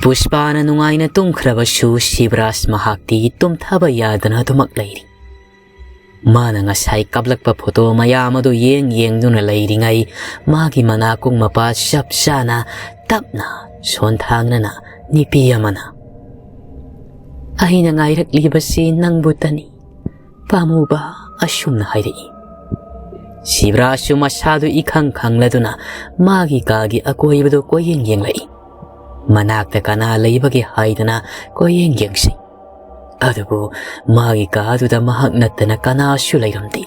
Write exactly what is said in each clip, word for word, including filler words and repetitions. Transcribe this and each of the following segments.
ꯄꯨꯁꯄꯥꯅ ꯅꯨꯡꯉꯥꯏꯅ ꯇꯨꯝꯈ꯭ꯔꯕꯁꯨ ꯁꯤꯕꯔꯥꯖ ꯃꯍꯥꯛꯇꯤ ꯇꯨꯝꯊꯕ ꯌꯥꯗꯅ ꯑꯗꯨꯃꯛ ꯂꯩꯔꯤ꯫ ꯃꯥꯅ ꯉꯁꯥꯏ ꯀꯥꯞꯂꯛꯄ ꯐꯣꯇꯣ ꯃꯌꯥꯝ ꯑꯗꯨ ꯌꯦꯡ ꯌꯦꯡꯗꯨꯅ ꯂꯩꯔꯤꯉꯩ, ꯃꯥꯒꯤ ꯃꯅꯥꯀꯣꯡ ꯃꯄꯥ ꯆꯞ ꯆꯥꯅ ꯇꯞꯅ ꯁꯣꯟꯊꯥꯡꯅꯅ ꯅꯨꯄꯤ ꯑꯃꯅ, "ꯑꯩꯅ ꯉꯥꯏꯔꯛꯂꯤꯕꯁꯤ ꯅꯪꯕꯨꯇꯅꯤ, ꯄꯥꯝꯃꯨꯕ," ꯑꯁꯨꯝꯅ ꯍꯥꯏꯔꯛꯏ꯫ ꯁꯤꯕꯔꯥꯖꯁꯨ ꯃꯁꯥꯗꯨ ꯏꯈꯪ ꯈꯪꯂꯗꯨꯅ ꯃꯥꯒꯤ ꯀꯥꯒꯤ ꯑꯀꯣꯏꯕꯗꯨ ꯀꯣꯏꯌꯦꯡ ꯌꯦꯡꯂꯛꯏ꯫ ꯃꯅꯥꯛꯇ ꯀꯅꯥ ꯂꯩꯕꯒꯦ ꯍꯥꯏꯗꯅ ꯀꯣꯏꯌꯦꯡ ꯌꯦꯡꯁꯤ꯫ ꯑꯗꯨꯕꯨ ꯃꯥꯒꯤ ꯀꯥꯗꯨꯗ ꯃꯍꯥꯛ ꯅꯠꯇꯅ ꯀꯅꯥꯁꯨ ꯂꯩꯔꯝꯗꯦ꯫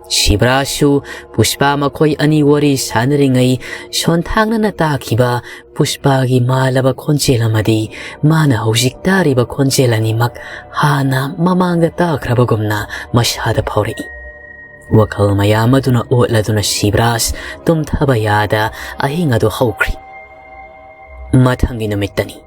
ꯁꯤꯕꯔꯥꯖꯁꯨ ꯄꯨꯁꯄꯥ ꯃꯈꯣꯏ ꯑꯅꯤ ꯋꯥꯔꯤ ꯁꯥꯟꯅꯔꯤꯉꯩ ꯁꯣꯟꯊꯥꯡꯅꯅ ꯇꯥꯈꯤꯕ ꯄꯨꯁꯄꯥꯒꯤ ꯃꯥꯜꯂꯕ ꯈꯣꯟꯖꯦꯜ ꯑꯃꯗꯤ ꯃꯥꯅ ꯍꯧꯖꯤꯛ ꯇꯥꯔꯤꯕ ꯈꯣꯟꯖꯦꯜ ꯑꯅꯤꯃꯛ ꯍꯥꯟꯅ ꯃꯃꯥꯡꯗ ꯇꯥꯈ꯭ꯔꯕꯒꯨꯝꯅ ꯃꯁꯥꯗ ꯐꯥꯎꯔꯛꯏ꯫ ꯋꯥꯈꯜ ꯃꯌꯥꯝ ꯑꯗꯨꯅ ꯑꯣꯠꯂꯗꯨꯅ ꯁꯤꯕꯔꯥꯖ ꯇꯨꯝꯊꯕ ꯌꯥꯗ ꯑꯍꯤꯡ ꯑꯗꯨ ꯍꯧꯈ꯭ꯔꯤ꯫ ꯃꯊꯪꯒꯤ ꯅꯨꯃꯤꯠꯇꯅꯤ꯫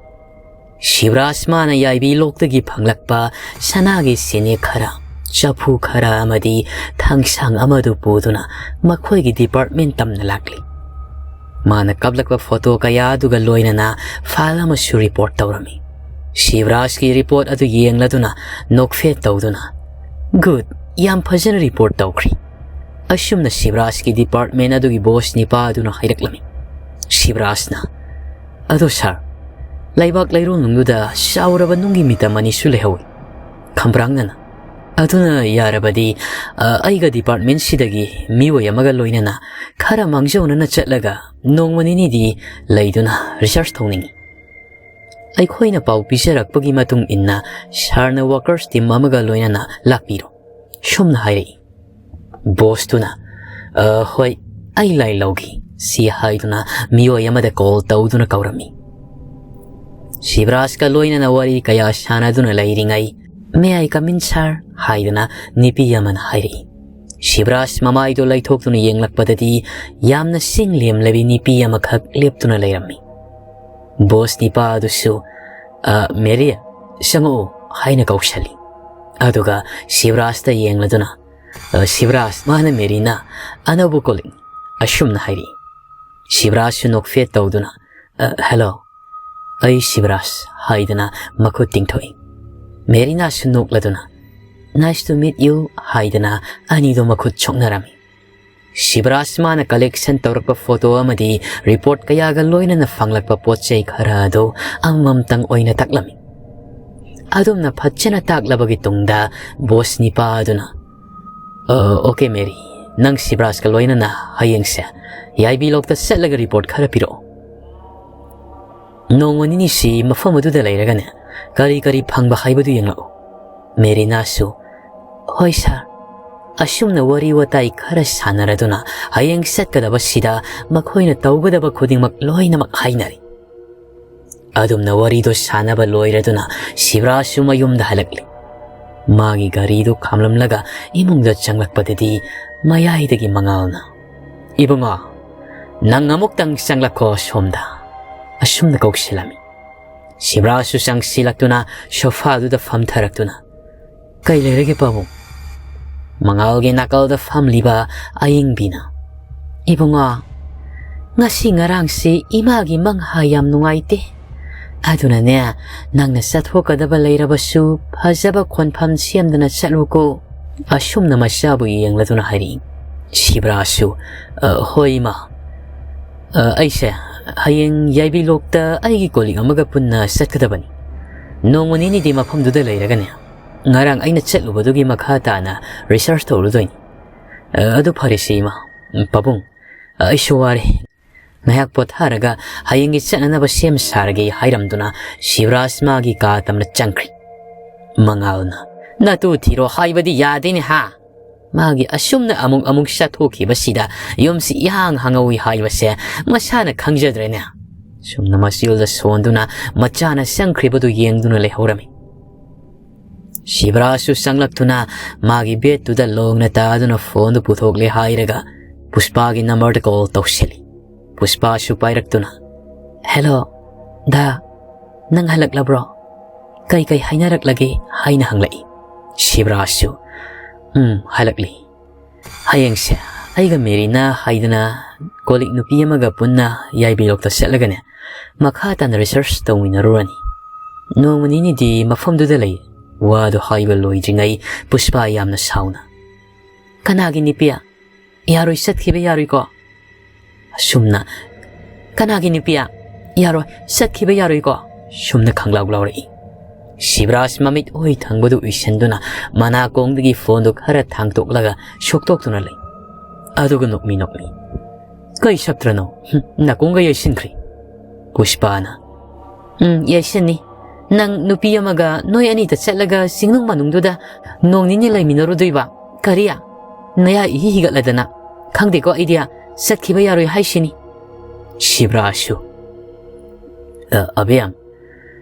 ꯁꯤꯕꯔꯥꯖ ꯃꯥꯅ ꯌꯥꯏꯕꯤ ꯂꯣꯛꯇꯒꯤ ꯐꯪꯂꯛꯄ ꯁꯅꯥꯒꯤ ꯁꯤꯅꯦ ꯈꯔ, ꯆꯐꯨ ꯈꯔ ꯑꯃꯗꯤ ꯊꯥꯡꯁꯥꯡ ꯑꯃꯗꯨ ꯄꯨꯗꯨꯅ ꯃꯈꯣꯏꯒꯤ ꯗꯤꯄꯥꯔꯠꯃꯦꯟ ꯇꯝꯅ ꯂꯥꯛꯂꯤ꯫ ꯃꯥꯅ ꯀꯥꯞꯂꯛꯄ ꯐꯣꯇꯣ ꯀꯌꯥ ꯑꯗꯨꯒ ꯂꯣꯏꯅꯅ ꯐꯥꯏꯜ ꯑꯃꯁꯨ ꯔꯤꯄꯣꯔꯠ ꯇꯧꯔꯝꯃꯤ꯫ ꯁꯤꯕꯔꯥꯖꯀꯤ ꯔꯤꯄꯣꯔꯠ ꯑꯗꯨ ꯌꯦꯡꯂꯗꯨꯅ ꯅꯣꯛꯐꯦꯠ ꯇꯧꯗꯨꯅ, "ꯒꯨꯗ, ꯌꯥꯝ ꯐꯖꯅ ꯔꯤꯄꯣꯔꯠ ꯇꯧꯈ꯭ꯔꯤ," ꯑꯁꯨꯝꯅ ꯁꯤꯕꯔꯥꯖꯀꯤ ꯗꯤꯄꯥꯔꯠꯃꯦꯟ ꯑꯗꯨꯒꯤ ꯕꯣꯁ ꯅꯤꯄꯥ ꯑꯗꯨꯅ ꯍꯥꯏꯔꯛꯂꯝꯃꯤ꯫ ꯁꯤꯕꯔꯥꯖꯅ, "ꯑꯗꯣ ꯁꯥꯔ, ꯂꯩꯕꯥꯛ ꯂꯩꯔꯣꯡꯅꯨꯡꯗꯨꯗ ꯆꯥꯎꯔꯕ ꯅꯨꯡꯒꯤ ꯃꯤꯇꯝ ꯑꯅꯤꯁꯨ ꯂꯩꯍꯧꯏ꯫" ꯈꯝꯕ꯭ꯔꯥꯡꯅꯅ, "ꯑꯗꯨꯅ ꯌꯥꯔꯕꯗꯤ, ꯑ, ꯑꯩꯒ ꯗꯤꯄꯥꯔꯠꯃꯦꯟꯁꯤꯗꯒꯤ ꯃꯤꯑꯣꯏ ꯑꯃꯒ ꯂꯣꯏꯅꯅ ꯈꯔ ꯃꯥꯡꯖꯧꯅꯅ ꯆꯠꯂꯒ ꯅꯣꯡꯃ ꯅꯤꯅꯤꯗꯤ ꯂꯩꯗꯨꯅ ꯔꯤꯁꯔꯆ ꯇꯧꯅꯤꯡꯏ꯫ ꯑꯩꯈꯣꯏꯅ ꯄꯥꯎ ꯄꯤꯖꯔꯛꯄꯒꯤ ꯃꯇꯨꯡ ꯏꯟꯅ ꯁꯥꯔꯅ ꯋꯥꯀꯔꯁ ꯇꯤꯝ ꯑꯃꯒ ꯂꯣꯏꯅꯅ ꯂꯥꯛꯄꯤꯔꯣ," ꯁꯨꯝꯅ ꯍꯥꯏꯔꯛꯏ꯫ ꯕꯣꯁꯇꯨꯅ, "ꯑ, ꯍꯣꯏ, ꯑꯩ ꯂꯥꯏ ꯂꯧꯈꯤ," ꯁꯤ ꯍꯥꯏꯗꯨꯅ ꯃꯤꯑꯣꯏ ꯑꯃꯗ ꯀꯣꯜ ꯇꯧꯗꯨꯅ ꯀꯧꯔꯝꯃꯤ꯫ ꯁꯤꯕꯔꯥꯖꯀ ꯂꯣꯏꯅꯅ ꯋꯥꯔꯤ ꯀꯌꯥ ꯁꯥꯟꯅꯗꯨꯅ ꯂꯩꯔꯤꯉꯩ, "May I come in, sir?" ꯍꯥꯏꯗꯨꯅ ꯅꯨꯄꯤ ꯑꯃꯅ ꯍꯥꯏꯔꯛꯏ꯫ ꯁꯤꯕꯔꯥꯖ ꯃꯃꯥꯏꯗꯨ ꯂꯩꯊꯣꯛꯇꯨꯅ ꯌꯦꯡꯂꯛꯄꯗꯗꯤ ꯌꯥꯝꯅ ꯁꯤꯡ ꯂꯦꯝꯂꯕꯤ ꯅꯨꯄꯤ ꯑꯃꯈꯛ ꯂꯦꯞꯇꯨꯅ ꯂꯩꯔꯝꯃꯤ꯫ ꯕꯣꯁ ꯅꯤꯄꯥ ꯑꯗꯨꯁꯨ, "ꯑ, ꯃꯦꯔꯤ, ꯆꯪꯉꯛꯎ," ꯍꯥꯏꯅ ꯀꯧꯁꯜꯂꯤ꯫ ꯑꯗꯨꯒ ꯁꯤꯕꯔꯥꯖꯇ ꯌꯦꯡꯂꯗꯨꯅ, "ꯑ, ꯁꯤꯕꯔꯥꯖ, ꯃꯥꯅ ꯃꯦꯔꯤꯅ ꯑꯅꯧꯕ ꯀꯣꯂꯤꯛꯅꯤ," ꯑꯁꯨꯝꯅ ꯍꯥꯏꯔꯛꯏ꯫ ꯁꯤꯕꯔꯥꯖꯁꯨ ꯅꯣꯛꯐꯦꯠ ꯇꯧꯗꯨꯅ, "ꯑ, ꯍꯦꯂꯣ, "ꯑꯩ ꯁꯤꯕꯔꯥꯖ" ꯍꯥꯏꯗꯨꯅ ꯃꯈꯨꯠ ꯇꯤꯡꯊꯣꯛꯏ꯫ ꯃꯦꯔꯤꯅꯥꯁꯨ ꯅꯣꯛꯂꯗꯨꯅ "Nice to meet you" ꯍꯥꯏꯗꯨꯅ ꯑꯅꯤꯗꯣ ꯃꯈꯨꯠ ꯁꯣꯛꯅꯔꯝꯃꯤ꯫ ꯁꯤꯕꯔꯥꯖ ꯃꯥꯅ ꯀꯂꯦꯛꯁꯟ ꯇꯧꯔꯛꯄ ꯐꯣꯇꯣ ꯑꯃꯗꯤ ꯔꯤꯄꯣꯔꯠ ꯀꯌꯥꯒ ꯂꯣꯏꯅꯅ ꯐꯪꯂꯛꯄ ꯄꯣꯠ ꯆꯩ ꯈꯔ ꯑꯗꯨ ꯑꯃꯃꯝꯇꯪ ꯑꯣꯏꯅ ꯇꯥꯛꯂꯝꯃꯤ꯫ ꯑꯗꯨꯝꯅ ꯐꯖꯅ ꯇꯥꯛꯂꯕꯒꯤ ꯇꯨꯡꯗ ꯕꯣꯁ ꯅꯤꯄꯥ ꯑꯗꯨꯅ, "ꯑ, ꯑꯣꯀꯦ ꯃꯦꯔꯤ, ꯅꯪ ꯁꯤꯕꯔꯥꯖꯀ ꯂꯣꯏꯅꯅ ꯍꯌꯦꯡꯁꯦ ꯌꯥꯏꯕꯤ ꯂꯣꯛꯇ ꯆꯠꯂꯒ ꯔꯤꯄꯣꯔꯠ ꯈꯔ ꯄꯤꯔꯛꯑꯣ꯫ ꯅꯣꯡꯃ ꯅꯤꯅꯤꯁꯤ ꯃꯐꯝ ꯑꯗꯨꯗ ꯂꯩꯔꯒꯅꯦ, ꯀꯔꯤ ꯀꯔꯤ ꯐꯪꯕ ꯍꯥꯏꯕꯗꯨ ꯌꯦꯡꯂꯛꯎ꯫" ꯃꯦꯔꯤꯅꯥꯁꯨ, "ꯍꯣꯏ ꯁꯥꯔ꯫" ꯑꯁꯨꯝꯅ ꯋꯥꯔꯤ ꯋꯥꯇꯥꯏ ꯈꯔ ꯁꯥꯟꯅꯔꯗꯨꯅ ꯍꯌꯦꯡ ꯆꯠꯀꯗꯕꯁꯤꯗ ꯃꯈꯣꯏꯅ ꯇꯧꯒꯗꯕ ꯈꯨꯗꯤꯡꯃꯛ ꯂꯣꯏꯅꯃꯛ ꯍꯥꯏꯅꯔꯤ꯫ ꯑꯗꯨꯝꯅ ꯋꯥꯔꯤꯗꯣ ꯁꯥꯟꯅꯕ ꯂꯣꯏꯔꯗꯨꯅ ꯁꯤꯕꯔꯥꯖꯁꯨ ꯃꯌꯨꯝꯗ ꯍꯜꯂꯛꯂꯤ꯫ ꯃꯥꯒꯤ ꯒꯥꯔꯤꯗꯨ ꯈꯥꯝꯂꯝꯂꯒ ꯏꯃꯨꯡꯗ ꯆꯪꯂꯛꯄꯗꯗꯤ ꯃꯌꯥꯏꯗꯒꯤ ꯃꯉꯥꯜꯅ, "ꯏꯕꯨꯡꯉꯣ, ꯅꯪ ꯑꯃꯨꯛꯇꯪ ꯆꯪꯂꯛꯈꯣ ꯁꯣꯝꯗ," ꯑꯁꯨꯝꯅ ꯀꯧꯁꯤꯜꯂꯝꯃꯤ꯫ ꯁꯤꯕꯔꯥꯖꯁꯨ ꯆꯪꯁꯤꯜꯂꯛꯇꯨꯅ ꯁꯣꯐꯥꯗꯨꯗ ꯐꯝꯊꯔꯛꯇꯨꯅ, "ꯀꯩ ꯂꯩꯔꯒꯦ ꯄꯥꯕꯨꯡ?" ꯃꯉꯥꯜꯒꯤ ꯅꯥꯀꯜꯗ ꯐꯝꯂꯤꯕ ꯑꯌꯤꯡꯕꯤꯅ, "ꯏꯕꯨꯡꯉꯣ, ꯉꯁꯤ ꯉꯔꯥꯡꯁꯤ ꯏꯃꯥꯒꯤ ꯃꯪꯍꯥ ꯌꯥꯝ ꯅꯨꯡꯉꯥꯏꯇꯦ꯫ ꯑꯗꯨꯅꯅꯦ, ꯅꯪꯅ ꯆꯠꯊꯣꯛꯀꯗꯕ ꯂꯩꯔꯕꯁꯨ ꯐꯖꯕ ꯈꯣꯟꯐꯝ ꯁꯦꯝꯗꯨꯅ ꯆꯠꯂꯨꯀꯣ," ꯑꯁꯨꯝꯅ ꯃꯆꯥꯕꯨ ꯌꯦꯡꯂꯗꯨꯅ ꯍꯥꯏꯔꯛꯏ꯫ ꯁꯤꯕꯔꯥꯖꯁꯨ, "ꯑ, ꯍꯣꯏ ꯏꯃꯥ꯫ ꯑ, ꯑꯩꯁꯦ ꯍꯌꯦꯡ ꯌꯥꯏꯕꯤ ꯂꯣꯛꯇ ꯑꯩꯒꯤ ꯀꯣꯂꯤꯛ ꯑꯃꯒ ꯄꯨꯟꯅ ꯆꯠꯀꯗꯕꯅꯤ꯫ ꯅꯣꯡꯃ ꯅꯤꯅꯤꯗꯤ ꯃꯐꯝꯗꯨꯗ ꯂꯩꯔꯒꯅꯦ, ꯉꯔꯥꯡ ꯑꯩꯅ ꯆꯠꯂꯨꯕꯗꯨꯒꯤ ꯃꯈꯥ ꯇꯥꯅ ꯔꯤꯁꯔꯁ ꯇꯧꯔꯨꯗꯣꯏꯅꯤ꯫ ꯑ, ꯑꯗꯨ ꯐꯔꯦꯁꯦ ꯏꯃꯥ꯫ ꯎꯝ, ꯄꯥꯕꯨꯡ, ꯑ, ꯑꯩꯁꯨ ꯋꯥꯔꯦ꯫ ꯉꯥꯏꯍꯥꯛ ꯄꯣꯊꯥꯔꯒ ꯍꯌꯦꯡꯒꯤ ꯆꯠꯅꯅꯕ ꯁꯦꯝ ꯁꯥꯔꯒꯦ," ꯍꯥꯏꯔꯝꯗꯨꯅ ꯁꯤꯕꯔꯥꯖ ꯃꯥꯒꯤ ꯀꯥ ꯇꯝꯅ ꯆꯪꯈ꯭ꯔꯤ꯫ ꯃꯉꯥꯜꯅ, "ꯅꯇꯨ ꯊꯤꯔꯣ ꯍꯥꯏꯕꯗꯤ ꯌꯥꯗꯦꯅꯦ ꯍꯥ? ꯃꯥꯒꯤ ꯑꯁꯨꯝꯅ ꯑꯃꯨꯛ ꯑꯃꯨꯛ ꯆꯠꯊꯣꯛꯈꯤꯕꯁꯤꯗ ꯌꯨꯝꯁꯤ ꯏꯍꯥꯡ ꯍꯥꯡꯍꯧꯏ ꯍꯥꯏꯕꯁꯦ ꯃꯁꯥꯅ ꯈꯪꯖꯗ꯭ꯔꯦꯅꯦ?" ꯁꯨꯝꯅ ꯃꯆꯤꯜꯗ ꯁꯣꯟꯗꯨꯅ ꯃꯆꯥꯅ ꯆꯪꯈ꯭ꯔꯤꯕꯗꯨ ꯌꯦꯡꯗꯨꯅ ꯂꯩꯍꯧꯔꯝꯃꯤ꯫ ꯁꯤꯕꯔꯥꯖꯁꯨ ꯆꯪꯂꯛꯇꯨꯅ ꯃꯥꯒꯤ ꯕꯦꯗꯇꯨꯗ ꯂꯣꯡꯅ ꯇꯥꯗꯨꯅ ꯐꯣꯟꯗꯨ ꯄꯨꯊꯣꯛꯂꯦ ꯍꯥꯏꯔꯒ ꯄꯨꯁꯄꯥꯒꯤ ꯅꯝꯕꯔꯗ ꯀꯣꯜ ꯇꯧꯁꯤꯜꯂꯤ꯫ ꯄꯨꯁꯄꯥꯁꯨ ꯄꯥꯏꯔꯛꯇꯨꯅ, "ꯍꯦꯜꯂꯣ, ꯗꯥ, ꯅꯪ ꯍꯜꯂꯛꯂꯕ꯭ꯔꯣ? ꯀꯩ ꯀꯩ ꯍꯥꯏꯅꯔꯛꯂꯒꯦ?" ꯍꯥꯏꯅ ꯍꯪꯂꯛꯏ꯫ ꯁꯤꯕꯔꯥꯖꯁꯨ, "ꯎꯝ, ꯍꯜꯂꯛꯂꯤ꯫ ꯍꯌꯦꯡꯁꯦ ꯑꯩꯒ ꯃꯦꯔꯤꯅꯥ ꯍꯥꯏꯗꯅ ꯀꯣꯂꯤꯛ ꯅꯨꯄꯤ ꯑꯃꯒ ꯄꯨꯟꯅ ꯌꯥꯏꯕꯤꯂꯣꯛꯇ ꯆꯠꯂꯒꯅꯦ, ꯃꯈꯥ ꯇꯥꯅ research ꯇꯧꯃꯤꯟꯅꯔꯨꯔꯅꯤ꯫ ꯅꯣꯡꯃ ꯅꯤꯅꯤꯗꯤ ꯃꯐꯝꯗꯨꯗ ꯂꯩ꯫ ꯋꯥꯗꯨ ꯍꯥꯏꯕ ꯂꯣꯏꯗ꯭ꯔꯤꯉꯩ ꯄꯨꯁꯄꯥ ꯌꯥꯝꯅ ꯁꯥꯎꯅ, "ꯀꯅꯥꯒꯤ ꯅꯨꯄꯤ? ꯌꯥꯔꯣꯏ, ꯆꯠꯈꯤꯕ ꯌꯥꯔꯣꯏꯀꯣ?" ꯑꯁꯨꯝꯅ, "ꯀꯅꯥꯒꯤ ꯅꯨꯄꯤ? ꯌꯥꯔꯣꯏ, ꯆꯠꯈꯤꯕ ꯌꯥꯔꯣꯏꯀꯣ?" ꯁꯨꯝꯅ ꯈꯪꯂꯥꯎ ꯂꯥꯎꯔꯛꯏ꯫ ꯁꯤꯕꯔꯥꯖ ꯃꯃꯤꯠ ꯑꯣꯏ ꯊꯪꯕꯗꯨ ꯎꯏꯁꯟꯗꯨꯅ ꯃꯅꯥꯀꯣꯡꯗꯒꯤ ꯐꯣꯟꯗꯨ ꯈꯔ ꯊꯥꯡꯇꯣꯛꯂꯒ ꯁꯣꯛꯇꯣꯛꯇꯨꯅ ꯂꯩ꯫ ꯑꯗꯨꯒ ꯅꯣꯛꯃꯤ ꯅꯣꯛꯃꯤ, "ꯀꯩ ꯁꯞꯇ꯭ꯔꯅꯣ? ꯍꯨꯝ, ꯅꯥꯀꯣꯡꯒ ꯌꯩꯁꯤꯟꯈ꯭ꯔꯦ꯫" ꯄꯨꯁꯄꯥꯅ, "ꯎꯝ, ꯌꯩꯁꯤꯟꯅꯤ꯫ ꯅꯪ ꯅꯨꯄꯤ ꯑꯃꯒ ꯅꯣꯏ ꯑꯅꯤꯗ ꯆꯠꯂꯒ ꯆꯤꯡꯅꯨꯡ ꯃꯅꯨꯡꯗꯨꯗ ꯅꯣꯡ ꯅꯤꯅꯤ ꯂꯩꯃꯤꯟꯅꯔꯨꯗꯣꯏꯕ? ꯀꯔꯤ? ꯅꯌꯥ ꯏꯍꯤ ꯍꯤꯒꯠꯂꯗꯅ꯫ ꯈꯪꯗꯦꯀꯣ, ꯑꯩꯗꯤ ꯆꯠꯈꯤꯕ ꯌꯥꯔꯣꯏ ꯍꯥꯏꯁꯤꯅꯤ꯫" ꯁꯤꯕ꯭ꯔꯥꯁꯨ, "ꯑ, ꯑꯕꯦꯝ,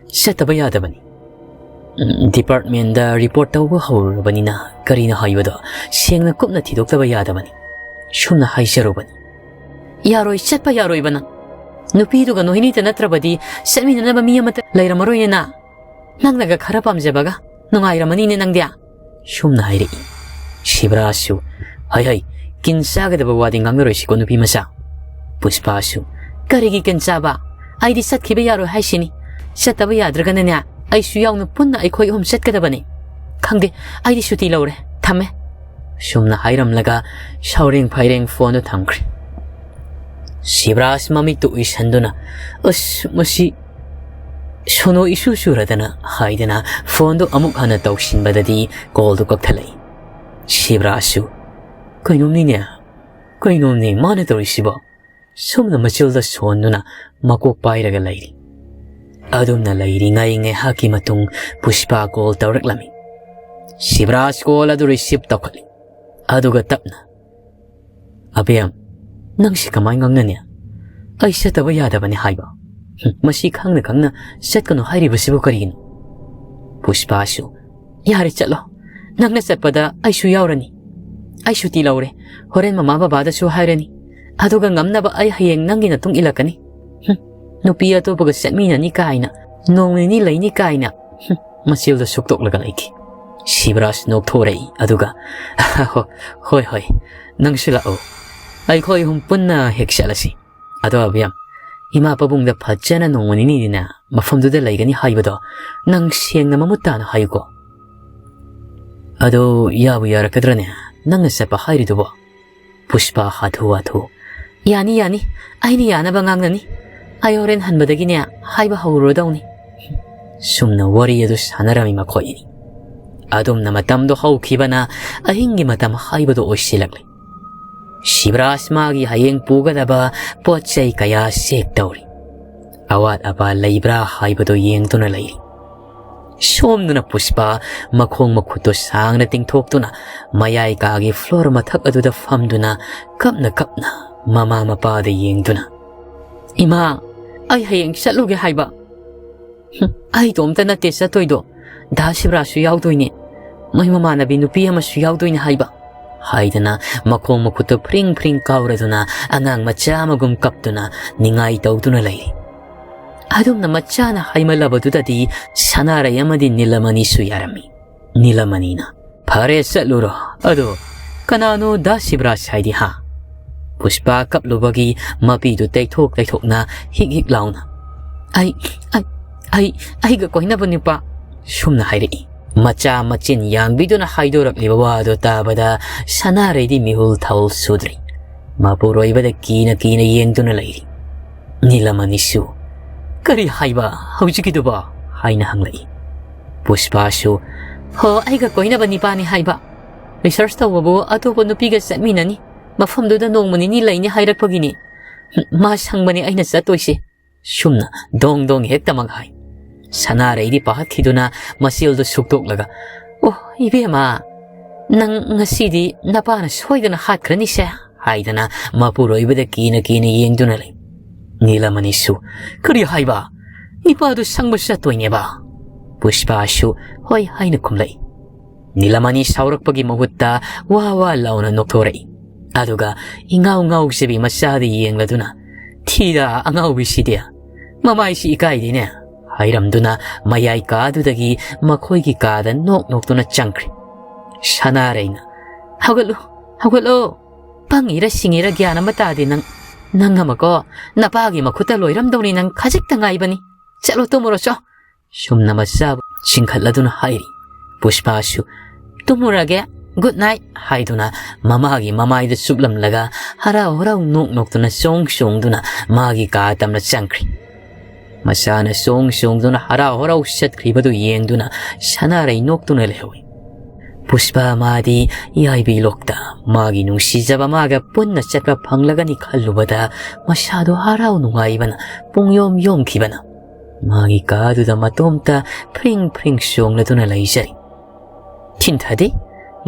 ꯆꯠꯇꯕ ꯌꯥꯗꯕꯅꯤ꯫ ꯎꯝ, departmentꯗ report ꯇꯧꯕ ꯍꯧꯔꯨꯔꯕꯅꯤꯅ ꯀꯔꯤꯅꯣ ꯍꯥꯏꯕꯗꯣ ꯁꯦꯡꯅ ꯀꯨꯞꯅ ꯊꯤꯗꯣꯛꯇꯕ ꯌꯥꯗꯕꯅꯤ꯫ ꯁꯨꯝꯅ ꯍꯥꯏꯖꯔꯨꯕꯅꯤ꯫" "ꯌꯥꯔꯣꯏ, ꯆꯠꯄ ꯌꯥꯔꯣꯏꯕ ꯅꯪ꯫ ꯅꯨꯄꯤꯗꯨꯒ ꯅꯣꯏꯅꯤꯗ ꯅꯠꯇ꯭ꯔꯕꯗꯤ ꯆꯠꯃꯤꯟꯅꯅꯕ ꯃꯤ ꯑꯃꯠꯇ ꯂꯩꯔꯝꯃꯔꯣꯏꯅꯦ ꯅꯪ꯫ ꯅꯪꯅꯒ ꯈꯔ ꯄꯥꯝꯖꯕꯒ ꯅꯨꯡꯉꯥꯏꯔꯝꯃꯅꯤꯅꯦ ꯅꯪꯗꯤ꯫" ꯁꯨꯝꯅ ꯍꯥꯏꯔꯛꯏ꯫ ꯁꯤꯕ꯭ꯔꯥꯁꯨ, "ꯍꯩ ꯍꯩ, ꯀꯤꯟ ꯆꯥꯒꯗꯕ ꯋꯥꯗꯤ ꯉꯥꯡꯅꯔꯣꯏꯁꯤꯀꯣ ꯅꯨꯄꯤ ꯃꯆꯥ꯫" ꯄꯨꯁꯄꯥꯁꯨ, "ꯀꯔꯤꯒꯤ ꯀꯤꯟ ꯆꯥꯕ? ꯑꯩꯗꯤ ꯆꯠꯈꯤꯕ ꯌꯥꯔꯣꯏ ꯍꯥꯏꯁꯤꯅꯤ꯫ ꯆꯠꯇꯕ ꯌꯥꯗ꯭ꯔꯒꯅꯅꯦ, ꯑꯩꯁꯨ ꯌꯥꯎꯅ ꯄꯨꯟꯅ ꯑꯩꯈꯣꯏ ꯑꯍꯨꯝ ꯆꯠꯀꯗꯕꯅꯤ꯫ ꯈꯪꯗꯦ, ꯑꯩꯗꯤ ꯁꯨꯇꯤ ꯂꯧꯔꯦ, ꯊꯝꯃꯦ꯫" ꯁꯨꯝꯅ ꯍꯥꯏꯔꯝꯂꯒ ꯁꯥꯎꯔꯦꯡ ꯐꯩꯔꯦꯡ ꯐꯣꯟꯗꯨ ꯊꯝꯈ꯭ꯔꯦ꯫ ꯁꯤꯕ꯭ꯔꯥꯖ ꯃꯃꯤꯠꯇꯨ ꯎꯏꯁꯟꯗꯨꯅ, "ꯑꯁ, ꯃꯁꯤ ꯁꯣꯅꯣ ꯏꯁꯨ ꯆꯨꯔꯗꯅ" ꯍꯥꯏꯗꯅ ꯐꯣꯟꯗꯨ ꯑꯃꯨꯛ ꯍꯟꯅ ꯇꯧꯁꯤꯟꯕꯗꯗꯤ ꯀꯣꯜꯗꯨ ꯀꯛꯊꯠꯂꯛꯏ꯫ ꯁꯤꯕ꯭ꯔꯥꯖꯁꯨ, "ꯀꯩꯅꯣꯝꯅꯤꯅꯦ, ꯀꯩꯅꯣꯝꯅꯤ ꯃꯥꯅ ꯇꯧꯔꯤꯁꯤꯕꯣ?" ꯁꯨꯝꯅ ꯃꯆꯤꯜꯗ ꯁꯣꯟꯗꯨꯅ ꯃꯀꯣꯛ ꯄꯥꯏꯔꯒ ꯂꯩꯔꯤ꯫ ꯑꯗꯨꯝꯅ ꯂꯩꯔꯤꯉꯩ ꯉꯥꯏꯍꯥꯛꯀꯤ ꯃꯇꯨꯡ ꯄꯨꯁꯄꯥ ꯀꯣꯜ ꯇꯧꯔꯛꯂꯝꯃꯤ꯫ ꯁꯤꯕ꯭ꯔꯥꯖ ꯀꯣꯜ ꯑꯗꯨ receive ꯇꯧꯈꯠꯂꯤ꯫ ꯑꯗꯨꯒ ꯇꯞꯅ, "ꯑꯕꯦꯝ, ꯅꯪꯁꯤ ꯀꯃꯥꯏ ꯉꯥꯡꯅꯅꯤ? ꯑꯩ ꯆꯠꯇꯕ ꯌꯥꯗꯕꯅꯤ ꯍꯥꯏꯕ꯫ ꯍꯨꯝ, ꯃꯁꯤ ꯈꯪꯅ ꯈꯪꯅ ꯆꯠꯀꯅꯨ ꯍꯥꯏꯔꯤꯕꯁꯤꯕꯨ ꯀꯔꯤꯒꯤꯅꯣ?" ꯄꯨꯁꯄꯥꯁꯨ, "ꯌꯥꯔꯦ, ꯆꯠꯂꯣ꯫ ꯅꯪꯅ ꯆꯠꯄꯗ ꯑꯩꯁꯨ ꯌꯥꯎꯔꯅꯤ꯫ ꯑꯩ ꯁꯨꯇꯤ ꯂꯧꯔꯦ꯫ ꯍꯣꯔꯦꯟ ꯃꯃꯥ ꯕꯕꯥꯗꯁꯨ ꯍꯥꯏꯔꯅꯤ꯫ ꯑꯗꯨꯒ ꯉꯝꯅꯕ ꯑꯩ ꯍꯌꯦꯡ ꯅꯪꯒꯤ ꯅꯇꯨꯡ ꯏꯜꯂꯛꯀꯅꯤ꯫ ꯍꯨꯝ, ꯅꯨꯄꯤ ꯑꯇꯣꯞꯄꯒ ꯆꯠꯃꯤꯟꯅꯅꯤ ꯀꯥꯏꯅ, ꯅꯣꯡ ꯅꯤꯅꯤ ꯂꯩꯅꯤ ꯀꯥꯏꯅ꯫" ꯍꯨꯝ, ꯃꯆꯤꯜꯗ ꯁꯨꯛꯇꯣꯛꯂꯒ ꯂꯩꯈꯤ꯫ ꯁꯤꯕ꯭ꯔꯥꯖ ꯅꯣꯛꯊꯣꯔꯛꯏ, ꯑꯗꯨꯒ, "ꯍꯣ-, ꯍꯣꯏ, ꯍꯣꯏ, ꯅꯪꯁꯨ ꯂꯥꯛꯑꯣ꯫ ꯑꯩꯈꯣꯏ ꯑꯍꯨꯝ ꯄꯨꯟꯅ ꯍꯦꯛ ꯆꯠꯂꯁꯤ꯫ ꯑꯗꯣ ꯑꯕꯤꯌꯥꯝ, ꯏꯃꯥ ꯄꯥꯕꯨꯡꯗ ꯐꯖꯅ ꯅꯣꯡꯃ ꯅꯤꯅꯤꯗꯤꯅꯦ ꯃꯐꯝꯗꯨꯗ ꯂꯩꯒꯅꯤ ꯍꯥꯏꯕꯗꯣ ꯅꯪ ꯁꯦꯡꯅ ꯃꯃꯨꯠ ꯇꯥꯅ ꯍꯥꯏꯌꯨꯀꯣ꯫ ꯑꯗꯣ ꯌꯥꯕꯨ ꯌꯥꯔꯛꯀꯗ꯭ꯔꯅꯦ ꯅꯪꯅ ꯆꯠꯄ ꯍꯥꯏꯔꯤꯗꯨꯕꯣ? ꯄꯨꯁꯄꯥ ꯍꯥꯊꯨ ꯍꯥꯊꯨ꯫ "ꯌꯥꯅꯤ, ꯌꯥꯅꯤ, ꯑꯩꯅ ꯌꯥꯅꯕ ꯉꯥꯡꯅꯅꯤ꯫ ꯑꯩ ꯍꯣꯔꯦꯟ ꯍꯟꯕꯗꯒꯤꯅꯦ ꯍꯥꯏꯕ ꯍꯧꯔꯨꯔꯗꯧꯅꯤ"꯫ ꯁꯨꯝꯅ ꯋꯥꯔꯤ ꯑꯗꯨ ꯁꯥꯟꯅꯔꯝꯃꯤ ꯃꯈꯣꯏ ꯑꯅꯤ꯫ ꯑꯗꯨꯝꯅ ꯃꯇꯝꯗꯣ ꯍꯧꯈꯤꯕꯅ ꯑꯍꯤꯡꯒꯤ ꯃꯇꯝ ꯍꯥꯏꯕꯗꯣ ꯑꯣꯏꯁꯤꯜꯂꯛꯂꯦ꯫ ꯁꯤꯕꯔꯥꯖ ꯃꯥꯒꯤ ꯍꯌꯦꯡ ꯄꯨꯒꯗꯕ ꯄꯣꯠ ꯆꯩ ꯀꯌꯥ ꯆꯦꯛ ꯇꯧꯔꯤ꯫ ꯑꯋꯥꯠ ꯑꯄꯥ ꯂꯩꯕ꯭ꯔꯥ ꯍꯥꯏꯕꯗꯨ ꯌꯦꯡꯗꯨꯅ ꯂꯩꯔꯤ꯫ ꯁꯣꯝꯗꯅ ꯄꯨꯁꯄꯥ ꯃꯈꯣꯡ ꯃꯈꯨꯠꯇꯨ ꯁꯥꯡꯅ ꯇꯤꯡꯊꯣꯛꯇꯨꯅ ꯃꯌꯥꯏ ꯀꯥꯒꯤ ꯐ꯭ꯂꯣꯔ ꯃꯊꯛ ꯑꯗꯨꯗ ꯐꯝꯗꯨꯅ ꯀꯞꯅ ꯀꯞꯅ ꯃꯃꯥ ꯃꯄꯥꯗ ꯌꯦꯡꯗꯨꯅ, "ꯏꯃꯥ, ꯑꯩ ꯍꯌꯦꯡ ꯆꯠꯂꯨꯒꯦ ꯍꯥꯏꯕ꯫ ꯍꯨꯝ, ꯑꯩ ꯏꯇꯣꯝꯇ ꯅꯠꯇꯦ ꯆꯠꯇꯣꯏꯗꯣ, ꯗꯥ ꯁꯤꯕꯔꯥꯖꯁꯨ ꯌꯥꯎꯗꯣꯏꯅꯦ, ꯃꯣꯏ ꯃꯃꯥꯟꯅꯕꯤ ꯅꯨꯄꯤ ꯑꯃꯁꯨ ꯌꯥꯎꯗꯣꯏꯅꯦ ꯍꯥꯏꯕ" ꯍꯥꯏꯗꯅ ꯃꯈꯣꯡ ꯃꯈꯨꯠꯇꯨ ꯐ꯭ꯔꯤꯡ ꯐ꯭ꯔꯤꯡ ꯀꯥꯎꯔꯗꯨꯅ ꯑꯉꯥꯡ ꯃꯆꯥ ꯑꯃꯒꯨꯝ ꯀꯞꯇꯨꯅ ꯅꯤꯡꯉꯥꯏ ꯇꯧꯗꯨꯅ ꯂꯩꯔꯤ꯫ ꯑꯗꯨꯝꯅ ꯃꯆꯥꯅ ꯍꯥꯏꯃꯜꯂꯕꯗꯨꯗꯗꯤ ꯁꯅꯥꯔꯩ ꯑꯃꯗꯤ ꯅꯤꯂꯃꯅꯤꯁꯨ ꯌꯥꯔꯝꯃꯤ꯫ ꯅꯤꯂꯃꯅꯤꯅ, "ꯐꯔꯦ, ꯆꯠꯂꯨꯔꯣ꯫ ꯑꯗꯣ ꯀꯅꯥꯅꯣ ꯗꯥ ꯁꯤꯕꯔꯥꯖ ꯍꯥꯏꯗꯤ, ꯍꯥ?" ꯄꯨꯁꯄꯥ ꯀꯞꯂꯨꯕꯒꯤ ꯃꯄꯤꯗꯨ ꯇꯩꯊꯣꯛ ꯇꯩꯊꯣꯛꯅ ꯍꯤꯛ ꯍꯤꯛ ꯂꯥꯎꯅ, "ꯑꯩ, ꯑꯩ, ꯑꯩ, ꯑꯩꯒ ꯀꯣꯏꯅꯕ ꯅꯨꯄꯥ", ꯁꯨꯝꯅ ꯍꯥꯏꯔꯛꯏ꯫ ꯃꯆꯥ ꯃꯆꯤꯟ ꯌꯥꯡꯕꯤꯗꯨꯅ ꯍꯥꯏꯗꯣꯔꯛꯂꯤꯕ ꯋꯥꯗꯣ ꯇꯥꯕꯗ ꯁꯅꯥꯔꯩꯗꯤ ꯃꯤꯍꯨꯜ ꯊꯧꯜ ꯁꯨꯗ꯭ꯔꯤ꯫ ꯃꯄꯨꯔꯣꯏꯕꯗ ꯀꯤꯅ ꯀꯤꯅ ꯌꯦꯡꯗꯨꯅ ꯂꯩꯔꯤ꯫ ꯅꯤꯂꯃꯅꯤꯁꯨ, "ꯀꯔꯤ ꯍꯥꯏꯕ ꯍꯧꯖꯤꯛꯀꯤꯗꯨꯕꯣ?" ꯍꯥꯏꯅ ꯍꯪꯂꯛꯏ꯫ ꯄꯨꯁꯄꯥꯁꯨ, "ꯍꯣ, ꯑꯩꯒ ꯀꯣꯏꯅꯕ ꯅꯤꯄꯥꯅꯤ ꯍꯥꯏꯕ꯫ ꯔꯤꯁꯔꯁ ꯇꯧꯕꯕꯨ ꯑꯇꯣꯞꯄ ꯅꯨꯄꯤꯒ ꯆꯠꯃꯤꯟꯅꯅꯤ, ꯃꯐꯝꯗꯨꯗ ꯅꯣꯡꯃ ꯅꯤꯅꯤ ꯂꯩꯅꯤ ꯍꯥꯏꯔꯛꯄꯒꯤꯅꯤ꯫ ꯃꯥ ꯁꯪꯕꯅꯦ ꯑꯩꯅ ꯆꯠꯇꯣꯏꯁꯦ"꯫ ꯁꯨꯝꯅ ꯗꯣꯡ ꯗꯣꯡ ꯍꯦꯛꯇꯃꯛ ꯍꯥꯏ꯫ ꯁꯅꯥꯔꯩꯗꯤ ꯄꯥꯈꯠꯈꯤꯗꯨꯅ ꯃꯆꯦꯜꯗꯨ ꯁꯨꯛꯇꯣꯛꯂꯒ, "ꯑꯣ, ꯏꯕꯦꯝꯃ, ꯅꯪ ꯉꯁꯤꯗꯤ ꯅꯄꯥꯅ ꯁꯣꯏꯗꯅ ꯍꯥꯠꯈ꯭ꯔꯅꯤꯁꯦ" ꯍꯥꯏꯗꯅ ꯃꯄꯨꯔꯣꯏꯕꯗ ꯀꯤꯅ ꯀꯤꯅ ꯌꯦꯡꯗꯨꯅ ꯂꯩ꯫ ꯅꯤꯂꯃꯅꯤꯁꯨ, "ꯀꯔꯤ ꯍꯥꯏꯕ? ꯅꯤꯄꯥꯗꯨ ꯁꯪꯕ ꯆꯠꯇꯣꯏꯅꯦꯕ?" ꯄꯨꯁꯄꯥꯁꯨ ꯍꯣꯏ ꯍꯥꯏꯅ ꯈꯨꯝꯂꯛꯏ꯫ ꯅꯤꯂꯃꯅꯤ ꯁꯥꯎꯔꯛꯄꯒꯤ ꯃꯍꯨꯠꯇ ꯋꯥ ꯋꯥ ꯂꯥꯎꯅ ꯅꯣꯛꯊꯣꯔꯛꯏ꯫ ꯑꯗꯨꯒ ꯏꯉꯥꯎ ꯉꯥꯎꯖꯕꯤ ꯃꯆꯥꯗ ꯌꯦꯡꯂꯗꯨꯅ, "ꯊꯤꯗ ꯑꯉꯥꯎꯕꯤꯁꯤꯗꯤ, ꯃꯃꯥꯏꯁꯤ ꯏꯀꯥꯏꯗꯦꯅꯦ" ꯍꯥꯏꯔꯝꯗꯨꯅ ꯃꯌꯥꯏ ꯀꯥꯗꯨꯗꯒꯤ ꯃꯈꯣꯏꯒꯤ ꯀꯥꯗ ꯅꯣꯛ ꯅꯣꯛꯇꯨꯅ ꯆꯪꯈ꯭ꯔꯦ꯫ ꯁꯅꯥꯔꯩꯅ, "ꯍꯧꯒꯠꯂꯨ, ꯍꯧꯒꯠꯂꯣ, "ꯄꯪꯉꯤꯔ ꯁꯤꯡꯉꯤꯔ ꯒ꯭ꯌꯥꯟ ꯑꯃ ꯇꯥꯗꯦ ꯅꯪ꯫ ꯅꯪ ꯑꯃꯀꯣ, ꯅꯄꯥꯒꯤ ꯃꯈꯨꯠꯇ ꯂꯣꯏꯔꯝꯗꯧꯅꯤ ꯅꯪ, ꯈꯖꯤꯛꯇ ꯉꯥꯏꯕꯅꯤ꯫ ꯆꯠꯂꯣ ꯇꯨꯝꯃꯨꯔꯣ ꯆꯣ꯫" ꯁꯨꯝꯅ ꯃꯆꯥꯕꯨ ꯆꯤꯡꯈꯠꯂꯗꯨꯅ ꯍꯥꯏꯔꯤ꯫ ꯄꯨꯁꯄꯥꯁꯨ "ꯇꯨꯝꯃꯨꯔꯒꯦ, good night" ꯍꯥꯏꯗꯨꯅ ꯃꯃꯥꯒꯤ ꯃꯃꯥꯏꯗ ꯆꯨꯞꯂꯝꯂꯒ ꯍꯔꯥꯎ ꯍꯔꯥꯎ ꯅꯣꯛ ꯅꯣꯛꯇꯨꯅ ꯆꯣꯡ ꯆꯣꯡꯗꯨꯅ ꯃꯥꯒꯤ ꯀꯥ ꯇꯝꯅ ꯆꯪꯈ꯭ꯔꯤ꯫ ꯃꯆꯥꯅ ꯆꯣꯡ ꯆꯣꯡꯗꯨꯅ ꯍꯔꯥꯎ ꯍꯔꯥꯎ ꯆꯠꯈ꯭ꯔꯤꯕꯗꯨ ꯌꯦꯡꯗꯨꯅ ꯁꯅꯥꯔꯩ ꯅꯣꯛꯇꯨꯅ ꯂꯩꯍꯧꯏ꯫ ꯄꯨꯁꯄꯥ ꯃꯥꯗꯤ ꯌꯥꯏꯕꯤ ꯂꯣꯛꯇ ꯃꯥꯒꯤ ꯅꯨꯡꯁꯤꯖꯕ ꯃꯥꯒ ꯄꯨꯟꯅ ꯆꯠꯄ ꯐꯪꯂꯒꯅꯤ ꯈꯜꯂꯨꯕꯗ ꯃꯁꯥꯗꯣ ꯍꯔꯥꯎ ꯅꯨꯡꯉꯥꯏꯕꯅ ꯄꯨꯡꯌꯣꯝ ꯌꯣꯝꯈꯤꯕꯅ ꯃꯥꯒꯤ ꯀꯥꯗꯨꯗ ꯃꯇꯣꯝꯇ ꯐ꯭ꯔꯤꯡ ꯐ꯭ꯔꯤꯡ ꯆꯣꯡꯂꯗꯨꯅ ꯂꯩꯖꯔꯤ꯫ ꯊꯤꯟꯊꯗꯦ꯫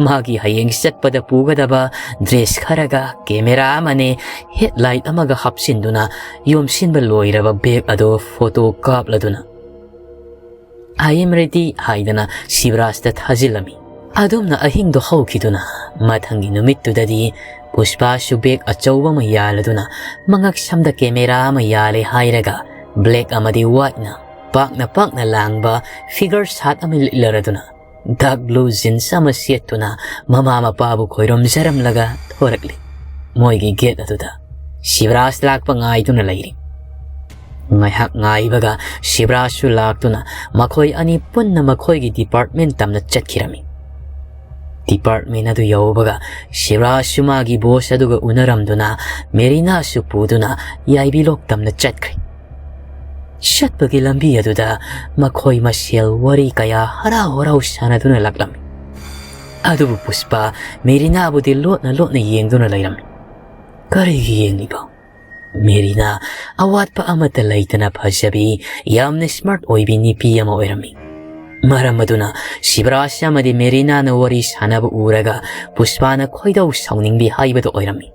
ꯃꯥꯒꯤ ꯍꯌꯦꯡ ꯆꯠꯄꯗ ꯄꯨꯒꯗꯕ ꯗ꯭ꯔꯦꯁ ꯈꯔꯒ ꯀꯦꯃꯦꯔꯥ ꯑꯃꯅꯦ ꯍꯦꯠꯂꯥꯏꯠ ꯑꯃꯒ ꯍꯥꯞꯆꯤꯟꯗꯨꯅ ꯌꯣꯝꯁꯤꯟꯕ ꯂꯣꯏꯔꯕ ꯕꯦꯒ ꯑꯗꯨ ꯐꯣꯇꯣ ꯀꯥꯞꯂꯗꯨꯅ "I am ready" ꯍꯥꯏꯗꯅ ꯁꯤꯕꯔꯥꯖꯇ ꯊꯥꯖꯤꯜꯂꯝꯃꯤ꯫ ꯑꯗꯨꯝꯅ ꯑꯍꯤꯡꯗꯣ ꯍꯧꯈꯤꯗꯨꯅ ꯃꯊꯪꯒꯤ ꯅꯨꯃꯤꯠꯇꯨꯗꯗꯤ ꯄꯨꯁꯄꯥꯁꯨ ꯕꯦꯒ ꯑꯆꯧꯕ ꯑꯃ ꯌꯥꯜꯂꯗꯨꯅ ꯃꯉꯛ ꯁꯝꯗ ꯀꯦꯃꯦꯔꯥ ꯑꯃ ꯌꯥꯜꯂꯦ ꯍꯥꯏꯔꯒ ꯕ꯭ꯂꯦꯛ ꯑꯃꯗꯤ ꯋꯥꯏꯠꯅ ꯄꯥꯛꯅ ꯄꯥꯛꯅ ꯂꯥꯡꯕ ꯐꯤꯒꯔ ꯁꯥꯠ ꯑꯃ ꯂꯤꯠꯂꯔꯗꯨꯅ ꯗꯥꯔꯛ ꯕ꯭ꯂꯨ ꯖꯤꯟꯁ ꯑꯃ ꯁꯦꯠꯇꯨꯅ ꯃꯃꯥ ꯃꯄꯥꯕꯨ ꯈꯣꯏꯔꯨꯝꯖꯔꯝꯂꯒ ꯊꯣꯔꯛꯂꯤ꯫ ꯃꯣꯏꯒꯤ ꯒꯦꯠ ꯑꯗꯨꯗ ꯁꯤꯕꯔꯥꯖ ꯂꯥꯛꯄ ꯉꯥꯏꯗꯨꯅ ꯂꯩꯔꯤ꯫ ꯉꯥꯏꯍꯥꯛ ꯉꯥꯏꯕꯒ ꯁꯤꯕꯔꯥꯖꯁꯨ ꯂꯥꯛꯇꯨꯅ ꯃꯈꯣꯏ ꯑꯅꯤ ꯄꯨꯟꯅ ꯃꯈꯣꯏꯒꯤ ꯗꯤꯄꯥꯔꯠꯃꯦꯟ ꯇꯝꯅ ꯆꯠꯈꯤꯔꯝꯃꯤ꯫ ꯗꯤꯄꯥꯔꯠꯃꯦꯟ ꯑꯗꯨ ꯌꯧꯕꯒ ꯁꯤꯕꯔꯥꯖꯁꯨ ꯃꯥꯒꯤ ꯕꯣꯁ ꯑꯗꯨꯒ ꯎꯅꯔꯝꯗꯨꯅ ꯃꯦꯔꯤꯅꯥꯁꯨ ꯄꯨꯗꯨꯅ ꯌꯥꯏꯕꯤꯂꯣꯛ ꯇꯝꯅ ꯆꯠꯈ꯭ꯔꯦ꯫ ꯆꯠꯄꯒꯤ ꯂꯝꯕꯤ ꯑꯗꯨꯗ ꯃꯈꯣꯏ ꯃꯁꯦꯜ ꯋꯥꯔꯤ ꯀꯌꯥ ꯍꯔꯥꯎ ꯍꯔꯥꯎ ꯁꯥꯟꯅꯗꯨꯅ ꯂꯥꯛꯂꯝꯃꯤ꯫ ꯑꯗꯨꯕꯨ ꯄꯨꯁꯄꯥ ꯃꯦꯔꯤꯅꯥꯕꯨꯗꯤ ꯂꯣꯠꯅ ꯂꯣꯠꯅ ꯌꯦꯡꯗꯨꯅ ꯂꯩꯔꯝꯃꯤ꯫ ꯀꯔꯤꯒꯤ ꯌꯦꯡꯂꯤꯕ? ꯃꯦꯔꯤꯅꯥ ꯑꯋꯥꯠꯄ ꯑꯃꯠꯇ ꯂꯩꯇꯅ ꯐꯖꯕꯤ, ꯌꯥꯝꯅ ꯁ꯭ꯃꯥꯔꯠ ꯑꯣꯏꯕꯤ ꯅꯨꯄꯤ ꯑꯃ ꯑꯣꯏꯔꯝꯃꯤ꯫ ꯃꯔꯝ ꯑꯗꯨꯅ ꯁꯤꯕꯔꯥꯖ ꯑꯃꯗꯤ ꯃꯦꯔꯤꯅꯥꯅ ꯋꯥꯔꯤ ꯁꯥꯟꯅꯕ ꯎꯔꯒ ꯄꯨꯁꯄꯥꯅ ꯈꯣꯏꯗꯧ ꯁꯥꯎꯅꯤꯡꯕꯤ ꯍꯥꯏꯕꯗꯨ ꯑꯣꯏꯔꯝꯃꯤ꯫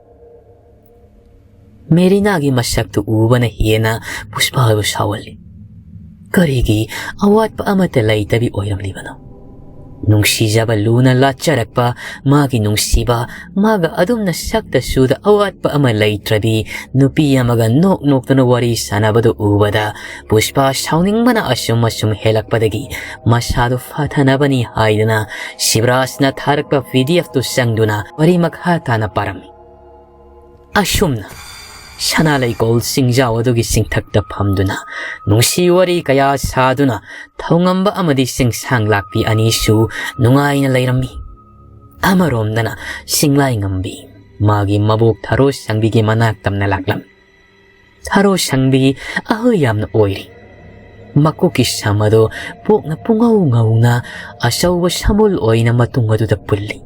ꯃꯦꯔꯤꯅꯥꯒꯤ ꯃꯁꯛꯇꯨ ꯎꯕꯅ ꯍꯦꯟꯅ ꯄꯨꯁꯄꯥꯕꯨ ꯁꯥꯎꯍꯜꯂꯤ꯫ ꯀꯔꯤꯒꯤ ꯑꯋꯥꯠꯄ ꯑꯃꯠꯇ ꯂꯩꯇꯕꯤ ꯑꯣꯏꯔꯝꯂꯤꯕꯅꯣ? ꯅꯨꯡꯁꯤꯖꯕ ꯂꯨꯅ ꯂꯥꯠꯆꯔꯛꯄ ꯃꯥꯒꯤ ꯅꯨꯡꯁꯤꯕ, ꯃꯥꯒ ꯑꯗꯨꯝꯅ ꯁꯛꯇ ꯆꯨꯗ ꯑꯋꯥꯠꯄ ꯑꯃ ꯂꯩꯇ꯭ꯔꯕꯤ ꯅꯨꯄꯤ ꯑꯃꯒ ꯅꯣꯛ ꯅꯣꯛꯇꯨꯅ ꯋꯥꯔꯤ ꯁꯥꯟꯅꯕꯗꯨ ꯎꯕꯗ ꯄꯨꯁꯄꯥ ꯁꯥꯎꯅꯤꯡꯕꯅ ꯑꯁꯨꯝ ꯑꯁꯨꯝ ꯍꯦꯜꯂꯛꯄꯗꯒꯤ ꯃꯁꯥꯗꯨ ꯐꯥꯊꯅꯕꯅꯤ ꯍꯥꯏꯗꯨꯅ ꯁꯤꯕꯔꯥꯖꯅ ꯊꯥꯔꯛꯄ ꯄꯤ ꯗꯤ ꯑꯦꯐ ꯇꯨ ꯆꯪꯗꯨꯅ ꯋꯥꯔꯤ ꯃꯈꯥ ꯇꯥꯅ ꯄꯥꯔꯝꯃꯤ꯫ ꯑꯁꯨꯝꯅ ꯁꯅꯥ ꯂꯩꯀꯣꯜ ꯆꯤꯡꯖꯥꯎ ꯑꯗꯨꯒꯤ ꯆꯤꯡꯊꯛꯇ ꯐꯝꯗꯨꯅ ꯅꯨꯡꯁꯤ ꯋꯥꯔꯤ ꯀꯌꯥ ꯁꯥꯗꯨꯅ ꯊꯧꯉꯝꯕ ꯑꯃꯗꯤ ꯆꯤꯡꯁꯥꯡ ꯂꯥꯛꯄꯤ ꯑꯅꯤꯁꯨ ꯅꯨꯡꯉꯥꯏꯅ ꯂꯩꯔꯝꯃꯤ꯫ ꯑꯃꯔꯣꯝꯗꯅ ꯆꯤꯡꯂꯥꯏꯉꯝꯕꯤ ꯃꯥꯒꯤ ꯃꯕꯣꯛ ꯊꯔꯣ ꯁꯪꯕꯤꯒꯤ ꯃꯅꯥꯛ ꯇꯝꯅ ꯂꯥꯛꯂꯝꯃꯤ꯫ ꯊꯔꯣ ꯁꯪꯕꯤ ꯑꯍꯜ ꯌꯥꯝꯅ ꯑꯣꯏꯔꯤ꯫ ꯃꯀꯣꯛꯀꯤ ꯁꯝ ꯑꯗꯨ ꯄꯣꯛꯅ ꯄꯨꯡꯉꯧ ꯉꯧꯅ ꯑꯆꯧꯕ ꯁꯥꯃꯨꯜ ꯑꯣꯏꯅ ꯃꯇꯨꯡ ꯑꯗꯨꯗ ꯄꯨꯜꯂꯤ꯫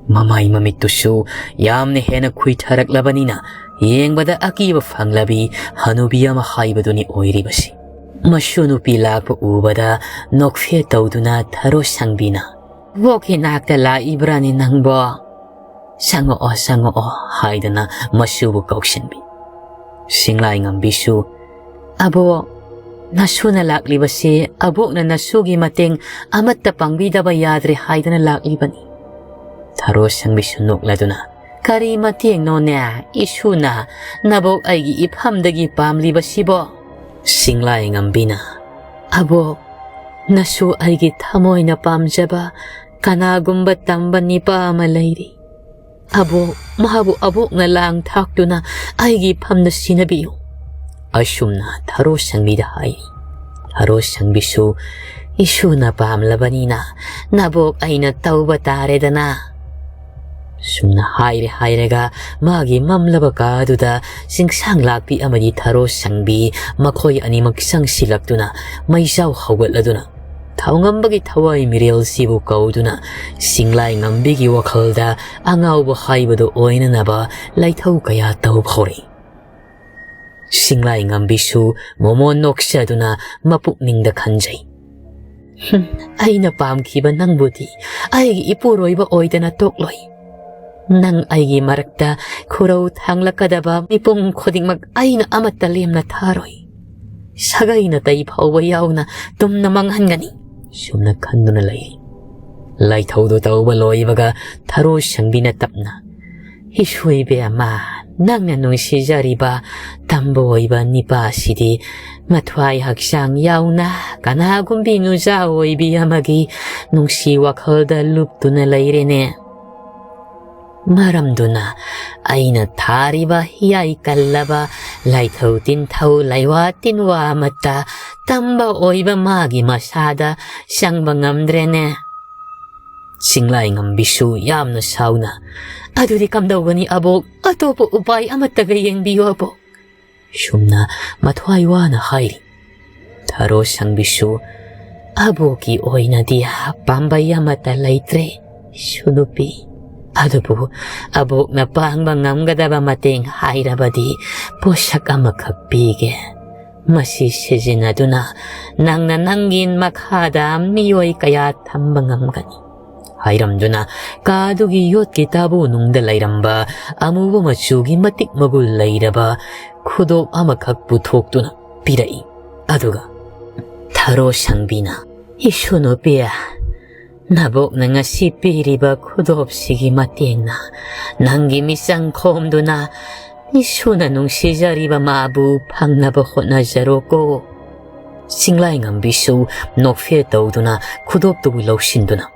ꯃꯃꯥꯏ ꯃꯃꯤꯠꯇꯨꯁꯨ ꯌꯥꯝꯅ ꯍꯦꯟꯅ ꯈꯨꯏꯊꯔꯛꯂꯕꯅꯤꯅ ꯌꯦꯡꯕꯗ ꯑꯀꯤꯕ ꯐꯪꯂꯕꯤ ꯍꯅꯨꯕꯤ ꯑꯃ ꯍꯥꯏꯕꯗꯨꯅꯤ ꯑꯣꯏꯔꯤꯕꯁꯤ꯫ ꯃꯁꯨ ꯅꯨꯄꯤ ꯂꯥꯛꯄ ꯎꯕꯗ ꯅꯣꯛꯐꯦꯠ ꯇꯧꯗꯨꯅ ꯊꯔꯣ ꯁꯪꯕꯤꯅ, "ꯕꯣꯛꯀꯤ ꯅꯥꯛꯇ ꯂꯥꯛꯏꯕ꯭ꯔꯥꯅꯦ ꯅꯪꯕꯣ? ꯆꯪꯉꯛꯑꯣ, ꯆꯪꯉꯛꯑꯣ" ꯍꯥꯏꯗꯅ ꯃꯁꯨꯕꯨ ꯀꯧꯁꯤꯟꯕꯤ꯫ ꯁꯤꯡꯂꯥꯏ ꯉꯝꯕꯤꯁꯨ, "ꯑꯕꯣꯛ, ꯅꯁꯨꯅ ꯂꯥꯛꯂꯤꯕꯁꯤ ꯑꯕꯣꯛꯅ ꯅꯁꯨꯒꯤ ꯃꯇꯦꯡ ꯑꯃꯠꯇ ꯄꯥꯡꯕꯤꯗꯕ ꯌꯥꯗ꯭ꯔꯦ ꯍꯥꯏꯗꯅ ꯂꯥꯛꯂꯤꯕꯅꯤ"꯫ ꯊꯔꯣ ꯁꯪꯕꯤꯁꯨ ꯅꯣꯛꯂꯗꯨꯅ, "ꯀꯔꯤ ꯃꯇꯦꯡꯅꯣꯅꯦ ꯏꯁꯨꯅ ꯅꯕꯣꯛ ꯑꯩꯒꯤ ꯏꯐꯝꯗꯒꯤ ꯄꯥꯝꯂꯤꯕꯁꯤꯕꯣ?" ꯁꯤꯡꯂꯥꯏ ꯉꯝꯕꯤꯅ, "ꯑꯕꯣꯛ, ꯅꯁꯨ ꯑꯩꯒꯤ ꯊꯃꯣꯏꯅ ꯄꯥꯝꯖꯕ ꯀꯅꯥꯒꯨꯝꯕ ꯇꯝꯕ ꯅꯤꯄꯥ ꯑꯃ ꯂꯩꯔꯤ꯫ ꯑꯕꯣꯛ, ꯃꯍꯥꯛꯄꯨ ꯑꯕꯣꯛꯅ ꯂꯥꯡ ꯊꯥꯛꯇꯨꯅ ꯑꯩꯒꯤ ꯐꯝꯗ ꯁꯤꯟꯅꯕꯤꯌꯨ"꯫ ꯑꯁꯨꯝꯅ ꯊꯔꯣ ꯁꯪꯕꯤꯗ ꯍꯥꯏꯔꯤ꯫ ꯊꯔꯣ ꯁꯪꯕꯤꯁꯨ, "ꯏꯁꯨꯅ ꯄꯥꯝꯂꯕꯅꯤꯅ ꯅꯕꯣꯛ ꯑꯩꯅ ꯇꯧꯕ ꯇꯥꯔꯦꯗꯅ"꯫ ꯁꯨꯝꯅ ꯍꯥꯏꯔꯦ ꯍꯥꯏꯔꯒ ꯃꯥꯒꯤ ꯃꯝꯂꯕ ꯀꯥꯗꯨꯗ ꯆꯤꯡꯁꯥꯡ ꯂꯥꯛꯄꯤ ꯑꯃꯗꯤ ꯊꯔꯣ ꯁꯪꯕꯤ ꯃꯈꯣꯏ ꯑꯅꯤꯃꯛ ꯆꯪꯁꯤꯜꯂꯛꯇꯨꯅ ꯃꯩꯖꯥꯎ ꯍꯧꯒꯠꯂꯗꯨꯅ ꯊꯧꯉꯝꯕꯒꯤ ꯊꯋꯥꯏ ꯃꯤꯔꯦꯜꯁꯤꯕꯨ ꯀꯧꯗꯨꯅ ꯁꯤꯡꯂꯥꯏ ꯉꯝꯕꯤꯒꯤ ꯋꯥꯈꯜꯗ ꯑꯉꯥꯎꯕ ꯍꯥꯏꯕꯗꯨ ꯑꯣꯏꯅꯅꯕ ꯂꯥꯏꯊꯧ ꯀꯌꯥ ꯇꯧꯕ ꯍꯧꯔꯛꯏ꯫ ꯁꯤꯡꯂꯥꯏ ꯉꯝꯕꯤꯁꯨ ꯃꯣꯃꯣꯟ ꯅꯣꯛꯆꯗꯨꯅ ꯃꯄꯨꯛꯅꯤꯡꯗ ꯈꯟꯖꯩ, "ꯍꯨꯝ, ꯑꯩꯅ ꯄꯥꯝꯈꯤꯕ ꯅꯪꯕꯨꯗꯤ ꯑꯩꯒꯤ ꯏꯄꯨꯔꯣꯏꯕ ꯑꯣꯏꯗꯅ ꯇꯣꯛꯂꯣꯏ꯫ ꯅꯪ ꯑꯩꯒꯤ ꯃꯔꯛꯇ ꯈꯨꯔꯧ ꯊꯥꯡꯂꯛꯀꯗꯕ ꯃꯤꯄꯨꯝ ꯈꯨꯗꯤꯡꯃꯛ ꯑꯩꯅ ꯑꯃꯠꯇ ꯂꯦꯝꯅ ꯊꯥꯔꯣꯏ꯫ ꯁꯥꯒꯩ ꯅꯥꯇꯩ ꯐꯥꯎꯕ ꯌꯥꯎꯅ ꯇꯨꯝꯅ ꯃꯥꯡꯍꯟꯒꯅꯤ"꯫ ꯁꯨꯝꯅ ꯈꯟꯗꯨꯅ ꯂꯩ꯫ ꯂꯥꯏꯊꯧꯗꯨ ꯇꯧꯕ ꯂꯣꯏꯕꯒ ꯊꯔꯣ ꯁꯪꯕꯤꯅ ꯇꯞꯅ, "ꯏꯁꯨ ꯏꯕꯦꯝꯃ, ꯅꯪꯅ ꯅꯨꯡꯁꯤꯖꯔꯤꯕ ꯇꯝꯕ ꯑꯣꯏꯕ ꯅꯤꯄꯥꯁꯤꯗꯤ ꯃꯊ꯭ꯋꯥꯏ ꯍꯛꯆꯥꯡ ꯌꯥꯎꯅ ꯀꯅꯥꯒꯨꯝꯕꯤ ꯅꯨꯖꯥ ꯑꯣꯏꯕꯤ ꯑꯃꯒꯤ ꯅꯨꯡꯁꯤ ꯋꯥꯈꯜꯗ ꯂꯨꯞꯇꯨꯅ ꯂꯩꯔꯦꯅꯦ"꯫ ꯃꯔꯝꯗꯨꯅ ꯑꯩꯅ ꯊꯥꯔꯤꯕ ꯍꯤꯌꯥꯏ ꯀꯜꯂꯕ ꯂꯥꯏꯊꯧ ꯇꯤꯟꯊꯧ ꯂꯩꯋꯥ ꯇꯤꯟꯋꯥ ꯑꯃꯠꯇ ꯇꯝꯕ ꯑꯣꯏꯕ ꯃꯥꯒꯤ ꯃꯁꯥꯗ ꯆꯪꯕ ꯉꯝꯗ꯭ꯔꯦꯅꯦ꯫ ꯆꯤꯡꯂꯥꯏꯉꯝꯕꯤꯁꯨ ꯌꯥꯝꯅ ꯁꯥꯎꯅ, "ꯑꯗꯨꯗꯤ ꯀꯝꯗꯧꯒꯅꯤ ꯑꯕꯣꯛ? ꯑꯇꯣꯞꯄ ꯎꯄꯥꯏ ꯑꯃꯠꯇꯒ ꯌꯦꯡꯕꯤꯌꯨ ꯑꯕꯣꯛ꯫" ꯁꯨꯝꯅ ꯃꯊ꯭ꯋꯥꯏ ꯋꯥꯅ ꯍꯥꯏꯔꯤ꯫ ꯊꯔꯣ ꯁꯪꯕꯤꯁꯨ, "ꯑꯕꯣꯛꯀꯤ ꯑꯣꯏꯅꯗꯤ ꯄꯥꯝꯕꯩ ꯑꯃꯠꯇ ꯂꯩꯇ꯭ꯔꯦ, ꯏꯁꯨ ꯅꯨꯄꯤ꯫ ꯑꯗꯨꯕꯨ ꯑꯕꯣꯛꯅ ꯄꯥꯡꯕ ꯉꯝꯒꯗꯕ ꯃꯇꯦꯡ ꯍꯥꯏꯔꯕꯗꯤ ꯄꯣꯠꯁꯛ ꯑꯃꯈꯛ ꯄꯤꯒꯦ꯫ ꯃꯁꯤ ꯁꯤꯖꯤꯟꯅꯗꯨꯅ ꯅꯪꯅ ꯅꯪꯒꯤ ꯃꯈꯥꯗ ꯃꯤꯑꯣꯏ ꯀꯌꯥ ꯊꯝꯕ ꯉꯝꯒꯅꯤ꯫" ꯍꯥꯏꯔꯝꯗꯨꯅ ꯀꯥꯗꯨꯒꯤ ꯌꯣꯠꯀꯤ ꯇꯥꯕꯨ ꯅꯨꯡꯗ ꯂꯩꯔꯝꯕ ꯑꯃꯨꯕ ꯃꯆꯨꯒꯤ ꯃꯇꯤꯛ ꯃꯒꯨꯜ ꯂꯩꯔꯕ ꯈꯨꯗꯣꯞ ꯑꯃꯈꯛ ꯄꯨꯊꯣꯛꯇꯨꯅ ꯄꯤꯔꯛꯏ꯫ ꯑꯗꯨꯒ ꯊꯔꯣ ꯁꯪꯕꯤꯅ, "ꯏꯁꯨ ꯅꯨꯄꯤ, ꯅꯕꯣꯛꯅ ꯉꯁꯤ ꯄꯤꯔꯤꯕ ꯈꯨꯗꯣꯞꯁꯤꯒꯤ ꯃꯇꯦꯡꯅ ꯅꯪꯒꯤ ꯃꯤꯆꯪ ꯈꯣꯝꯗꯨꯅ ꯏꯁꯨꯅ ꯅꯨꯡꯁꯤꯖꯔꯤꯕ ꯃꯥꯕꯨ ꯐꯪꯅꯕ ꯍꯣꯠꯅꯖꯔꯣꯀꯣ꯫" ꯆꯤꯡꯂꯥꯏꯉꯝꯕꯤꯁꯨ ꯅꯣꯛꯐꯦ ꯇꯧꯗꯨꯅ ꯈꯨꯗꯣꯞꯇꯨꯕꯨ ꯂꯧꯁꯤꯟꯗꯨꯅ,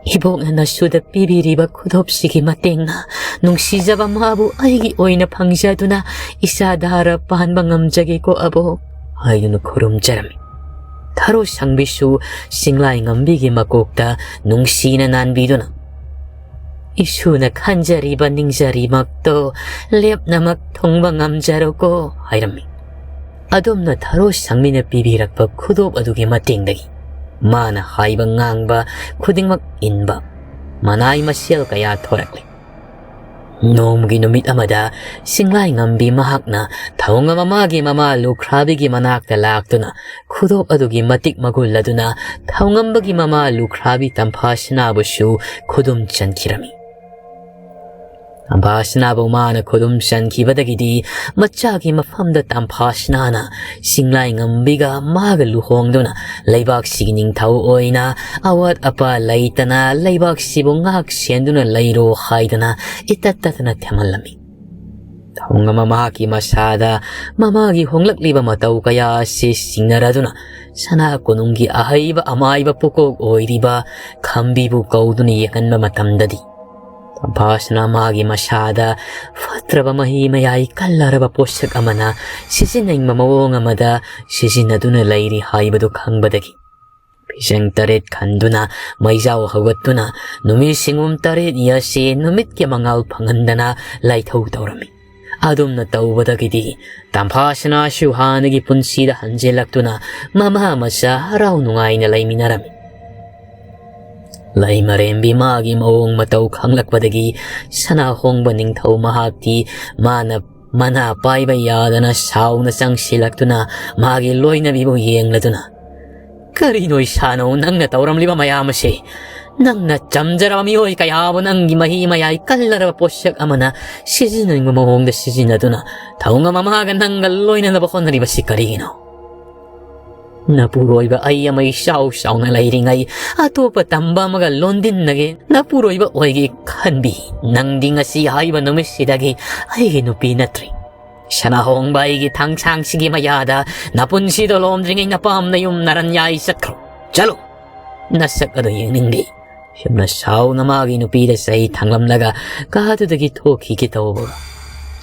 "ꯏꯕꯣꯛꯅ ꯅꯁꯨꯗ ꯄꯤꯕꯤꯔꯤꯕ ꯈꯨꯗꯣꯞꯁꯤꯒꯤ ꯃꯇꯦꯡꯅ ꯅꯨꯡꯁꯤꯖꯕ ꯃꯥꯕꯨ ꯑꯩꯒꯤ ꯑꯣꯏꯅ ꯐꯪꯖꯗꯨꯅ ꯏꯆꯥ ꯗꯥꯔ ꯄꯥꯟꯕ ꯉꯝꯖꯒꯦꯀꯣ ꯑꯕꯣꯛ" ꯍꯥꯏꯗꯨꯅ ꯈꯨꯔꯨꯝꯖꯔꯝꯃꯤ꯫ ꯊꯔꯣ ꯁꯪꯕꯤꯁꯨ ꯆꯤꯡꯂꯥꯏꯉꯝꯕꯤꯒꯤ ꯃꯀꯣꯛꯇ ꯅꯨꯡꯁꯤꯅ ꯅꯥꯟꯕꯤꯗꯨꯅ, "ꯏꯁꯨꯅ ꯈꯟꯖꯔꯤꯕ ꯅꯤꯡꯖꯔꯤꯃꯛꯇꯣ ꯂꯦꯞꯅꯃꯛ ꯊꯨꯡꯕ ꯉꯝꯖꯔꯣꯀꯣ" ꯍꯥꯏꯔꯝꯃꯤ꯫ ꯑꯗꯣꯝꯅ ꯊꯔꯣ ꯁꯪꯕꯤꯅ ꯄꯤꯕꯤꯔꯛꯄ ꯈꯨꯗꯣꯞ ꯑꯗꯨꯒꯤ ꯃꯇꯦꯡꯗꯒꯤ ꯃꯥꯅ ꯍꯥꯏꯕ ꯉꯥꯡꯕ ꯈꯨꯗꯤꯡꯃꯛ ꯏꯟꯕ ꯃꯅꯥꯏ ꯃꯁꯦꯜ ꯀꯌꯥ ꯊꯣꯔꯛꯂꯤ꯫ ꯅꯣꯡꯃꯒꯤ ꯅꯨꯃꯤꯠ ꯑꯃꯗ ꯆꯤꯡꯂꯥꯏꯉꯝꯕꯤ ꯃꯍꯥꯛꯅ ꯊꯧꯉꯝ ꯃꯃꯥꯒꯤ ꯃꯃꯥ ꯂꯨꯈ꯭ꯔꯥꯕꯤꯒꯤ ꯃꯅꯥꯛꯇ ꯂꯥꯛꯇꯨꯅ ꯈꯨꯗꯣꯞ ꯑꯗꯨꯒꯤ ꯃꯇꯤꯛ ꯃꯒꯨꯜ ꯑꯗꯨꯅ ꯊꯧꯉꯝꯕꯒꯤ ꯃꯃꯥ ꯂꯨꯈ꯭ꯔꯥꯕꯤ ꯇꯝꯐꯥꯁꯅꯥꯕꯨꯁꯨ ꯈꯨꯗꯨꯝ ꯆꯟꯈꯤꯔꯝꯃꯤ꯫ ꯇꯝꯐꯥꯁꯅꯥꯕꯨ ꯃꯥꯅ ꯈꯨꯗꯨꯝ ꯆꯟꯈꯤꯕꯗꯒꯤꯗꯤ ꯃꯆꯥꯒꯤ ꯃꯐꯝꯗ ꯇꯝꯐꯥꯁꯅꯥꯅ ꯆꯤꯡꯂꯥꯏꯉꯝꯕꯤꯒ ꯃꯥꯒ ꯂꯨꯍꯣꯡꯗꯨꯅ ꯂꯩꯕꯥꯛꯁꯤꯒꯤ ꯅꯤꯡꯊꯧ ꯑꯣꯏꯅ ꯑꯋꯥꯠ ꯑꯄꯥ ꯂꯩꯇꯅ ꯂꯩꯕꯥꯛꯁꯤꯕꯨ ꯉꯥꯛ ꯁꯦꯟꯗꯨꯅ ꯂꯩꯔꯣ ꯍꯥꯏꯗꯅ ꯏꯇꯠ ꯇꯠꯇꯅ ꯊꯦꯝꯍꯜꯂꯝꯃꯤ꯫ ꯊꯧꯉꯝ ꯃꯍꯥꯛꯀꯤ ꯃꯁꯥꯗ ꯃꯃꯥꯒꯤ ꯍꯣꯡꯂꯛꯂꯤꯕ ꯃꯇꯧ ꯀꯌꯥ ꯑꯁꯤ ꯆꯤꯡꯅꯔꯗꯨꯅ ꯁꯅꯥ ꯀꯣꯅꯨꯡꯒꯤ ꯑꯍꯩꯕ ꯑꯃꯥꯏꯕ ꯄꯨꯀꯣꯛ ꯑꯣꯏꯔꯤꯕ ꯈꯝꯕꯤꯕꯨ ꯀꯧꯗꯨꯅ ꯌꯦꯡꯍꯟꯕ ꯃꯇꯝꯗꯗꯤ ꯇꯝꯐꯥꯁꯅ ꯃꯥꯒꯤ ꯃꯁꯥꯗ ꯐꯠꯇ꯭ꯔꯕ ꯃꯍꯤ ꯃꯌꯥꯏ ꯀꯜꯂꯔꯕ ꯄꯣꯠꯁꯛ ꯑꯃꯅ ꯁꯤꯖꯤꯟꯅꯅꯤꯡꯕ ꯃꯑꯣꯡ ꯑꯃꯗ ꯁꯤꯖꯤꯟꯅꯗꯨꯅ ꯂꯩꯔꯤ ꯍꯥꯏꯕꯗꯨ ꯈꯪꯕꯗꯒꯤ ꯐꯤꯖꯪ ꯇꯔꯦꯠ ꯈꯟꯗꯨꯅ ꯃꯩꯖꯥꯎ ꯍꯧꯒꯠꯇꯨꯅ ꯅꯨꯃꯤꯠ ꯁꯤꯡꯒꯨꯝ ꯇꯔꯦꯠꯅꯤ ꯑꯁꯤ ꯅꯨꯃꯤꯠꯀꯤ ꯃꯉꯥꯜ ꯐꯪꯍꯟꯗꯅ ꯂꯥꯏꯊꯧ ꯇꯧꯔꯝꯃꯤ꯫ ꯑꯗꯨꯝꯅ ꯇꯧꯕꯗꯒꯤꯗꯤ ꯇꯝꯐꯥꯁꯅꯥꯁꯨ ꯍꯥꯟꯅꯒꯤ ꯄꯨꯟꯁꯤꯗ ꯍꯟꯖꯤꯜꯂꯛꯇꯨꯅ ꯃꯃꯥ ꯃꯆꯥ ꯍꯔꯥꯎ ꯅꯨꯡꯉꯥꯏꯅ ꯂꯩꯃꯤꯟꯅꯔꯝꯃꯤ꯫ ꯂꯩꯃꯔꯦꯝꯕꯤ ꯃꯥꯒꯤ ꯃꯑꯣꯡ ꯃꯇꯧ ꯈꯪꯂꯛꯄꯗꯒꯤ ꯁꯅꯥꯍꯣꯡꯕ ꯅꯤꯡꯊꯧ ꯃꯍꯥꯛꯇꯤ ꯃꯥꯅ ꯃꯅꯥ ꯄꯥꯏꯕ ꯌꯥꯗꯅ ꯁꯥꯎꯅ ꯆꯪꯁꯤꯜꯂꯛꯇꯨꯅ ꯃꯥꯒꯤ ꯂꯣꯏꯅꯕꯤꯕꯨ ꯌꯦꯡꯂꯗꯨꯅ, "ꯀꯔꯤꯅꯣ ꯏꯁꯥꯅꯧ ꯅꯪꯅ ꯇꯧꯔꯝꯂꯤꯕ ꯃꯌꯥꯝ ꯑꯁꯤ? ꯅꯪꯅ ꯆꯝꯖꯔꯕ ꯃꯤꯑꯣꯏ ꯀꯌꯥꯕꯨ ꯅꯪꯒꯤ ꯃꯍꯤ ꯃꯌꯥꯏ ꯀꯜꯂꯔꯕ ꯄꯣꯠꯁꯛ ꯑꯃꯅ ꯁꯤꯖꯤꯟꯅꯅꯤꯡꯕ ꯃꯑꯣꯡꯗ ꯁꯤꯖꯤꯟꯅꯗꯨꯅ ꯊꯧꯉꯝ ꯑꯃꯒ ꯅꯪꯒ ꯂꯣꯏꯅꯅꯕ ꯍꯣꯠꯅꯔꯤꯕꯁꯤ ꯀꯔꯤꯒꯤꯅꯣ? ꯅꯄꯨꯔꯣꯏꯕ ꯑꯩ ꯑꯃ ꯏꯆꯥꯎ ꯆꯥꯎꯅ ꯂꯩꯔꯤꯉꯩ ꯑꯇꯣꯞꯄ ꯇꯝꯕ ꯑꯃꯒ ꯂꯣꯟꯗꯤꯟꯅꯒꯦ ꯅꯄꯨꯔꯣꯏꯕ ꯑꯣꯏꯒꯦ ꯈꯟꯕꯤ ꯅꯪꯗꯤ ꯉꯁꯤ ꯍꯥꯏꯕ ꯅꯨꯃꯤꯠꯁꯤꯗꯒꯤ ꯑꯩꯒꯤ ꯅꯨꯄꯤ ꯅꯠꯇ꯭ꯔꯤ꯫ ꯁꯅꯥꯍꯣꯡꯕ ꯑꯩꯒꯤ ꯊꯥꯡꯁꯥꯡꯁꯤꯒꯤ ꯃꯌꯥꯗ ꯅꯄꯨꯟꯁꯤꯗꯣ ꯂꯣꯝꯗ꯭ꯔꯤꯉꯩ ꯅꯄꯥꯝ ꯅꯌꯨꯝ ꯅꯔꯟꯌꯥꯏ ꯆꯠꯈ꯭ꯔꯣ꯫ ꯆꯠꯂꯨ꯫ ꯅꯁꯛ ꯑꯗꯨ ꯌꯦꯡꯅꯤꯡꯗꯦ꯫" ꯁꯨꯝꯅ ꯁꯥꯎꯅ ꯃꯥꯒꯤ ꯅꯨꯄꯤꯗ ꯆꯩ ꯊꯥꯡꯂꯝꯂꯒ ꯀꯥꯗꯨꯗꯒꯤ ꯊꯣꯛꯈꯤꯒꯦ ꯇꯧꯕ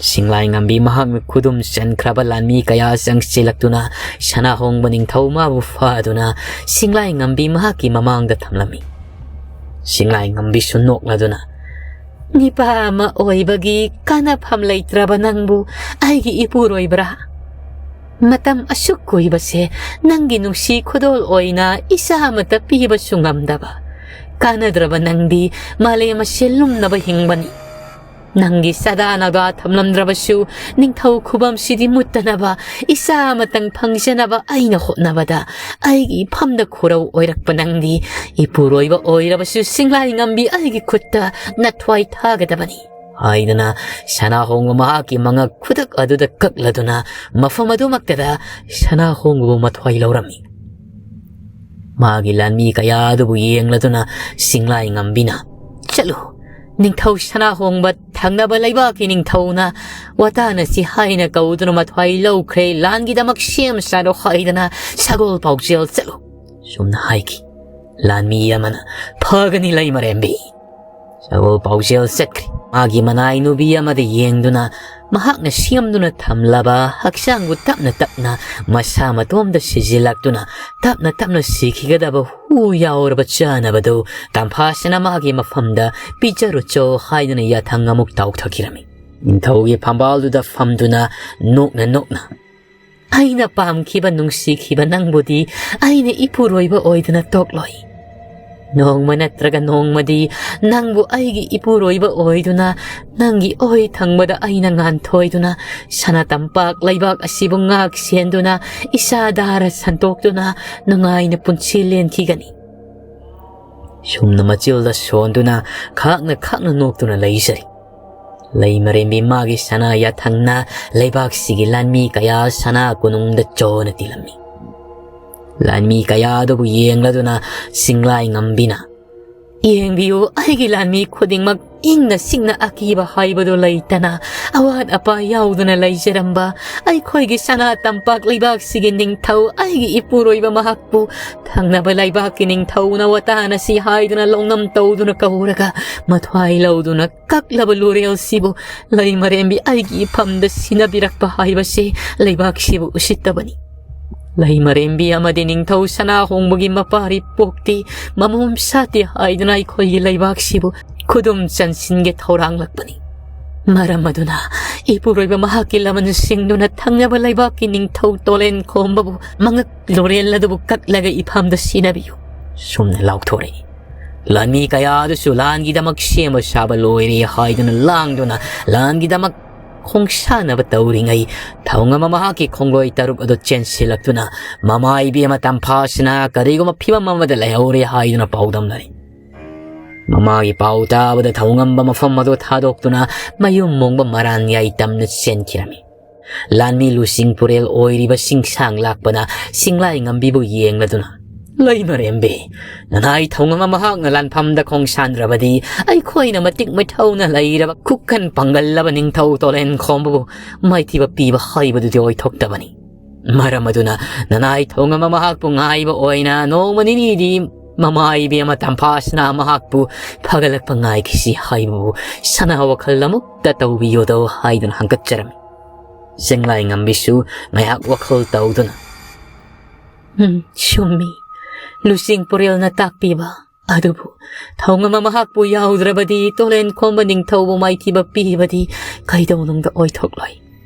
ꯁꯤꯡꯂꯥꯏ ꯉꯝꯕꯤ ꯃꯍꯥꯛꯅ ꯈꯨꯗꯨꯝ ꯆꯟꯈ꯭ꯔꯕ ꯂꯥꯟꯃꯤ ꯀꯌꯥ ꯆꯪꯁꯤꯜꯂꯛꯇꯨꯅ ꯁꯅꯥꯍꯣꯡꯕ ꯅꯤꯡꯊꯧ ꯃꯥꯕꯨ ꯐꯥꯗꯨꯅ ꯁꯤꯡꯂꯥꯏ ꯉꯝꯕꯤ ꯃꯍꯥꯛꯀꯤ ꯃꯃꯥꯡꯗ ꯊꯝꯂꯝꯃꯤ꯫ ꯁꯤꯡꯂꯥꯏ ꯉꯝꯕꯤꯁꯨ ꯅꯣꯛꯂꯗꯨꯅ, "ꯅꯤꯄꯥ ꯑꯃ ꯑꯣꯏꯕꯒꯤ ꯀꯥꯟꯅꯐꯝ ꯂꯩꯇ꯭ꯔꯕ ꯅꯪꯕꯨ ꯑꯩꯒꯤ ꯏꯄꯨꯔꯣꯏꯕ꯭ꯔꯥ? ꯃꯇꯝ ꯑꯁꯨꯛ ꯀꯨꯏꯕꯁꯦ ꯅꯪꯒꯤ ꯅꯨꯡꯁꯤ ꯈꯨꯗꯣꯜ ꯑꯣꯏꯅ ꯏꯆꯥ ꯑꯃꯠꯇ ꯄꯤꯕꯁꯨ ꯉꯝꯗꯕ ꯀꯥꯟꯅꯗ꯭ꯔꯕ ꯅꯪꯗꯤ ꯃꯥꯂꯦꯝ ꯑꯁꯤ ꯂꯨꯝꯅꯕ ꯍꯤꯡꯕꯅꯤ꯫ ꯅꯪꯒꯤ ꯆꯥꯗꯥ ꯅꯥꯎꯗꯥ ꯊꯝꯂꯝꯗ꯭ꯔꯕꯁꯨ ꯅꯤꯡꯊꯧ ꯈꯨꯕꯝꯁꯤꯗꯤ ꯃꯨꯠꯇꯅꯕ ꯏꯆꯥ ꯑꯃꯇꯪ ꯐꯪꯖꯅꯕ ꯑꯩꯅ ꯍꯣꯠꯅꯕꯗ ꯑꯩꯒꯤ ꯏꯐꯝꯗ ꯈꯨꯔꯧ ꯑꯣꯏꯔꯛꯄ ꯅꯪꯗꯤ ꯏꯄꯨꯔꯣꯏꯕ ꯑꯣꯏꯔꯕꯁꯨ ꯁꯤꯡꯂꯥꯏ ꯉꯝꯕꯤ ꯑꯩꯒꯤ ꯈꯨꯠꯇ ꯅꯊ꯭ꯋꯥꯏ ꯊꯥꯒꯗꯕꯅꯤ" ꯍꯥꯏꯗꯨꯅ ꯁꯅꯥꯍꯣꯡꯕ ꯃꯍꯥꯛꯀꯤ ꯃꯉꯛ ꯈꯨꯗꯛ ꯑꯗꯨꯗ ꯀꯛꯂꯗꯨꯅ ꯃꯐꯝ ꯑꯗꯨꯃꯛꯇꯗ ꯁꯅꯥꯍꯣꯡꯕꯕꯨ ꯃꯊ꯭ꯋꯥꯏ ꯂꯧꯔꯝꯃꯤ꯫ ꯃꯥꯒꯤ ꯂꯥꯟꯃꯤ ꯀꯌꯥ ꯑꯗꯨꯕꯨ ꯌꯦꯡꯂꯗꯨꯅ ꯁꯤꯡꯂꯥꯏ ꯉꯝꯕꯤꯅ, "ꯆꯠꯂꯨ, ꯅꯤꯡꯊꯧ ꯁꯅꯥꯍꯣꯡꯕ ꯊꯪꯅꯕ ꯂꯩꯕꯥꯛꯀꯤ ꯅꯤꯡꯊꯧꯅ ꯋꯥꯇꯥꯅꯁꯤ ꯍꯥꯏꯅ ꯀꯧꯗꯨꯅ ꯃꯊ꯭ꯋꯥꯏ ꯂꯧꯈ꯭ꯔꯦ, ꯂꯥꯟꯒꯤꯗꯃꯛ ꯁꯦꯝ ꯁꯥꯔꯣ" ꯍꯥꯏꯗꯅ ꯁꯒꯣꯜ ꯄꯥꯎꯖꯦꯜ ꯆꯠꯂꯨ ꯁꯨꯝꯅ ꯍꯥꯏꯈꯤ꯫ ꯂꯥꯟꯃꯤ ꯑꯃꯅ, "ꯐꯒꯅꯤ ꯂꯩꯃꯔꯦꯝꯕꯤ"꯫ ꯇꯥꯒꯣꯜ ꯄꯥꯎꯖꯦꯜ ꯆꯠꯈ꯭ꯔꯤ꯫ ꯃꯥꯒꯤ ꯃꯅꯥꯏ ꯅꯨꯄꯤ ꯑꯃꯗ ꯌꯦꯡꯗꯨꯅ, ꯃꯍꯥꯛꯅ ꯁꯦꯝꯗꯨꯅ ꯊꯝꯂꯕ ꯍꯛꯆꯥꯡꯕꯨ ꯇꯞꯅ ꯇꯞꯅ ꯃꯁꯥ ꯃꯇꯣꯝꯗ ꯁꯤꯖꯤꯜꯂꯛꯇꯨꯅ, ꯇꯞꯅ ꯇꯞꯅ ꯁꯤꯈꯤꯒꯗꯕ ꯍꯨ ꯌꯥꯎꯔꯕ ꯆꯥꯅꯕꯗꯨ ꯇꯝꯐꯥꯁꯤꯅ ꯃꯥꯒꯤ ꯃꯐꯝꯗ ꯄꯤꯖꯔꯨꯆꯣ ꯍꯥꯏꯗꯨꯅ ꯌꯥꯊꯪ ꯑꯃꯨꯛ ꯇꯥꯎꯊꯈꯤꯔꯝꯃꯤ꯫ ꯅꯤꯡꯊꯧꯒꯤ ꯐꯝꯕꯥꯜꯗꯨꯗ ꯐꯝꯗꯨꯅ ꯅꯣꯛꯅ ꯅꯣꯛꯅ, "ꯑꯩꯅ ꯄꯥꯝꯈꯤꯕ, ꯅꯨꯡꯁꯤꯈꯤꯕ ꯅꯪꯕꯨꯗꯤ ꯑꯩꯅ ꯏꯄꯨꯔꯣꯏꯕ ꯑꯣꯏꯗꯨꯅ ꯇꯣꯛꯂꯣꯏ꯫ ꯅꯣꯡꯃ ꯅꯠꯇ꯭ꯔꯒ ꯅꯣꯡꯃꯗꯤ ꯅꯪꯕꯨ ꯑꯩꯒꯤ ꯏꯄꯨꯔꯣꯏꯕ ꯑꯣꯏꯗꯨꯅ, ꯅꯪꯒꯤ ꯑꯣꯏ ꯊꯪꯕꯗ ꯑꯩꯅ ꯉꯥꯟꯊꯣꯏꯗꯨꯅ, ꯁꯅꯥ ꯇꯝꯄꯥꯛ ꯂꯩꯕꯥꯛ ꯑꯁꯤꯕꯨ ꯉꯥꯛ ꯁꯦꯟꯗꯨꯅ, ꯏꯆꯥ ꯗꯥꯔ ꯁꯟꯇꯣꯛꯇꯨꯅ ꯅꯨꯡꯉꯥꯏꯅ ꯄꯨꯟꯁꯤ ꯂꯦꯟꯈꯤꯒꯅꯤ"꯫ ꯁꯨꯝꯅ ꯃꯆꯤꯜꯗ ꯁꯣꯟꯗꯨꯅ ꯈꯥꯛꯅ ꯈꯥꯛꯅ ꯅꯣꯛꯇꯨꯅ ꯂꯩꯖꯔꯤ꯫ ꯂꯩꯃꯔꯦꯝꯕꯤ ꯃꯥꯒꯤ ꯁꯅꯥ ꯌꯥꯊꯪꯅ ꯂꯩꯕꯥꯛꯁꯤꯒꯤ ꯂꯥꯟꯃꯤ ꯀꯌꯥ ꯁꯅꯥ ꯀꯣꯅꯨꯡꯗ ꯆꯣꯅ ꯇꯤꯜꯂꯝꯃꯤ꯫ ꯂꯥꯟꯃꯤ ꯀꯌꯥ ꯑꯗꯨꯕꯨ ꯌꯦꯡꯂꯗꯨꯅ ꯆꯤꯡꯂꯥꯏ ꯉꯝꯕꯤꯅ, "ꯌꯦꯡꯕꯤꯌꯨ, ꯑꯩꯒꯤ ꯂꯥꯟꯃꯤ ꯈꯨꯗꯤꯡꯃꯛ ꯏꯪꯅ ꯆꯤꯛꯅ ꯑꯀꯤꯕ ꯍꯥꯏꯕꯗꯨ ꯂꯩꯇꯅ, ꯑꯋꯥꯠ ꯑꯄꯥ ꯌꯥꯎꯗꯅ ꯂꯩꯖꯔꯝꯕ ꯑꯩꯈꯣꯏꯒꯤ ꯁꯅꯥ ꯇꯝꯄꯥꯛ ꯂꯩꯕꯥꯛꯁꯤꯒꯤ ꯅꯤꯡꯊꯧ, ꯑꯩꯒꯤ ꯏꯄꯨꯔꯣꯏꯕ ꯃꯍꯥꯛꯄꯨ ꯊꯪꯅꯕ ꯂꯩꯕꯥꯛꯀꯤ ꯅꯤꯡꯊꯧꯅ ꯋꯥꯇꯥꯅ ꯁꯤ ꯍꯥꯏꯗꯨꯅ ꯂꯧꯅꯝ ꯇꯧꯗꯨꯅ ꯀꯧꯔꯒ ꯃꯊ꯭ꯋꯥꯏ ꯂꯧꯗꯨꯅ ꯀꯛꯂꯕ ꯂꯣꯔꯦꯜꯁꯤꯕꯨ ꯂꯩꯃꯔꯦꯝꯕꯤ ꯑꯩꯒꯤ ꯏꯐꯝꯗ ꯁꯤꯟꯅꯕꯤꯔꯛꯄ ꯍꯥꯏꯕꯁꯤ ꯂꯩꯕꯥꯛꯁꯤꯕꯨ ꯎꯁꯤꯠꯇꯕꯅꯤ꯫ ꯂꯩꯃꯔꯦꯝꯕꯤ ꯑꯃꯗꯤ ꯅꯤꯡꯊꯧ ꯁꯅꯥꯍꯣꯡꯕꯒꯤ ꯃꯄꯥꯔꯤ ꯄꯣꯛꯇꯤ ꯃꯃꯣꯝ ꯁꯥꯠꯇꯦ ꯍꯥꯏꯗꯨꯅ ꯑꯩꯈꯣꯏꯒꯤ ꯂꯩꯕꯥꯛꯁꯤꯕꯨ ꯈꯨꯗꯨꯝ ꯆꯟꯁꯤꯟꯒꯦ ꯊꯧꯔꯥꯡꯂꯛꯄꯅꯤ꯫ ꯃꯔꯝ ꯑꯗꯨꯅ ꯏꯄꯨꯔꯣꯏꯕ ꯃꯍꯥꯛꯀꯤ ꯂꯃꯟꯁꯤꯡꯗꯨꯅ ꯊꯪꯅꯕ ꯂꯩꯕꯥꯛꯀꯤ ꯅꯤꯡꯊꯧ ꯇꯣꯂꯦꯟ ꯈꯣꯝꯕꯕꯨ ꯃꯉꯛ ꯂꯣꯔꯦꯜ ꯑꯗꯨꯕꯨ ꯀꯛꯂꯒ ꯏꯐꯝꯗ ꯁꯤꯟꯅꯕꯤꯌꯨ" ꯁꯨꯝꯅ ꯂꯥꯎꯊꯣꯔꯛꯏ꯫ ꯂꯥꯟꯃꯤ ꯀꯌꯥ ꯑꯗꯨꯁꯨ ꯂꯥꯟꯒꯤꯗꯃꯛ ꯁꯦꯝꯕ ꯁꯥꯕ ꯂꯣꯏꯔꯦ ꯍꯥꯏꯗꯨꯅ ꯂꯥꯡꯗꯨꯅ ꯂꯥꯟꯒꯤꯗꯃꯛ ꯈꯣꯡꯁꯥꯟꯅꯕ ꯇꯧꯔꯤꯉꯩ, ꯊꯧꯉꯝꯕ ꯃꯍꯥꯛꯀꯤ ꯈꯣꯡꯂꯣꯏ ꯇꯔꯨꯛ ꯑꯗꯨ ꯆꯦꯟꯁꯤꯜꯂꯛꯇꯨꯅ ꯃꯃꯥ ꯏꯕꯦꯝꯃ ꯇꯝꯐꯥꯁꯤꯅ ꯀꯔꯤꯒꯨꯝꯕ ꯐꯤꯕꯝ ꯑꯃꯗ ꯂꯩꯍꯧꯔꯦ ꯍꯥꯏꯗꯨꯅ ꯄꯥꯎꯗꯝꯅꯔꯤ꯫ ꯃꯃꯥꯒꯤ ꯄꯥꯎ ꯇꯥꯕꯗ ꯊꯧꯉꯝꯕ ꯃꯐꯝ ꯑꯗꯨ ꯊꯥꯗꯣꯛꯇꯨꯅ ꯃꯌꯨꯝ ꯃꯣꯡꯕ ꯃꯔꯥꯟ ꯌꯥꯏ ꯇꯝꯅ ꯆꯦꯟꯈꯤꯔꯝꯃꯤ꯫ ꯂꯥꯟꯃꯤ ꯂꯨꯆꯤꯡ ꯄꯨꯔꯦꯜ ꯑꯣꯏꯔꯤꯕ ꯁꯤꯡꯁꯥꯡ ꯂꯥꯛꯄꯅ ꯁꯤꯡꯂꯥꯏ ꯉꯝꯕꯤꯕꯨ ꯌꯦꯡꯂꯗꯨꯅ, "ꯂꯩꯃꯔꯦꯝꯕꯤ, ꯅꯅꯥꯏ ꯊꯧꯉꯝꯕ ꯃꯍꯥꯛꯅ ꯂꯥꯟꯐꯝꯗ ꯈꯣꯡꯁꯥꯟꯗ꯭ꯔꯕꯗꯤ ꯑꯩꯈꯣꯏꯅ ꯃꯇꯤꯛ ꯃꯊꯧꯅ ꯂꯩꯔꯕ ꯈꯨꯀꯟ ꯄꯥꯡꯒꯜꯂꯕ ꯅꯤꯡꯊꯧ ꯇꯣꯂꯦꯟ ꯈꯣꯝꯕꯕꯨ ꯃꯥꯏꯊꯤꯕ ꯄꯤꯕ ꯍꯥꯏꯕꯗꯨꯗꯤ ꯑꯣꯏꯊꯣꯛꯇꯕꯅꯤ꯫ ꯃꯔꯝ ꯑꯗꯨꯅ ꯅꯅꯥꯏ ꯊꯧꯉꯝꯕ ꯃꯍꯥꯛꯄꯨ ꯉꯥꯏꯕ ꯑꯣꯏꯅ ꯅꯣꯡꯃ ꯅꯤꯅꯤꯗꯤ ꯃꯃꯥ ꯏꯕꯦꯝꯃ ꯇꯝꯐꯥꯁꯤꯅ ꯃꯍꯥꯛꯄꯨ ꯐꯒꯠꯂꯛꯄ ꯉꯥꯏꯈꯤꯁꯤ ꯍꯥꯏꯕꯕꯨ ꯁꯅꯥ ꯋꯥꯈꯜ ꯑꯃꯨꯛꯇ ꯇꯧꯕꯤꯌꯣꯗꯣ ꯍꯥꯏꯗꯨꯅ ꯍꯪꯒꯠꯆꯔꯝꯃꯤ꯫ ꯆꯤꯡꯂꯥꯏꯉꯝꯕꯤꯁꯨ ꯉꯥꯏꯍꯥꯛ ꯋꯥꯈꯜ ꯇꯧꯗꯨꯅ, "ꯎꯝ, ꯆꯨꯝꯃꯤ꯫ ꯂꯨꯆꯤꯡ ꯄꯨꯔꯦꯜꯅ ꯇꯥꯛꯄꯤꯕ꯫ ꯑꯗꯨꯕꯨ ꯊꯧꯉꯝꯕ ꯃꯍꯥꯛꯄꯨ ꯌꯥꯎꯗ꯭ꯔꯕꯗꯤ ꯇꯣꯂꯦꯟ ꯈꯣꯝꯕ ꯅꯤꯡꯊꯧꯕꯨ ꯃꯥꯏꯊꯤꯕ ꯄꯤꯕꯗꯤ ꯀꯩꯗꯧꯅꯨꯡꯗ ꯑꯣꯏꯊꯣꯛꯂꯣꯏ꯫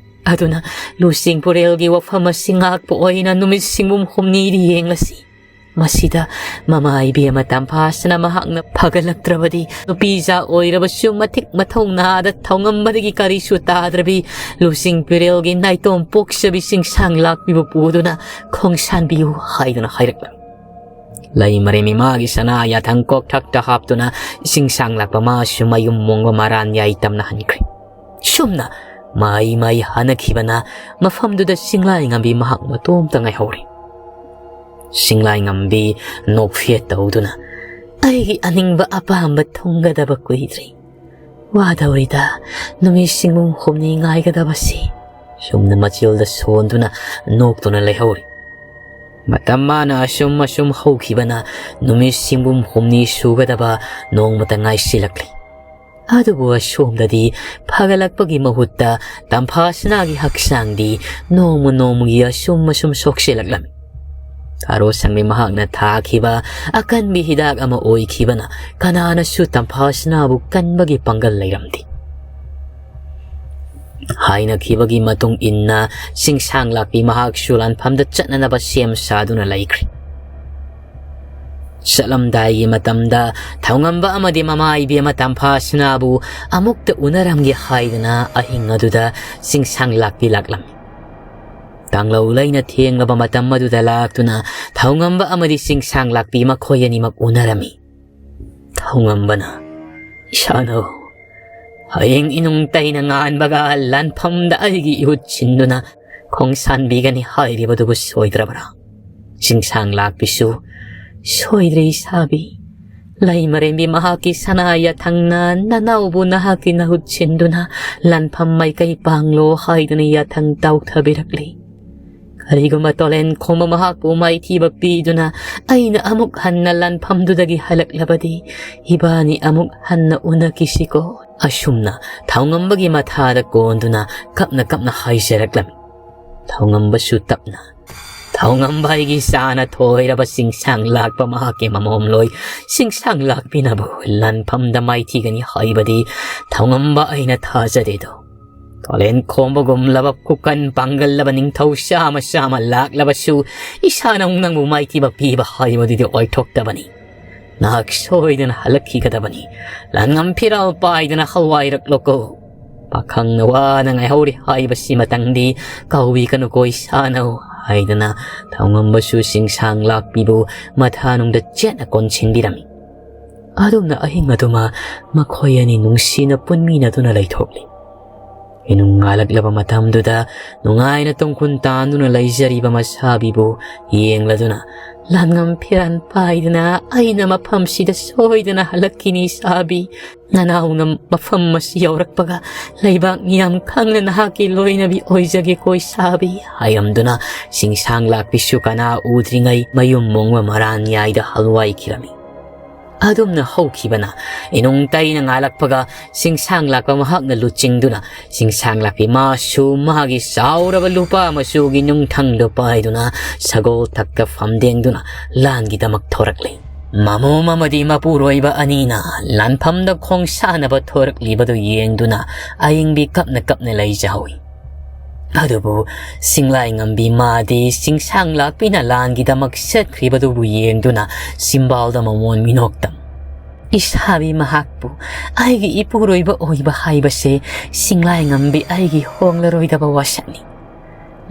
ꯑꯗꯨꯅ ꯂꯨꯆꯤꯡ ꯄꯨꯔꯦꯜꯒꯤ ꯋꯥꯐꯝ ꯑꯁꯤ ꯉꯥꯛꯄ ꯑꯣꯏꯅ ꯅꯨꯃꯤꯠ ꯁꯤꯡꯕꯨꯝ ꯍꯨꯝꯅꯤꯗꯤ ꯌꯦꯡꯂꯁꯤ꯫ ꯃꯁꯤꯗ ꯃꯃꯥ ꯏꯕꯦꯝꯃ ꯇꯝꯐꯥꯁꯤꯅ ꯃꯍꯥꯛꯅ ꯐꯒꯠꯂꯛꯇ꯭ꯔꯕꯗꯤ ꯅꯨꯄꯤꯖꯥ ꯑꯣꯏꯔꯕꯁꯨ ꯃꯇꯤꯛ ꯃꯊꯧꯅꯥꯗ ꯊꯧꯉꯝꯕꯗꯒꯤ ꯀꯔꯤꯁꯨ ꯇꯥꯗ꯭ꯔꯕꯤ ꯂꯨꯆꯤꯡ ꯄꯨꯔꯦꯜꯒꯤ ꯅꯥꯏꯇꯣꯝ ꯄꯣꯛꯆꯕꯤ ꯆꯤꯡꯁꯥꯡ ꯂꯥꯛꯄꯤꯕꯨ ꯄꯨꯗꯨꯅ ꯈꯣꯡꯁꯥꯟꯕꯤꯌꯨ" ꯍꯥꯏꯗꯨꯅ ꯍꯥꯏꯔꯛꯂꯝꯃꯤ꯫ ꯂꯩꯃꯔꯦꯝ ꯏꯃꯥꯒꯤ ꯁꯅꯥ ꯌꯥꯊꯪ ꯀꯣꯛꯊꯛꯇ ꯍꯥꯞꯇꯨꯅ ꯆꯤꯡꯁꯥꯡ ꯂꯥꯛꯄ ꯃꯥꯁꯨ ꯃꯌꯨꯝ ꯃꯣꯡꯕ ꯃꯔꯥꯟ ꯌꯥꯏ ꯇꯝꯅ ꯍꯟꯈ꯭ꯔꯦ꯫ ꯁꯨꯝꯅ ꯃꯥꯏ ꯃꯥꯏ ꯍꯥꯟꯅꯈꯤꯕꯅ ꯃꯐꯝꯗꯨꯗ ꯆꯤꯡꯂꯥꯏꯉꯝꯕꯤ ꯃꯍꯥꯛ ꯃꯇꯣꯝꯇ ꯉꯥꯏꯍꯧꯔꯦ꯫ ꯆꯤꯡꯂꯥꯏꯉꯝꯕꯤ ꯅꯣꯛꯐꯦꯠ ꯇꯧꯗꯨꯅ, "ꯑꯩꯒꯤ ꯑꯅꯤꯡꯕ ꯑꯄꯥꯝꯕ ꯊꯨꯡꯒꯗꯕ ꯀꯨꯏꯗ꯭ꯔꯤ꯫ ꯋꯥꯗꯧꯔꯤꯗ ꯅꯨꯃꯤꯠ ꯁꯤꯡꯕꯨꯝ ꯍꯨꯝꯅꯤ ꯉꯥꯏꯒꯗꯕꯁꯤ"꯫ ꯁꯨꯝꯅ ꯃꯆꯤꯜꯗ ꯁꯣꯟꯗꯨꯅ ꯅꯣꯛꯇꯨꯅ ꯂꯩꯍꯧꯔꯤ꯫ ꯃꯇꯝ ꯃꯥꯅ ꯑꯁꯨꯝ ꯑꯁꯨꯝ ꯍꯧꯈꯤꯕꯅ ꯅꯨꯃꯤꯠ ꯁꯤꯡꯕꯨꯝ ꯍꯨꯝꯅꯤ ꯁꯨꯒꯗꯕ ꯅꯣꯡꯃꯇ ꯉꯥꯏꯁꯤꯜꯂꯛꯂꯤ꯫ ꯑꯗꯨꯕꯨ ꯑꯁꯣꯝꯗꯗꯤ ꯐꯒꯠꯂꯛꯄꯒꯤ ꯃꯍꯨꯠꯇ ꯇꯝꯐꯥꯁꯅꯥꯒꯤ ꯍꯛꯆꯥꯡꯗꯤ ꯅꯣꯡꯃ ꯅꯣꯡꯃꯒꯤ ꯑꯁꯨꯝ ꯑꯁꯨꯝ ꯁꯣꯛꯆꯤꯜꯂꯛꯂꯝꯃꯤ꯫ ꯊꯥꯔꯣ ꯁꯪꯕꯤ ꯃꯍꯥꯛꯅ ꯊꯥꯈꯤꯕ ꯑꯀꯟꯕꯤ ꯍꯤꯗꯥꯛ ꯑꯃ ꯑꯣꯏꯈꯤꯕꯅ ꯀꯅꯥꯅꯁꯨ ꯇꯝꯐꯥꯁꯅꯥꯕꯨ ꯀꯟꯕꯒꯤ ꯄꯥꯡꯒꯜ ꯂꯩꯔꯝꯗꯦ꯫ ꯍꯥꯏꯅꯈꯤꯕꯒꯤ ꯃꯇꯨꯡ ꯏꯟꯅ ꯆꯤꯡꯁꯥꯡ ꯂꯥꯛꯄꯤ ꯃꯍꯥꯛꯁꯨ ꯂꯥꯟꯐꯝꯗ ꯆꯠꯅꯅꯕ ꯁꯦꯝ ꯁꯥꯗꯨꯅ ꯂꯩꯈ꯭ꯔꯦ꯫ ꯆꯠꯂꯝꯗꯥꯏꯒꯤ ꯃꯇꯝꯗ ꯊꯧꯉꯝꯕ ꯑꯃꯗꯤ ꯃꯃꯥ ꯏꯕꯦꯝꯃ ꯇꯝꯐꯥꯁꯅꯥꯕꯨ ꯑꯃꯨꯛꯇ ꯎꯅꯔꯝꯒꯦ ꯍꯥꯏꯗꯨꯅ ꯑꯍꯤꯡ ꯑꯗꯨꯗ ꯆꯤꯡꯁꯥꯡ ꯂꯥꯛꯄꯤ ꯂꯥꯛꯂꯝꯃꯤ꯫ ꯇꯥꯡꯂꯧ ꯂꯩꯅ ꯊꯦꯡꯂꯕ ꯃꯇꯝ ꯑꯗꯨꯗ ꯂꯥꯛꯇꯨꯅ ꯊꯧꯉꯝꯕ ꯑꯃꯗꯤ ꯆꯤꯡꯁꯥꯡ ꯂꯥꯛꯄꯤ ꯃꯈꯣꯏ ꯑꯅꯤꯃꯛ ꯎꯅꯔꯝꯃꯤ꯫ ꯊꯧꯉꯝꯕꯅ, "ꯏꯁꯥꯅꯧ, ꯍꯌꯦꯡ ꯏꯅꯨꯡ ꯇꯩꯅ ꯉꯥꯟꯕꯒ ꯂꯥꯟꯐꯝꯗ ꯑꯩꯒꯤ ꯏꯍꯨꯠ ꯁꯤꯟꯗꯨꯅ ꯈꯣꯡꯁꯥꯟꯕꯤꯒꯅꯤ ꯍꯥꯏꯔꯤꯕꯗꯨꯕꯨ ꯁꯣꯏꯗ꯭ꯔꯕ꯭ꯔꯥ?" ꯆꯤꯡꯁꯥꯡ ꯂꯥꯛꯄꯤꯁꯨ, "ꯁꯣꯏꯗ꯭ꯔꯦ ꯏꯁꯥꯕꯤ꯫ ꯂꯩꯃꯔꯦꯝꯕꯤ ꯃꯍꯥꯛꯀꯤ ꯁꯅꯥ ꯌꯥꯊꯪꯅ ꯅꯅꯥꯎꯕꯨ ꯅꯍꯥꯛꯀꯤ ꯅꯍꯨꯠ ꯁꯤꯟꯗꯨꯅ ꯂꯥꯟꯐꯝ ꯃꯥꯏꯀꯩ ꯄꯥꯡꯂꯣ ꯍꯥꯏꯗꯨꯅ ꯌꯥꯊꯪ ꯇꯥꯎꯊꯕꯤꯔꯛꯂꯤ꯫ ꯀꯔꯤꯒꯨꯝꯕ ꯇꯣꯂꯦꯟ ꯈꯣꯝꯕ ꯃꯍꯥꯛꯄꯨ ꯃꯥꯏꯊꯤꯕ ꯄꯤꯗꯨꯅ ꯑꯩꯅ ꯑꯃꯨꯛ ꯍꯟꯅ ꯂꯥꯟꯐꯝꯗꯨꯗꯒꯤ ꯍꯜꯂꯛꯂꯕꯗꯤ, ꯏꯕꯥꯅꯤ ꯑꯃꯨꯛ ꯍꯟꯅ ꯎꯅꯈꯤꯁꯤꯀꯣ꯫ ꯑꯁꯨꯝꯅ ꯊꯧꯉꯝꯕꯒꯤ ꯃꯊꯥꯗ ꯀꯣꯟꯗꯨꯅ ꯀꯞꯅ ꯀꯞꯅ ꯍꯥꯏꯖꯔꯛꯂꯝꯃꯤ꯫ ꯊꯧꯉꯝꯕꯁꯨ ꯇꯞꯅ, "ꯊꯧꯉꯝꯕ ꯑꯩꯒꯤ ꯆꯥꯅ ꯊꯣꯏꯔꯕ ꯆꯤꯡꯁꯥꯡ ꯂꯥꯛꯄ ꯃꯍꯥꯛꯀꯤ ꯃꯃꯣꯝꯂꯣꯏ ꯆꯤꯡꯁꯥꯡ ꯂꯥꯛꯄꯤꯅꯕꯨ ꯂꯥꯟꯐꯝꯗ ꯃꯥꯏꯊꯤꯒꯅꯤ ꯍꯥꯏꯕꯗꯤ ꯊꯧꯉꯝꯕ ꯑꯩꯅ ꯊꯥꯖꯗꯦꯗꯣ꯫ ꯇꯣꯂꯦꯟ ꯈꯣꯝꯕꯒꯨꯝꯂꯕ ꯈꯨꯀꯟ ꯄꯥꯡꯒꯜꯂꯕ ꯅꯤꯡꯊꯧ ꯆꯥꯃ ꯆꯥꯃ ꯂꯥꯛꯂꯕꯁꯨ ꯏꯁꯥꯅ ꯑꯃꯨꯛ ꯅꯪꯕꯨ ꯃꯥꯏꯊꯤꯕ ꯄꯤꯕ ꯍꯥꯏꯕꯗꯨꯗꯤ ꯑꯣꯏꯊꯣꯛꯇꯕꯅꯤ꯫ ꯅꯍꯥꯛ ꯁꯣꯏꯗꯅ ꯍꯜꯂꯛꯈꯤꯒꯗꯕꯅꯤ꯫ ꯂꯥꯟꯉꯝ ꯐꯤꯔꯥꯜ ꯄꯥꯏꯗꯨꯅ ꯍꯜꯋꯥꯏꯔꯛꯂꯣꯀꯣ꯫ ꯄꯥꯈꯪꯅ ꯋꯥꯅ ꯉꯥꯏꯍꯧꯔꯤ ꯍꯥꯏꯕꯁꯤꯃꯇꯪꯗꯤ ꯀꯥꯎꯕꯤꯒꯅꯨꯀꯣ ꯏꯁꯥꯅꯧ" ꯍꯥꯏꯗꯨꯅ ꯊꯧꯉꯝꯕꯁꯨ ꯆꯤꯡꯁꯥꯡ ꯂꯥꯛꯄꯤꯕꯨ ꯃꯊꯥꯅꯨꯡꯗ ꯆꯦꯠꯅ ꯀꯣꯟꯁꯤꯟꯕꯤꯔꯝꯃꯤ꯫ ꯑꯗꯨꯝꯅ ꯑꯍꯤꯡ ꯑꯗꯨꯃ ꯃꯈꯣꯏ ꯑꯅꯤ ꯅꯨꯡꯁꯤꯅ ꯄꯨꯟꯃꯤꯟꯅꯗꯨꯅ ꯂꯩꯊꯣꯛꯂꯤ꯫ ꯏꯅꯨꯡ ꯉꯥꯜꯂꯛꯂꯕ ꯃꯇꯝꯗꯨꯗ ꯅꯨꯡꯉꯥꯏꯅ ꯇꯨꯡꯈꯨꯟ ꯇꯥꯟꯗꯨꯅ ꯂꯩꯖꯔꯤꯕ ꯃꯁꯥꯕꯤꯕꯨ ꯌꯦꯡꯂꯗꯨꯅ, "ꯂꯥꯟꯉꯝ ꯐꯤꯔꯥꯟ ꯄꯥꯏꯗꯨꯅ ꯑꯩꯅ ꯃꯐꯝꯁꯤꯗ ꯁꯣꯏꯗꯅ ꯍꯜꯂꯛꯈꯤꯅꯤ ꯏꯁꯥꯕꯤ꯫ ꯅꯅꯥꯎꯅ ꯃꯐꯝ ꯑꯁꯤ ꯌꯧꯔꯛꯄꯒ ꯂꯩꯕꯥꯛ ꯃꯤꯌꯥꯝ ꯈꯪꯅ ꯅꯍꯥꯛꯀꯤ ꯂꯣꯏꯅꯕꯤ ꯑꯣꯏꯖꯒꯦꯀꯣ ꯏꯁꯥꯕꯤ" ꯍꯥꯏꯔꯝꯗꯨꯅ ꯆꯤꯡꯁꯥꯡ ꯂꯥꯛꯄꯤꯁꯨ ꯀꯅꯥ ꯎꯗ꯭ꯔꯤꯉꯩ ꯃꯌꯨꯝ ꯃꯣꯡꯕ ꯃꯔꯥꯟꯌꯥꯏꯗ ꯍꯜꯋꯥꯏꯈꯤꯔꯝꯃꯤ꯫ ꯑꯗꯨꯝꯅ ꯍꯧꯈꯤꯕꯅ ꯏꯅꯨꯡ ꯇꯩꯅ ꯉꯥꯜꯂꯛꯄꯒ ꯆꯤꯡꯁꯥꯡ ꯂꯥꯛꯄ ꯃꯍꯥꯛꯅ ꯂꯨꯆꯤꯡꯗꯨꯅ ꯆꯤꯡꯁꯥꯡ ꯂꯥꯛꯄꯤ ꯃꯥꯁꯨ ꯃꯥꯒꯤ ꯆꯥꯎꯔꯕ ꯂꯨꯄꯥ ꯃꯆꯨꯒꯤ ꯅꯨꯡꯊꯪꯗꯨ ꯄꯥꯏꯗꯨꯅ ꯁꯒꯣꯜ ꯊꯛꯇ ꯐꯝꯗꯦꯡꯗꯨꯅ ꯂꯥꯟꯒꯤꯗꯃꯛ ꯊꯣꯔꯛꯂꯤ꯫ ꯃꯃꯣꯝ ꯑꯃꯗꯤ ꯃꯄꯨꯔꯣꯏꯕ ꯑꯅꯤꯅ ꯂꯥꯟꯐꯝꯗ ꯈꯣꯡꯁꯥꯟꯅꯕ ꯊꯣꯔꯛꯂꯤꯕꯗꯨ ꯌꯦꯡꯗꯨꯅ ꯑꯏꯪꯕꯤ ꯀꯞꯅ ꯀꯞꯅ ꯂꯩꯖꯍꯧꯏ꯫ ꯑꯗꯨꯕꯨ ꯆꯤꯡꯂꯥꯏ ꯉꯝꯕꯤ ꯃꯥꯗꯤ ꯆꯤꯡꯁꯥꯡ ꯂꯥꯛꯄꯤꯅ ꯂꯥꯟꯒꯤꯗꯃꯛ ꯆꯠꯈ꯭ꯔꯤꯕꯗꯨꯕꯨ ꯌꯦꯡꯗꯨꯅ ꯆꯤꯝꯕꯥꯜꯗ ꯃꯃꯣꯟ ꯃꯤꯅꯣꯛꯇꯝ꯫ ꯏꯁꯥꯕꯤ ꯃꯍꯥꯛꯄꯨ ꯑꯩꯒꯤ ꯏꯄꯨꯔꯣꯏꯕ ꯑꯣꯏꯕ ꯍꯥꯏꯕꯁꯦ ꯆꯤꯡꯂꯥꯏ ꯉꯝꯕꯤ ꯑꯩꯒꯤ ꯍꯣꯡꯂꯔꯣꯏꯗꯕ ꯋꯥꯁꯛꯅꯤ꯫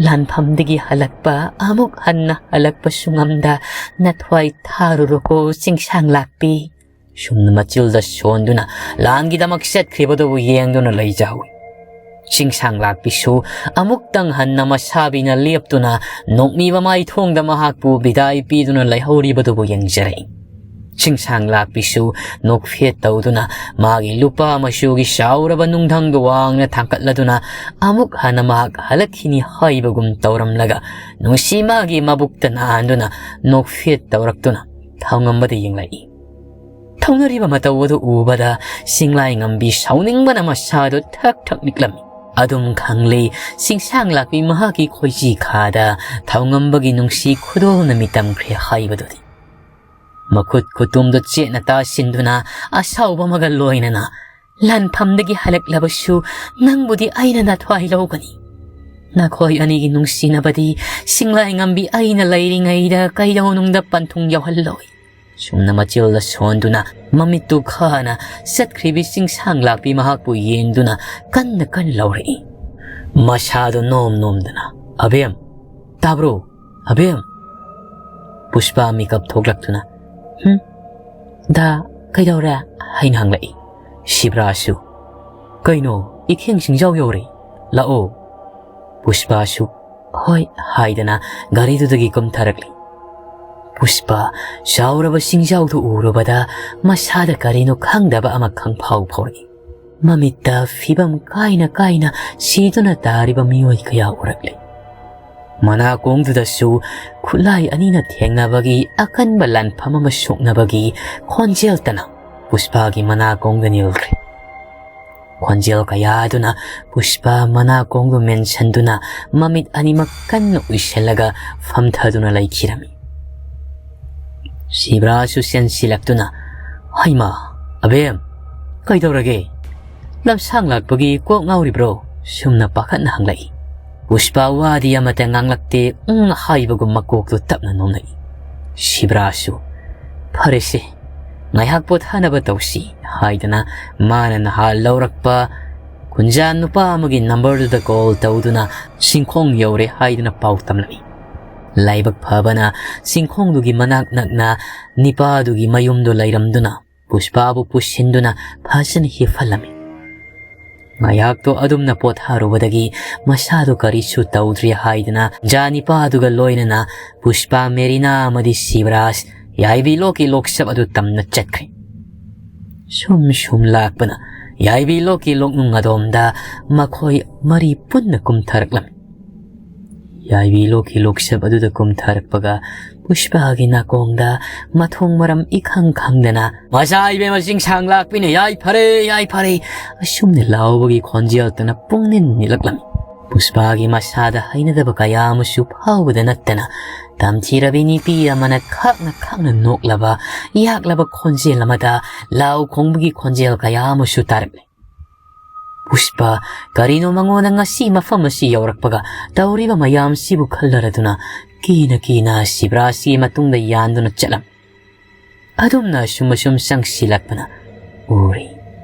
ꯂꯥꯟꯐꯝꯗꯒꯤ ꯍꯜꯂꯛꯄ ꯑꯃꯨꯛ ꯍꯟꯅ ꯍꯜꯂꯛꯄꯁꯨ ꯉꯝꯗ ꯅꯊ꯭ꯋꯥꯏ ꯊꯥꯔꯨꯔꯣꯀꯣ ꯆꯤꯡꯁꯥꯡ ꯂꯥꯛꯄꯤ꯫ ꯁꯨꯝꯅ ꯃꯆꯤꯜꯗ ꯁꯣꯟꯗꯨꯅ ꯂꯥꯟꯒꯤꯗꯃꯛ ꯆꯠꯈ꯭ꯔꯤꯕꯗꯨꯕꯨ ꯌꯦꯡꯗꯨꯅ ꯂꯩꯖꯍꯧꯏ꯫ ꯆꯤꯡꯁꯥꯡ ꯂꯥꯛꯄꯤꯁꯨ ꯑꯃꯨꯛꯇꯪ ꯍꯟꯅ ꯃꯁꯥꯕꯤꯅ ꯂꯦꯞꯇꯨꯅ ꯅꯣꯛꯃꯤꯕ ꯃꯥꯏꯊꯣꯡꯗ ꯃꯍꯥꯛꯄꯨ ꯕꯤꯗꯥꯏ ꯄꯤꯗꯨꯅ ꯂꯩꯍꯧꯔꯤꯕꯗꯨꯕꯨ ꯌꯦꯡꯖꯔꯛꯏ꯫ ꯆꯤꯡꯁꯥꯡ ꯂꯥꯛꯄꯤꯁꯨ ꯅꯣꯛꯐꯦꯠ ꯇꯧꯗꯨꯅ ꯃꯥꯒꯤ ꯂꯨꯄꯥ ꯃꯆꯨꯒꯤ ꯆꯥꯎꯔꯕ ꯅꯨꯡꯙꯪꯗꯨ ꯋꯥꯡꯅ ꯊꯥꯡꯒꯠꯂꯗꯨꯅ ꯑꯃꯨꯛ ꯍꯟꯅ ꯃꯍꯥꯛ ꯍꯜꯂꯛꯈꯤꯅꯤ ꯍꯥꯏꯕꯒꯨꯝ ꯇꯧꯔꯝꯂꯒ ꯅꯨꯡꯁꯤ ꯃꯥꯒꯤ ꯃꯕꯨꯛꯇ ꯅꯥꯟꯗꯨꯅ ꯅꯣꯛꯐꯦꯠ ꯇꯧꯔꯛꯇꯨꯅ ꯊꯧꯉꯝꯕꯗ ꯌꯦꯡꯂꯛꯏ꯫ ꯊꯧꯅꯔꯤꯕ ꯃꯇꯧ ꯑꯗꯨ ꯎꯕꯗ ꯆꯤꯡꯂꯥꯏ ꯉꯝꯕꯤ ꯁꯥꯎꯅꯤꯡꯕꯅ ꯃꯁꯥꯗꯨ ꯊꯛ ꯊꯛ ꯅꯤꯛꯂꯝꯃꯤ꯫ ꯑꯗꯨꯝ ꯈꯪꯂꯤ, ꯆꯤꯡꯁꯥꯡ ꯂꯥꯛꯄꯤ ꯃꯍꯥꯛꯀꯤ ꯈꯣꯏꯖꯤ ꯈꯥꯗ ꯊꯧꯉꯝꯕꯒꯤ ꯅꯨꯡꯁꯤ ꯈꯨꯗꯣꯜꯅ ꯃꯤꯇꯝꯈ꯭ꯔꯦ ꯍꯥꯏꯕꯗꯨꯗꯤ꯫ ꯃꯈꯨꯠ ꯈꯨꯇꯨꯝꯗꯨ ꯆꯦꯠꯅ ꯇꯥꯁꯤꯟꯗꯨꯅ ꯑꯁꯥꯎꯕ ꯑꯃꯒ ꯂꯣꯏꯅꯅ, "ꯂꯥꯟꯐꯝꯗꯒꯤ ꯍꯜꯂꯛꯂꯕꯁꯨ ꯅꯪꯕꯨꯗꯤ ꯑꯩꯅ ꯅꯊ꯭ꯋꯥꯏ ꯂꯧꯒꯅꯤ꯫ ꯅꯈꯣꯏ ꯑꯅꯤꯒꯤ ꯅꯨꯡꯁꯤꯅꯕꯗꯤ ꯆꯤꯡꯂꯥꯏ ꯉꯝꯕꯤ ꯑꯩꯅ ꯂꯩꯔꯤꯉꯩꯗ ꯀꯩꯗꯧꯅꯨꯡꯗ ꯄꯟꯊꯨꯡ ꯌꯧꯍꯜꯂꯣꯏ"꯫ ꯁꯨꯝꯅ ꯃꯆꯤꯜꯗ ꯁꯣꯟꯗꯨꯅ ꯃꯃꯤꯠꯇꯨ ꯈꯥꯅ ꯆꯠꯈ꯭ꯔꯤꯕꯤ ꯆꯤꯡꯁꯥꯡ ꯂꯥꯛꯄꯤ ꯃꯍꯥꯛꯄꯨ ꯌꯦꯡꯗꯨꯅ ꯀꯟꯅ ꯀꯟꯅ ꯂꯥꯎꯔꯛꯏ꯫ ꯃꯁꯥꯗꯨ ꯅꯣꯝ ꯅꯣꯝꯗꯅ, "ꯑꯕꯦꯝ, ꯇꯥꯕ꯭ꯔꯣ? ꯑꯕꯦꯝ!" ꯄꯨꯁꯄꯥ ꯃꯤꯀꯞ ꯊꯣꯛꯂꯛꯇꯨꯅ, "ꯍꯨꯝ? ꯗꯥ, ꯀꯩꯗꯧꯔꯦ?" ꯍꯥꯏꯅ ꯍꯪꯂꯛꯏ꯫ ꯁꯤꯕ꯭ꯔꯥꯁꯨ, "ꯀꯩꯅꯣ, ꯏꯈꯦꯡ ꯆꯤꯡꯖꯥꯎ ꯌꯧꯔꯦ, ꯂꯥꯛꯑꯣ"꯫ ꯄꯨꯁꯄꯥꯁꯨ, "ꯍꯣꯏ" ꯍꯥꯏꯗꯅ ꯒꯥꯔꯤꯗꯨꯗꯒꯤ ꯀꯨꯝꯊꯔꯛꯂꯤ꯫ ꯄꯨꯁꯄꯥ ꯆꯥꯎꯔꯕ ꯆꯤꯡꯖꯥꯎꯗꯨ ꯎꯔꯨꯕꯗ ꯃꯁꯥꯗ ꯀꯔꯤꯅꯣ ꯈꯪꯗꯕ ꯑꯃꯈꯪ ꯐꯥꯎ ꯐꯥꯎꯔꯛꯏ꯫ ꯃꯃꯤꯠꯇ ꯐꯤꯕꯝ ꯀꯥꯏꯅ ꯀꯥꯏꯅ ꯁꯤꯗꯨꯅ ꯇꯥꯔꯤꯕ ꯃꯤꯑꯣꯏ ꯀꯌꯥ ꯎꯔꯛꯂꯤ꯫ ꯃꯅꯥꯀꯣꯡꯗꯨꯗꯁꯨ ꯈꯨꯠꯂꯥꯏ ꯑꯅꯤꯅ ꯊꯦꯡꯅꯕꯒꯤ ꯑꯀꯟꯕ ꯂꯥꯟꯐꯝ ꯑꯃ ꯁꯣꯛꯅꯕꯒꯤ ꯈꯣꯟꯖꯦꯜꯇꯅ ꯄꯨꯁꯄꯥꯒꯤ ꯃꯅꯥꯀꯣꯡꯗ ꯅꯤꯜꯈ꯭ꯔꯦ꯫ ꯈꯣꯟꯖꯦꯜ ꯀꯌꯥꯗꯨꯅ ꯄꯨꯁꯄꯥ ꯃꯅꯥꯀꯣꯡꯗꯨ ꯃꯦꯟꯁꯟꯗꯨꯅ ꯃꯃꯤꯠ ꯑꯅꯤꯃꯛ ꯀꯟꯅ ꯎꯏꯁꯤꯜꯂꯒ ꯐꯝꯊꯗꯨꯅ ꯂꯩꯈꯤꯔꯝꯃꯤ꯫ ꯁꯤꯕ꯭ꯔꯥꯁꯨ ꯆꯦꯟꯁꯤꯜꯂꯛꯇꯨꯅ, "ꯍꯩꯃꯥ, ꯑꯕꯦꯝ, ꯀꯩꯗꯧꯔꯒꯦ? ꯂꯝꯁꯥꯡ ꯂꯥꯛꯄꯒꯤ ꯀꯣꯛ ꯉꯥꯎꯔꯤꯕ꯭ꯔꯣ?" ꯁꯨꯝꯅ ꯄꯥꯈꯠꯅ ꯍꯪꯂꯛꯏ꯫ ꯄꯨꯁꯄꯥ ꯋꯥꯗꯤ ꯑꯃꯠꯇ ꯉꯥꯡꯂꯛꯇꯦ, "ꯎꯪ" ꯍꯥꯏꯕꯒꯨꯝ ꯃꯀꯣꯛꯇꯨ ꯇꯞꯅ ꯅꯣꯝꯂꯛꯏ꯫ ꯁꯤꯕ꯭ꯔꯥꯁꯨ, "ꯐꯔꯦꯁꯦ, ꯉꯥꯏꯍꯥꯛ ꯄꯣꯊꯥꯅꯕ ꯇꯧꯁꯤ" ꯍꯥꯏꯗꯅ ꯃꯥꯅ ꯅꯍꯥꯟ ꯂꯧꯔꯛꯄ ꯀꯨꯟꯖꯥ ꯅꯨꯄꯥ ꯑꯃꯒꯤ ꯅꯝꯕꯔꯗꯨꯗ ꯀꯣꯜ ꯇꯧꯗꯨꯅ ꯆꯤꯡꯈꯣꯡ ꯌꯧꯔꯦ ꯍꯥꯏꯗꯨꯅ ꯄꯥꯎ ꯇꯝꯂꯛꯏ꯫ ꯂꯥꯏꯕꯛ ꯐꯕꯅ ꯆꯤꯡꯈꯣꯡꯗꯨꯒꯤ ꯃꯅꯥꯛ ꯅꯛꯅ ꯅꯤꯄꯥꯗꯨꯒꯤ ꯃꯌꯨꯝꯗꯨ ꯂꯩꯔꯝꯗꯨꯅ ꯄꯨꯁꯄꯥꯕꯨ ꯄꯨꯁꯤꯟꯗꯨꯅ ꯐꯖꯅ ꯍꯤꯞꯍꯜꯂꯝꯃꯤ꯫ ꯉꯥꯏꯍꯥꯛꯇꯣ ꯑꯗꯨꯝꯅ ꯄꯣꯊꯥꯔꯨꯕꯗꯒꯤ ꯃꯁꯥꯗꯨ ꯀꯔꯤꯁꯨ ꯇꯧꯗ꯭ꯔꯦ ꯍꯥꯏꯗꯅ ꯖꯥ ꯅꯤꯄꯥꯗꯨꯒ ꯂꯣꯏꯅꯅ ꯄꯨꯁꯄꯥ, ꯃꯦꯔꯤꯅꯥ ꯑꯃꯗꯤ ꯁꯤꯕꯔꯥꯖ ꯌꯥꯏꯕꯤ ꯂꯣꯛꯀꯤ ꯂꯣꯛꯁꯞ ꯑꯗꯨ ꯇꯝꯅ ꯆꯠꯈ꯭ꯔꯦ꯫ ꯁꯨꯝ ꯁꯨꯝ ꯂꯥꯛꯄꯅ ꯌꯥꯏꯕꯤ ꯂꯣꯛꯀꯤ ꯂꯣꯛꯅꯨꯡ ꯑꯗꯣꯝꯗ ꯃꯈꯣꯏ ꯃꯔꯤ ꯄꯨꯟꯅ ꯀꯨꯝꯊꯔꯛꯂꯝꯃꯤ꯫ ꯌꯥꯏꯕꯤ ꯂꯣꯛꯀꯤ ꯂꯣꯛꯁꯞ ꯑꯗꯨꯗ ꯀꯨꯝꯊꯔꯛꯄꯒ ꯄꯨꯁꯄꯥꯒꯤ ꯅꯥꯀꯣꯡꯗ ꯃꯊꯣꯡ ꯃꯔꯝ ꯏꯈꯪ ꯈꯪꯗꯅ, "ꯃꯆꯥ ꯏꯕꯦꯝꯃ ꯆꯤꯡꯁꯥꯡ ꯂꯥꯛꯄꯤꯅꯦ, ꯌꯥꯏ ꯐꯔꯦ, ꯌꯥꯏ ꯐꯔꯦ" ꯑꯁꯨꯝꯅ ꯂꯥꯎꯕꯒꯤ ꯈꯣꯟꯖꯦꯜꯇꯅ ꯄꯨꯡꯅꯤꯟ ꯅꯤꯜꯂꯛꯂꯝꯃꯤ꯫ ꯄꯨꯁꯄꯥꯒꯤ ꯃꯁꯥꯗ ꯍꯩꯅꯗꯕ ꯀꯌꯥ ꯑꯃꯁꯨ ꯐꯥꯎꯕꯗ ꯅꯠꯇꯅ, ꯇꯝꯊꯤꯔꯕꯤ ꯅꯨꯄꯤ ꯑꯃꯅ ꯈꯥꯛꯅ ꯈꯥꯛꯅ ꯅꯣꯛꯂꯕ, ꯌꯥꯛꯂꯕ ꯈꯣꯟꯖꯦꯜ ꯑꯃꯗ ꯂꯥꯎ ꯈꯣꯡꯕꯒꯤ ꯈꯣꯟꯖꯦꯜ ꯀꯌꯥ ꯑꯃꯁꯨ ꯇꯥꯔꯛꯂꯦ꯫ ꯄꯨꯁꯄꯥ ꯀꯔꯤꯅꯣ ꯃꯉꯣꯟꯗ ꯉꯁꯤ ꯃꯐꯝ ꯑꯁꯤ ꯌꯧꯔꯛꯄꯒ ꯇꯧꯔꯤꯕ ꯃꯌꯥꯝꯁꯤꯕꯨ ꯈꯜꯂꯔꯗꯨꯅ ꯀꯤꯅ ꯀꯤꯅ ꯁꯤꯕ꯭ꯔꯥꯁꯤ ꯃꯇꯨꯡꯗ ꯌꯥꯟꯗꯨꯅ ꯆꯠꯂꯝꯃꯤ꯫ ꯑꯗꯨꯝꯅ ꯑꯁꯨꯝ ꯑꯁꯨꯝ ꯆꯪꯁꯤꯜꯂꯛꯄꯅ ꯎꯔꯤ꯫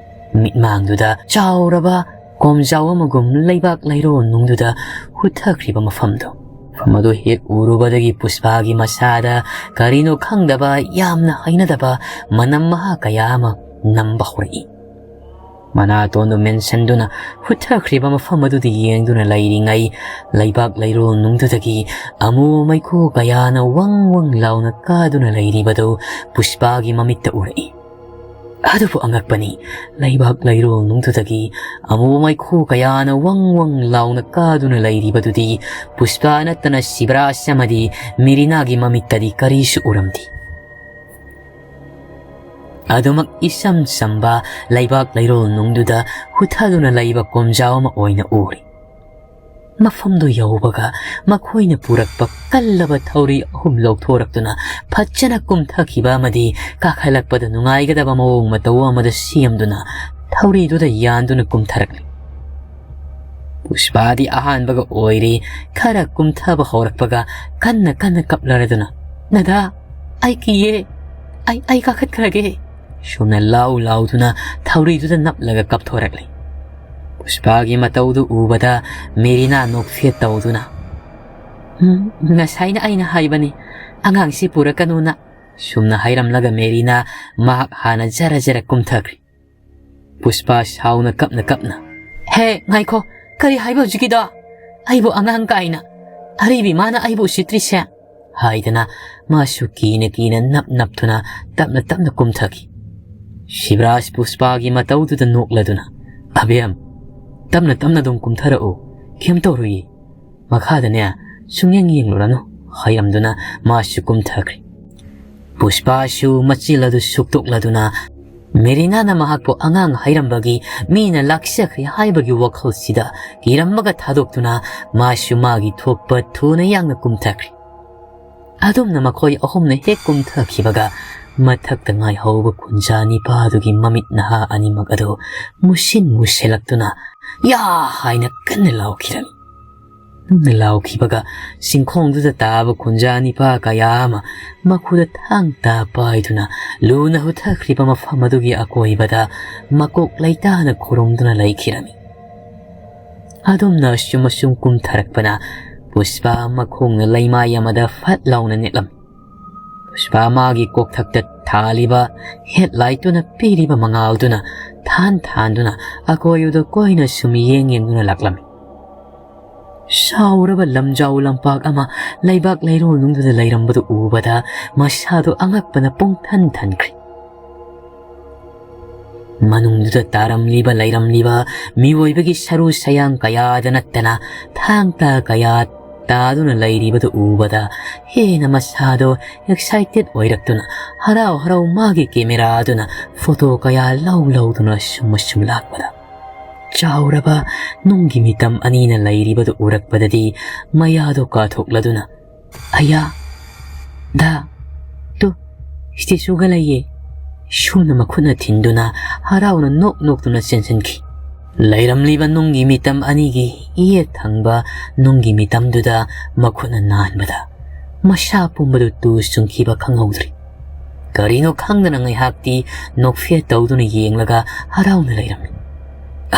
ꯃꯤꯠꯃꯥꯡꯗꯨꯗ ꯆꯥꯎꯔꯕ ꯀꯣꯝꯖꯥꯎ ꯑꯃꯒꯨꯝ ꯂꯩꯕꯥꯛ ꯂꯩꯔꯣꯜ ꯅꯨꯡꯗꯨꯗ ꯍꯨꯠꯊꯈ꯭ꯔꯤꯕ ꯃꯐꯝꯗꯨ꯫ ꯃꯐꯝ ꯑꯗꯨ ꯍꯦꯛ ꯎꯔꯨꯕꯗꯒꯤ ꯄꯨꯁꯄꯥꯒꯤ ꯃꯁꯥꯗ ꯀꯔꯤꯅꯣ ꯈꯪꯗꯕ ꯌꯥꯝꯅ ꯍꯩꯅꯗꯕ ꯃꯅꯝ ꯃꯍꯥ ꯀꯌꯥ ꯑꯃ ꯅꯝꯕ ꯍꯧꯔꯛꯏ꯫ ꯃꯅꯥꯇꯣꯟꯗꯨ ꯃꯦꯟꯁꯤꯟꯗꯨꯅ ꯍꯨꯠꯊꯈ꯭ꯔꯤꯕ ꯃꯐꯝ ꯑꯗꯨꯗ ꯌꯦꯡꯗꯨꯅ ꯂꯩꯔꯤꯉꯩ, ꯂꯩꯕꯥꯛ ꯂꯩꯔꯣꯜ ꯅꯨꯡꯗꯨꯗꯒꯤ ꯑꯃꯨ ꯃꯩꯈꯨ ꯀꯌꯥꯅ ꯋꯪ ꯋꯪ ꯂꯥꯎꯅ ꯀꯥꯗꯨꯅ ꯂꯩꯔꯤꯕꯗꯨ ꯄꯨꯁꯄꯥꯒꯤ ꯃꯃꯤꯠꯇ ꯎꯔꯛꯏ꯫ ꯑꯗꯨꯕꯨ ꯑꯉꯛꯄꯅꯤ, ꯂꯩꯕꯥꯛ ꯂꯩꯔꯣꯜ ꯅꯨꯡꯗꯨꯗꯒꯤ ꯑꯃꯨ ꯃꯩꯈꯨ ꯀꯌꯥꯅ ꯋꯪ ꯋꯪ ꯂꯥꯎꯅ ꯀꯥꯗꯨꯅ ꯂꯩꯔꯤꯕꯗꯨꯗꯤ ꯄꯨꯁꯄꯥ ꯅꯠꯇꯅ ꯁꯤꯕ꯭ꯔꯥꯖ ꯑꯃꯗꯤ ꯃꯦꯔꯤꯅꯥꯒꯤ ꯃꯃꯤꯠꯇꯗꯤ ꯀꯔꯤꯁꯨ ꯎꯔꯝꯗꯦ꯫ ꯑꯗꯨꯃꯛ ꯏꯆꯝ ꯆꯝꯕ ꯂꯩꯕꯥꯛ ꯂꯩꯔꯣꯜ ꯅꯨꯡꯗꯨꯗ ꯍꯨꯠꯊꯗꯨꯅ ꯂꯩꯕ ꯀꯣꯝꯖꯥꯎ ꯑꯃ ꯑꯣꯏꯅ ꯎꯔꯤ꯫ ꯃꯐꯝꯗꯨ ꯌꯧꯕꯒ ꯃꯈꯣꯏꯅ ꯄꯨꯔꯛꯄ ꯀꯜꯂꯕ ꯊꯧꯔꯤ ꯑꯍꯨꯝ ꯂꯧꯊꯣꯔꯛꯇꯨꯅ ꯐꯖꯅ ꯀꯨꯝꯊꯈꯤꯕ ꯑꯃꯗꯤ ꯀꯥꯈꯠꯂꯛꯄꯗ ꯅꯨꯡꯉꯥꯏꯒꯗꯕ ꯃꯑꯣꯡ ꯃꯇꯧ ꯑꯃꯗ ꯁꯦꯝꯗꯨꯅ ꯊꯧꯔꯤꯗꯨꯗ ꯌꯥꯟꯗꯨꯅ ꯀꯨꯝꯊꯔꯛꯂꯤ꯫ ꯄꯨꯁꯄꯥꯗꯤ ꯑꯍꯥꯟꯕꯒ ꯑꯣꯏꯔꯤ, ꯈꯔ ꯀꯨꯝꯊꯕ ꯍꯧꯔꯛꯄꯒ ꯀꯟꯅ ꯀꯟꯅ ꯀꯞꯂꯔꯗꯨꯅ, "ꯗꯗꯥ, ꯑꯩ ꯀꯤꯌꯦ, ꯑꯩ, ꯑꯩ ꯀꯥꯈꯠꯈ꯭ꯔꯒꯦ" ꯁꯨꯝꯅ ꯂꯥꯎ ꯂꯥꯎꯗꯨꯅ ꯊꯧꯔꯤꯗꯨꯗ ꯅꯞꯂꯒ ꯀꯞꯊꯣꯔꯛꯂꯤ꯫ ꯄꯨꯁꯄꯥꯒꯤ ꯃꯇꯧꯗꯨ ꯎꯕꯗ ꯃꯦꯔꯤꯅꯥ ꯅꯣꯛꯐꯦꯠ ꯇꯧꯗꯨꯅ, "ꯎꯝ, ꯉꯁꯥꯏꯅ ꯑꯩꯅ ꯍꯥꯏꯕꯅꯤ, ꯑꯉꯥꯡꯁꯤ ꯄꯨꯔꯛꯀꯅꯨꯅ" ꯁꯨꯝꯅ ꯍꯥꯏꯔꯝꯂꯒ ꯃꯦꯔꯤꯅꯥ ꯃꯍꯥꯛ ꯍꯥꯟꯅ ꯖꯔ ꯖꯔ ꯀꯨꯝꯊꯈ꯭ꯔꯤ꯫ ꯄꯨꯁꯄꯥ ꯁꯥꯎꯅ ꯀꯞꯅ ꯀꯞꯅ, "ꯍꯦ, ꯉꯥꯏꯈꯣ, ꯀꯔꯤ ꯍꯥꯏꯕ ꯍꯧꯖꯤꯛꯀꯤꯗꯣ? ꯑꯩꯕꯨ ꯑꯉꯥꯡ ꯀꯥꯏꯅ? ꯑꯔꯤꯕꯤ ꯃꯥꯅ ꯑꯩꯕꯨ ꯎꯁꯤꯠꯇ꯭ꯔꯤꯁꯦ?" ꯍꯥꯏꯗꯅ ꯃꯥꯁꯨ ꯀꯤꯅ ꯀꯤꯅ ꯅꯞ ꯅꯞꯇꯨꯅ ꯇꯞꯅ ꯇꯞꯅ ꯀꯨꯝꯊꯈꯤ꯫ ꯁꯤꯕꯔꯥꯖ ꯄꯨꯁꯄꯥꯒꯤ ꯃꯇꯧꯗꯨꯗ ꯅꯣꯛꯂꯗꯨꯅ, "ꯑꯕꯦꯝ, ꯇꯞꯅ ꯇꯞꯅ ꯑꯗꯨꯝ ꯀꯨꯝꯊꯔꯛꯎ, ꯀꯩꯝ ꯇꯧꯔꯣꯏꯌꯦ꯫ ꯃꯈꯥꯗꯅꯦ ꯁꯨꯡꯌꯦꯡ ꯌꯦꯡꯂꯨꯔꯅꯨ," ꯍꯥꯏꯔꯝꯗꯨꯅ ꯃꯥꯁꯨ ꯀꯨꯝꯊꯈ꯭ꯔꯦ꯫ ꯄꯨꯁꯄꯥꯁꯨ ꯃꯆꯤꯜ ꯑꯗꯨ ꯁꯨꯛꯇꯣꯛꯂꯗꯨꯅ, ꯃꯦꯔꯤꯅꯥꯅ ꯃꯍꯥꯛꯄꯨ ꯑꯉꯥꯡ ꯍꯥꯏꯔꯝꯕꯒꯤ ꯃꯤꯅ ꯂꯥꯛꯆꯈ꯭ꯔꯦ ꯍꯥꯏꯕꯒꯤ ꯋꯥꯈꯜꯁꯤꯗ ꯀꯤꯔꯝꯕꯒ ꯊꯥꯗꯣꯛꯇꯨꯅ ꯃꯥꯁꯨ ꯃꯥꯒꯤ ꯊꯣꯛꯄ ꯊꯨꯅ ꯌꯥꯡꯅ ꯀꯨꯝꯊꯈ꯭ꯔꯦ꯫ ꯑꯗꯨꯝꯅ ꯃꯈꯣꯏ ꯑꯍꯨꯝꯅ ꯍꯦꯛ ꯀꯨꯝꯊꯈꯤꯕꯒ ꯃꯊꯛꯇ ꯉꯥꯏꯍꯧꯕ ꯀꯨꯟꯖꯥ ꯅꯤꯄꯥꯗꯨꯒꯤ ꯃꯃꯤꯠ ꯅꯍꯥ ꯑꯅꯤꯃꯛ ꯑꯗꯨ ꯃꯨꯁꯤꯟ ꯃꯨꯁꯤꯜꯂꯛꯇꯨꯅ "ꯌꯥ!" ꯍꯥꯏꯅ ꯀꯟꯅ ꯂꯥꯎꯈꯤꯔꯝꯃꯤ꯫ ꯅꯨꯡꯅ ꯂꯥꯎꯈꯤꯕꯒ ꯆꯤꯡꯈꯣꯡꯗꯨꯗ ꯇꯥꯕ ꯀꯨꯟꯖꯥ ꯅꯤꯄꯥ ꯀꯌꯥ ꯑꯃ ꯃꯈꯨꯗ ꯊꯥꯡ ꯇꯥ ꯄꯥꯏꯗꯨꯅ ꯂꯨꯅ ꯍꯨꯊꯈ꯭ꯔꯤꯕ ꯃꯐꯝ ꯑꯗꯨꯒꯤ ꯑꯀꯣꯏꯕꯗ ꯃꯀꯣꯛ ꯂꯩꯇꯥꯅ ꯈꯨꯔꯨꯝꯗꯨꯅ ꯂꯩꯈꯤꯔꯝꯃꯤ꯫ ꯑꯗꯨꯝꯅ ꯑꯁꯨꯝ ꯑꯁꯨꯝ ꯀꯨꯝꯊꯔꯛꯄꯅ ꯄꯨꯁꯄꯥ ꯃꯈꯣꯡꯅ ꯂꯩꯃꯥꯏ ꯑꯃꯗ ꯐꯠ ꯂꯥꯎꯅ ꯅꯦꯠꯂꯝꯃꯤ꯫ ꯄꯨꯁꯄꯥ ꯃꯥꯒꯤ ꯀꯣꯛꯊꯛꯇ ꯊꯥꯜꯂꯤꯕ ꯍꯦꯠꯂꯥꯏꯠꯇꯨꯅ ꯄꯤꯔꯤꯕ ꯃꯉꯥꯜꯗꯨꯅ ꯊꯥꯟ ꯊꯥꯟꯗꯨꯅ ꯑꯀꯣꯏꯕꯗ ꯀꯣꯏꯅ ꯁꯨꯝ ꯌꯦꯡ ꯌꯦꯡꯗꯨꯅ ꯂꯥꯛꯂꯝꯃꯤ꯫ ꯁꯥꯎꯔꯕ ꯂꯝꯖꯥꯎ ꯂꯝꯄꯥꯛ ꯑꯃ ꯂꯩꯕꯥꯛ ꯂꯩꯔꯣꯜꯅꯨꯡꯗꯨꯗ ꯂꯩꯔꯝꯕꯗꯨ ꯎꯕꯗ ꯃꯁꯥꯗꯨ ꯑꯉꯛꯄꯅ ꯄꯨꯡꯊꯟ ꯊꯟꯈ꯭ꯔꯦ꯫ ꯃꯅꯨꯡꯗꯨꯗ ꯇꯥꯔꯝꯂꯤꯕ ꯂꯩꯔꯝꯂꯤꯕ ꯃꯤꯑꯣꯏꯕꯒꯤ ꯁꯔꯨ ꯁꯌꯥꯡ ꯀꯌꯥꯗ ꯅꯠꯇꯅ ꯊꯥꯡ ꯇꯥ ꯀꯌꯥ ꯇꯥꯗꯨꯅ ꯂꯩꯔꯤꯕꯗꯨ ꯎꯕꯗ ꯍꯦꯟꯅ ꯃꯁꯥꯗꯣ ꯑꯦꯛꯁꯥꯏꯇꯦꯠ ꯑꯣꯏꯔꯛꯇꯨꯅ ꯍꯔꯥꯎ ꯍꯔꯥꯎ ꯃꯥꯒꯤ ꯀꯦꯃꯦꯔꯥꯗꯨꯅ ꯐꯣꯇꯣ ꯀꯌꯥ ꯂꯧ ꯂꯧꯗꯨꯅ ꯁꯨꯝ ꯑꯁꯨꯝ ꯂꯥꯛꯄꯗ ꯆꯥꯎꯔꯕ ꯅꯨꯡꯒꯤ ꯃꯤꯇꯝ ꯑꯅꯤꯅ ꯂꯩꯔꯤꯕꯗꯨ ꯎꯔꯛꯄꯗꯗꯤ ꯃꯌꯥꯗꯣ ꯀꯥꯊꯣꯛꯂꯗꯨꯅ "ꯑꯌꯥ, ꯗꯥ, ꯇꯨ, ꯁ꯭ꯇꯦꯆꯨꯒ ꯂꯩꯌꯦ!" ꯁꯨꯅ ꯃꯈꯨꯠꯅ ꯊꯤꯟꯗꯨꯅ ꯍꯔꯥꯎꯅ ꯅꯣꯛ ꯅꯣꯛꯇꯨꯅ ꯆꯦꯟꯁꯤꯟꯈꯤ꯫ ꯂꯩꯔꯝꯂꯤꯕ ꯅꯨꯡꯒꯤ ꯃꯤꯇꯝ ꯑꯅꯤꯒꯤ ꯌꯦꯠ ꯊꯪꯕ ꯅꯨꯡꯒꯤ ꯃꯤꯇꯝꯗꯨꯗ ꯃꯈꯨꯠꯅ ꯅꯥꯟꯕꯗ ꯃꯁꯥ ꯄꯨꯝꯕꯗꯨ ꯇꯨ ꯆꯨꯡꯈꯤꯕ ꯈꯪꯍꯧꯗ꯭ꯔꯤ꯫ ꯀꯔꯤꯅꯣ ꯈꯪꯗꯅ ꯉꯥꯏꯍꯥꯛꯇꯤ ꯅꯣꯛꯐꯦꯠ ꯇꯧꯗꯨꯅ ꯌꯦꯡꯂꯒ ꯍꯔꯥꯎꯅ ꯂꯩꯔꯝꯃꯤ꯫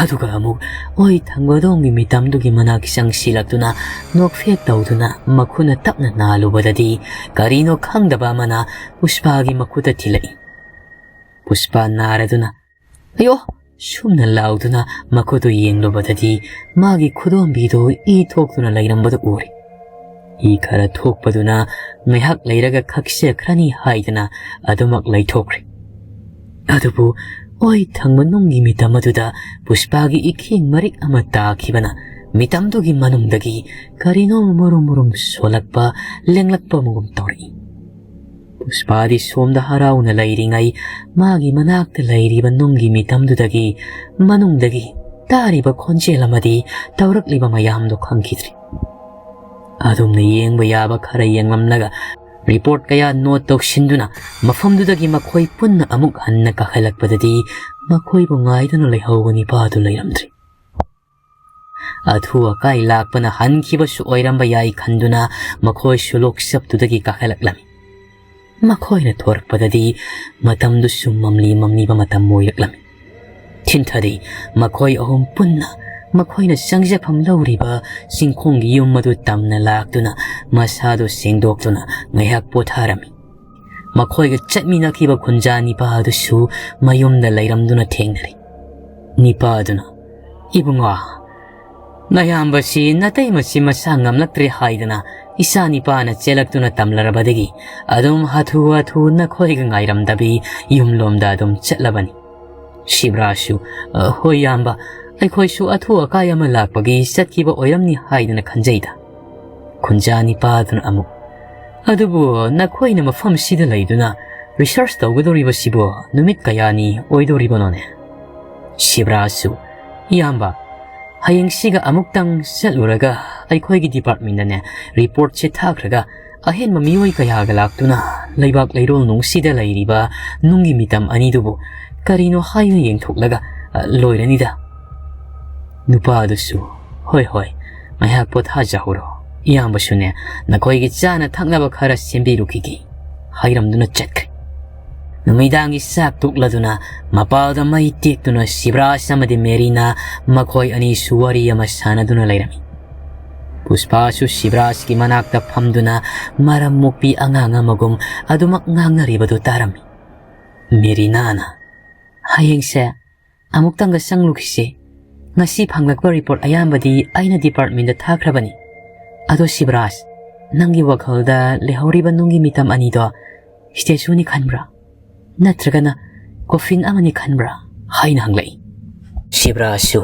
ꯑꯗꯨꯒ ꯑꯃꯨꯛ ꯑꯣꯏ ꯊꯪꯕꯗꯣꯝꯒꯤ ꯃꯤꯇꯝꯗꯨꯒꯤ ꯃꯅꯥꯛ ꯆꯪꯁꯤꯜꯂꯛꯇꯨꯅ ꯅꯣꯛꯐꯦꯠ ꯇꯧꯗꯨꯅ ꯃꯈꯨꯠꯅ ꯇꯞꯅ ꯅꯥꯜꯂꯨꯕꯗꯗꯤ ꯀꯔꯤꯅꯣ ꯈꯪꯗꯕ ꯑꯃꯅ ꯄꯨꯁꯄꯥꯒꯤ ꯃꯈꯨꯠꯇ ꯊꯤꯜꯂꯛꯏ꯫ ꯄꯨꯁꯄꯥ ꯅꯥꯔꯗꯨꯅ "ꯑꯌꯣ!" ꯁꯨꯝꯅ ꯂꯥꯎꯗꯨꯅ ꯃꯈꯨꯠꯇꯨ ꯌꯦꯡꯂꯨꯕꯗꯗꯤ ꯃꯥꯒꯤ ꯈꯨꯗꯣꯝꯕꯤꯗꯨ ꯏ ꯊꯣꯛꯇꯨꯅ ꯂꯩꯔꯝꯕꯗꯨ ꯎꯔꯦ꯫ ꯏ ꯈꯔ ꯊꯣꯛꯄꯗꯨꯅ ꯉꯥꯏꯍꯥꯛ ꯂꯩꯔꯒ ꯈꯛꯆꯈ꯭ꯔꯅꯤ ꯍꯥꯏꯗꯅ ꯑꯗꯨꯃꯛ ꯂꯩꯊꯣꯛꯈ꯭ꯔꯦ꯫ ꯑꯗꯨꯕꯨ ꯑꯣꯏ ꯊꯪꯕ ꯅꯨꯡꯒꯤ ꯃꯤꯇꯝ ꯑꯗꯨꯗ ꯄꯨꯁꯄꯥꯒꯤ ꯏꯈꯦꯡ ꯃꯔꯤꯛ ꯑꯃ ꯇꯥꯈꯤꯕꯅ ꯃꯤꯇꯝꯗꯨꯒꯤ ꯃꯅꯨꯡꯗꯒꯤ ꯀꯔꯤꯅꯣ ꯃꯔꯨꯝ ꯃꯔꯨꯝ ꯁꯣꯜꯂꯛꯄ, ꯂꯦꯡꯂꯛꯄ ꯑꯃꯒꯨꯝ ꯇꯧꯔꯛꯏ꯫ ꯄꯨꯁꯄꯥꯗꯤ ꯁꯣꯝꯗ ꯍꯔꯥꯎꯅ ꯂꯩꯔꯤꯉꯩ ꯃꯥꯒꯤ ꯃꯅꯥꯛꯇ ꯂꯩꯔꯤꯕ ꯅꯨꯡꯒꯤ ꯃꯤꯇꯝꯗꯨꯗꯒꯤ ꯃꯅꯨꯡꯗꯒꯤ ꯇꯥꯔꯤꯕ ꯈꯣꯟꯖꯦꯜ ꯑꯃꯗꯤ ꯇꯧꯔꯛꯂꯤꯕ ꯃꯌꯥꯝꯗꯨ ꯈꯪꯈꯤꯗ꯭ꯔꯤ꯫ ꯑꯗꯨꯝꯅ ꯌꯦꯡꯕ ꯌꯥꯕ ꯈꯔ ꯌꯦꯡꯂꯝꯂꯒ ꯔꯤꯄꯣꯔꯠ ꯀꯌꯥ ꯅꯣꯠ ꯇꯧꯁꯤꯟꯗꯨꯅ ꯃꯐꯝꯗꯨꯗꯒꯤ ꯃꯈꯣꯏ ꯄꯨꯟꯅ ꯑꯃꯨꯛ ꯍꯟꯅ ꯀꯥꯈꯠꯂꯛꯄꯗꯗꯤ ꯃꯈꯣꯏꯕꯨ ꯉꯥꯏꯗꯨꯅ ꯂꯩꯍꯧꯕ ꯅꯤꯄꯥꯗꯨ ꯂꯩꯔꯝꯗ꯭ꯔꯤ꯫ ꯑꯊꯨ ꯑꯀꯥꯏ ꯂꯥꯛꯄꯅ ꯍꯟꯈꯤꯕꯁꯨ ꯑꯣꯏꯔꯝꯕ ꯌꯥꯏ ꯈꯟꯗꯨꯅ ꯃꯈꯣꯏꯁꯨ ꯂꯣꯛꯆꯞꯇꯨꯗꯒꯤ ꯀꯥꯈꯠꯂꯛꯂꯝꯃꯤ꯫ ꯃꯈꯣꯏꯅ ꯊꯣꯔꯛꯄꯗꯗꯤ ꯃꯇꯝꯗꯨꯁꯨ ꯃꯝꯂꯤ ꯃꯝꯂꯤꯕ ꯃꯇꯝ ꯑꯣꯏꯔꯛꯂꯝꯃꯤ꯫ ꯊꯤꯟꯊꯗꯤ ꯃꯈꯣꯏ ꯑꯍꯨꯝ ꯄꯨꯟꯅ ꯃꯈꯣꯏꯅ ꯆꯪꯖꯐꯝ ꯂꯧꯔꯤꯕ ꯆꯤꯡꯈꯣꯡꯒꯤ ꯌꯨꯝ ꯑꯗꯨ ꯇꯝꯅ ꯂꯥꯛꯇꯨꯅ ꯃꯁꯥꯗꯨ ꯁꯦꯡꯗꯣꯛꯇꯨꯅ ꯉꯥꯏꯍꯥꯛ ꯄꯣꯊꯥꯔꯝꯃꯤ꯫ ꯃꯈꯣꯏꯒ ꯆꯠꯃꯤꯟꯅꯈꯤꯕ ꯈꯨꯟꯖꯥ ꯅꯤꯄꯥ ꯑꯗꯨꯁꯨ ꯃꯌꯨꯝꯗ ꯂꯩꯔꯝꯗꯨꯅ ꯊꯦꯡꯅꯔꯦ꯫ ꯅꯤꯄꯥ ꯑꯗꯨꯅ, "ꯏꯕꯨꯡꯉꯣ, ꯅꯌꯥꯝꯕꯁꯤ ꯅꯇꯩꯃꯁꯤ ꯃꯁꯥ ꯉꯝꯂꯛꯇ꯭ꯔꯦ ꯍꯥꯏꯗꯅ ꯏꯆꯥ ꯅꯤꯄꯥꯅ ꯆꯦꯜꯂꯛꯇꯨꯅ ꯇꯝꯂꯔꯕꯗꯒꯤ ꯑꯗꯨꯝ ꯍꯥꯊꯨ ꯍꯥꯊꯨ ꯅꯈꯣꯏꯒ ꯉꯥꯏꯔꯝꯗꯕꯤ ꯌꯨꯝꯂꯣꯝꯗ ꯑꯗꯨꯝ ꯆꯠꯂꯕꯅꯤ꯫" ꯁꯤꯕ꯭ꯔꯥꯁꯨ, "ꯑ, ꯍꯣꯏ ꯏꯌꯥꯝꯕ, ꯑꯩꯈꯣꯏꯁꯨ ꯑꯊꯨ ꯑꯀꯥꯏ ꯑꯃ ꯂꯥꯛꯄꯒꯤ ꯆꯠꯈꯤꯕ ꯑꯣꯏꯔꯝꯅꯤ ꯍꯥꯏꯗꯅ ꯈꯟꯖꯩꯗ꯫" ꯈꯨꯟꯖꯥ ꯅꯤꯄꯥꯗꯨꯅ ꯑꯃꯨꯛ, "ꯑꯗꯨꯕꯨ ꯅꯈꯣꯏꯅ ꯃꯐꯝꯁꯤꯗ ꯂꯩꯗꯨꯅ ꯔꯤꯁꯔꯁ ꯇꯧꯒꯗꯧꯔꯤꯕꯁꯤꯕꯨ ꯅꯨꯃꯤꯠ ꯀꯌꯥꯅꯤ ꯑꯣꯏꯗꯧꯔꯤꯕꯅꯣꯅꯦ?" ꯁꯤꯕ꯭ꯔꯥꯁꯨ, "ꯏꯌꯥꯝꯕ, ꯍꯌꯦꯡꯁꯤꯒ ꯑꯃꯨꯛꯇꯪ ꯆꯠꯂꯨꯔꯒ ꯑꯩꯈꯣꯏꯒꯤ ꯗꯤꯄꯥꯔꯠꯃꯦꯟꯗꯅꯦ ꯔꯤꯄꯣꯔꯠꯁꯦ ꯊꯥꯈ꯭ꯔꯒ ꯑꯍꯦꯟꯕ ꯃꯤꯑꯣꯏ ꯀꯌꯥꯒ ꯂꯥꯛꯇꯨꯅ ꯂꯩꯕꯥꯛ ꯂꯩꯔꯣꯜ ꯅꯨꯡꯁꯤꯗ ꯂꯩꯔꯤꯕ ꯅꯨꯡꯒꯤ ꯃꯤꯇꯝ ꯑꯅꯤꯗꯨꯕꯨ ꯀꯔꯤꯅꯣ ꯍꯥꯏꯅ ꯌꯦꯡꯊꯣꯛꯂꯒ, ꯑ, ꯂꯣꯏꯔꯅꯤꯗ꯫" ꯅꯨꯄꯥ ꯑꯗꯨꯁꯨ, "ꯍꯣꯏ, ꯍꯣꯏ, ꯉꯥꯏꯍꯥꯛ ꯄꯣꯊꯥꯖꯍꯧꯔꯣ꯫ ꯏꯌꯥꯝꯕꯁꯨꯅꯦ ꯅꯈꯣꯏꯒꯤ ꯆꯥꯅ ꯊꯛꯅꯕ ꯈꯔ ꯁꯦꯝꯕꯤꯔꯨꯈꯤꯒꯦ," ꯍꯥꯏꯔꯝꯗꯨꯅ ꯆꯠꯈ꯭ꯔꯦ꯫ ꯅꯨꯃꯤꯗꯥꯡꯒꯤ ꯆꯥꯛ ꯇꯣꯛꯂꯗꯨꯅ ꯃꯄꯥꯜꯗ ꯃꯩ ꯇꯦꯛꯇꯨꯅ ꯁꯤꯕ꯭ꯔꯥꯖ ꯑꯃꯗꯤ ꯃꯦꯔꯤꯅꯥ ꯃꯈꯣꯏ ꯑꯅꯤꯁꯨ ꯋꯥꯔꯤ ꯑꯃ ꯁꯥꯟꯅꯗꯨꯅ ꯂꯩꯔꯝꯃꯤ꯫ ꯄꯨꯁꯄꯥꯁꯨ ꯁꯤꯕ꯭ꯔꯥꯖꯀꯤ ꯃꯅꯥꯛꯇ ꯐꯝꯗꯨꯅ ꯃꯔꯝ ꯃꯣꯛꯄꯤ ꯑꯉꯥꯡ ꯑꯃꯒꯨꯝ ꯑꯗꯨꯃꯛ ꯉꯥꯡꯅꯔꯤꯕꯗꯨ ꯇꯥꯔꯝꯃꯤ꯫ ꯃꯦꯔꯤꯅꯥꯅ, "ꯍꯌꯦꯡꯁꯦ ꯑꯃꯨꯛꯇꯪꯒ ꯆꯪꯂꯨꯈꯤꯁꯦ꯫ ꯉꯁꯤ ꯐꯪꯂꯛꯄ ꯔꯤꯄꯣꯔꯠ ꯑꯌꯥꯝꯕꯗꯤ ꯑꯩꯅ ꯗꯤꯄꯥꯔꯠꯃꯦꯟꯗ ꯊꯥꯈ꯭ꯔꯕꯅꯤ꯫ ꯑꯗꯣ ꯁꯤꯕ꯭ꯔꯥꯖ, "ꯅꯪꯒꯤ ꯋꯥꯈꯜꯗ ꯂꯩꯍꯧꯔꯤꯕ ꯅꯨꯡꯒꯤ ꯃꯤꯇꯝ ꯑꯅꯤꯗꯣ ꯁ꯭ꯇꯦꯆꯨꯅꯤ ꯈꯟꯕ꯭ꯔꯥ? ꯅꯠꯇ꯭ꯔꯒꯅ ꯀꯣꯐꯤꯟ ꯑꯃꯅꯤ ꯈꯟꯕ꯭ꯔꯥ?" ꯍꯥꯏꯅ ꯍꯪꯂꯛꯏ꯫ ꯁꯤꯕ꯭ꯔꯥꯁꯨ,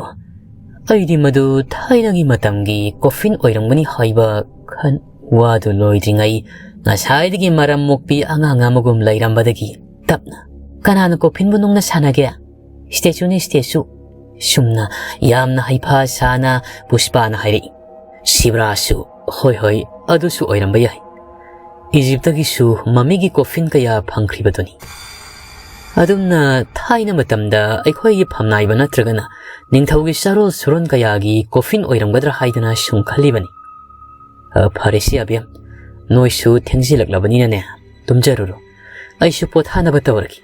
ꯑꯩꯗꯤ ꯃꯗꯨ ꯊꯥꯏꯅꯒꯤ ꯃꯇꯝꯒꯤ ꯀꯣꯐꯤꯟ ꯑꯣꯏꯔꯝꯒꯅꯤ ꯍꯥꯏꯕ ꯈꯟ-, ꯋꯥꯗꯨ ꯂꯣꯏꯗ꯭ꯔꯤꯉꯩ ꯉꯁꯥꯏꯗꯒꯤ ꯃꯔꯝ ꯃꯣꯛꯄꯤ ꯑꯉꯥꯡ ꯑꯃꯒꯨꯝ ꯂꯩꯔꯝꯕꯗꯒꯤ ꯇꯞꯅ, "ꯀꯅꯥꯅ ꯀꯣꯐꯤꯟꯕꯨ ꯅꯨꯡꯅ ꯁꯥꯟꯅꯒꯦ? ꯁ꯭ꯇꯦꯆꯨꯅꯤ, ꯁ꯭ꯇꯦꯆꯨ!" ꯁꯨꯝꯅ ꯌꯥꯝꯅ ꯍꯩꯐ ꯁꯥꯅ ꯄꯨꯁꯄꯥꯅ ꯍꯥꯏꯔꯛꯏ꯫ ꯁꯤꯕ꯭ꯔꯥꯁꯨ, "ꯍꯣꯏ, ꯍꯣꯏ, ꯑꯗꯨꯁꯨ ꯑꯣꯏꯔꯝꯕ ꯌꯥꯏ꯫ ꯏꯖꯤꯞꯇꯒꯤꯁꯨ ꯃꯃꯤꯒꯤ ꯀꯣꯐꯤꯟ ꯀꯌꯥ ꯐꯪꯈ꯭ꯔꯤꯕꯗꯨꯅꯤ꯫ ꯑꯗꯨꯝꯅ ꯊꯥꯏꯅ ꯃꯇꯝꯗ ꯑꯩꯈꯣꯏꯒꯤ ꯐꯝꯅꯥꯏꯕ ꯅꯠꯇ꯭ꯔꯒꯅ ꯅꯤꯡꯊꯧꯒꯤ ꯆꯥꯔꯣꯜ ꯁꯨꯔꯣꯟ ꯀꯌꯥꯒꯤ ꯀꯣꯐꯤꯟ ꯑꯣꯏꯔꯝꯒꯗ꯭ꯔꯥ ꯍꯥꯏꯗꯅ ꯁꯨꯝ ꯈꯜꯂꯤꯕꯅꯤ꯫ ꯑ, ꯐꯔꯦꯁꯦ ꯑꯕꯦꯝ, ꯅꯣꯏꯁꯨ ꯊꯦꯡꯖꯤꯜꯂꯛꯂꯕꯅꯤꯅꯅꯦ, ꯇꯨꯝꯖꯔꯨꯔꯣ꯫ ꯑꯩꯁꯨ ꯄꯣꯊꯥꯅꯕ ꯇꯧꯔꯒꯦ꯫"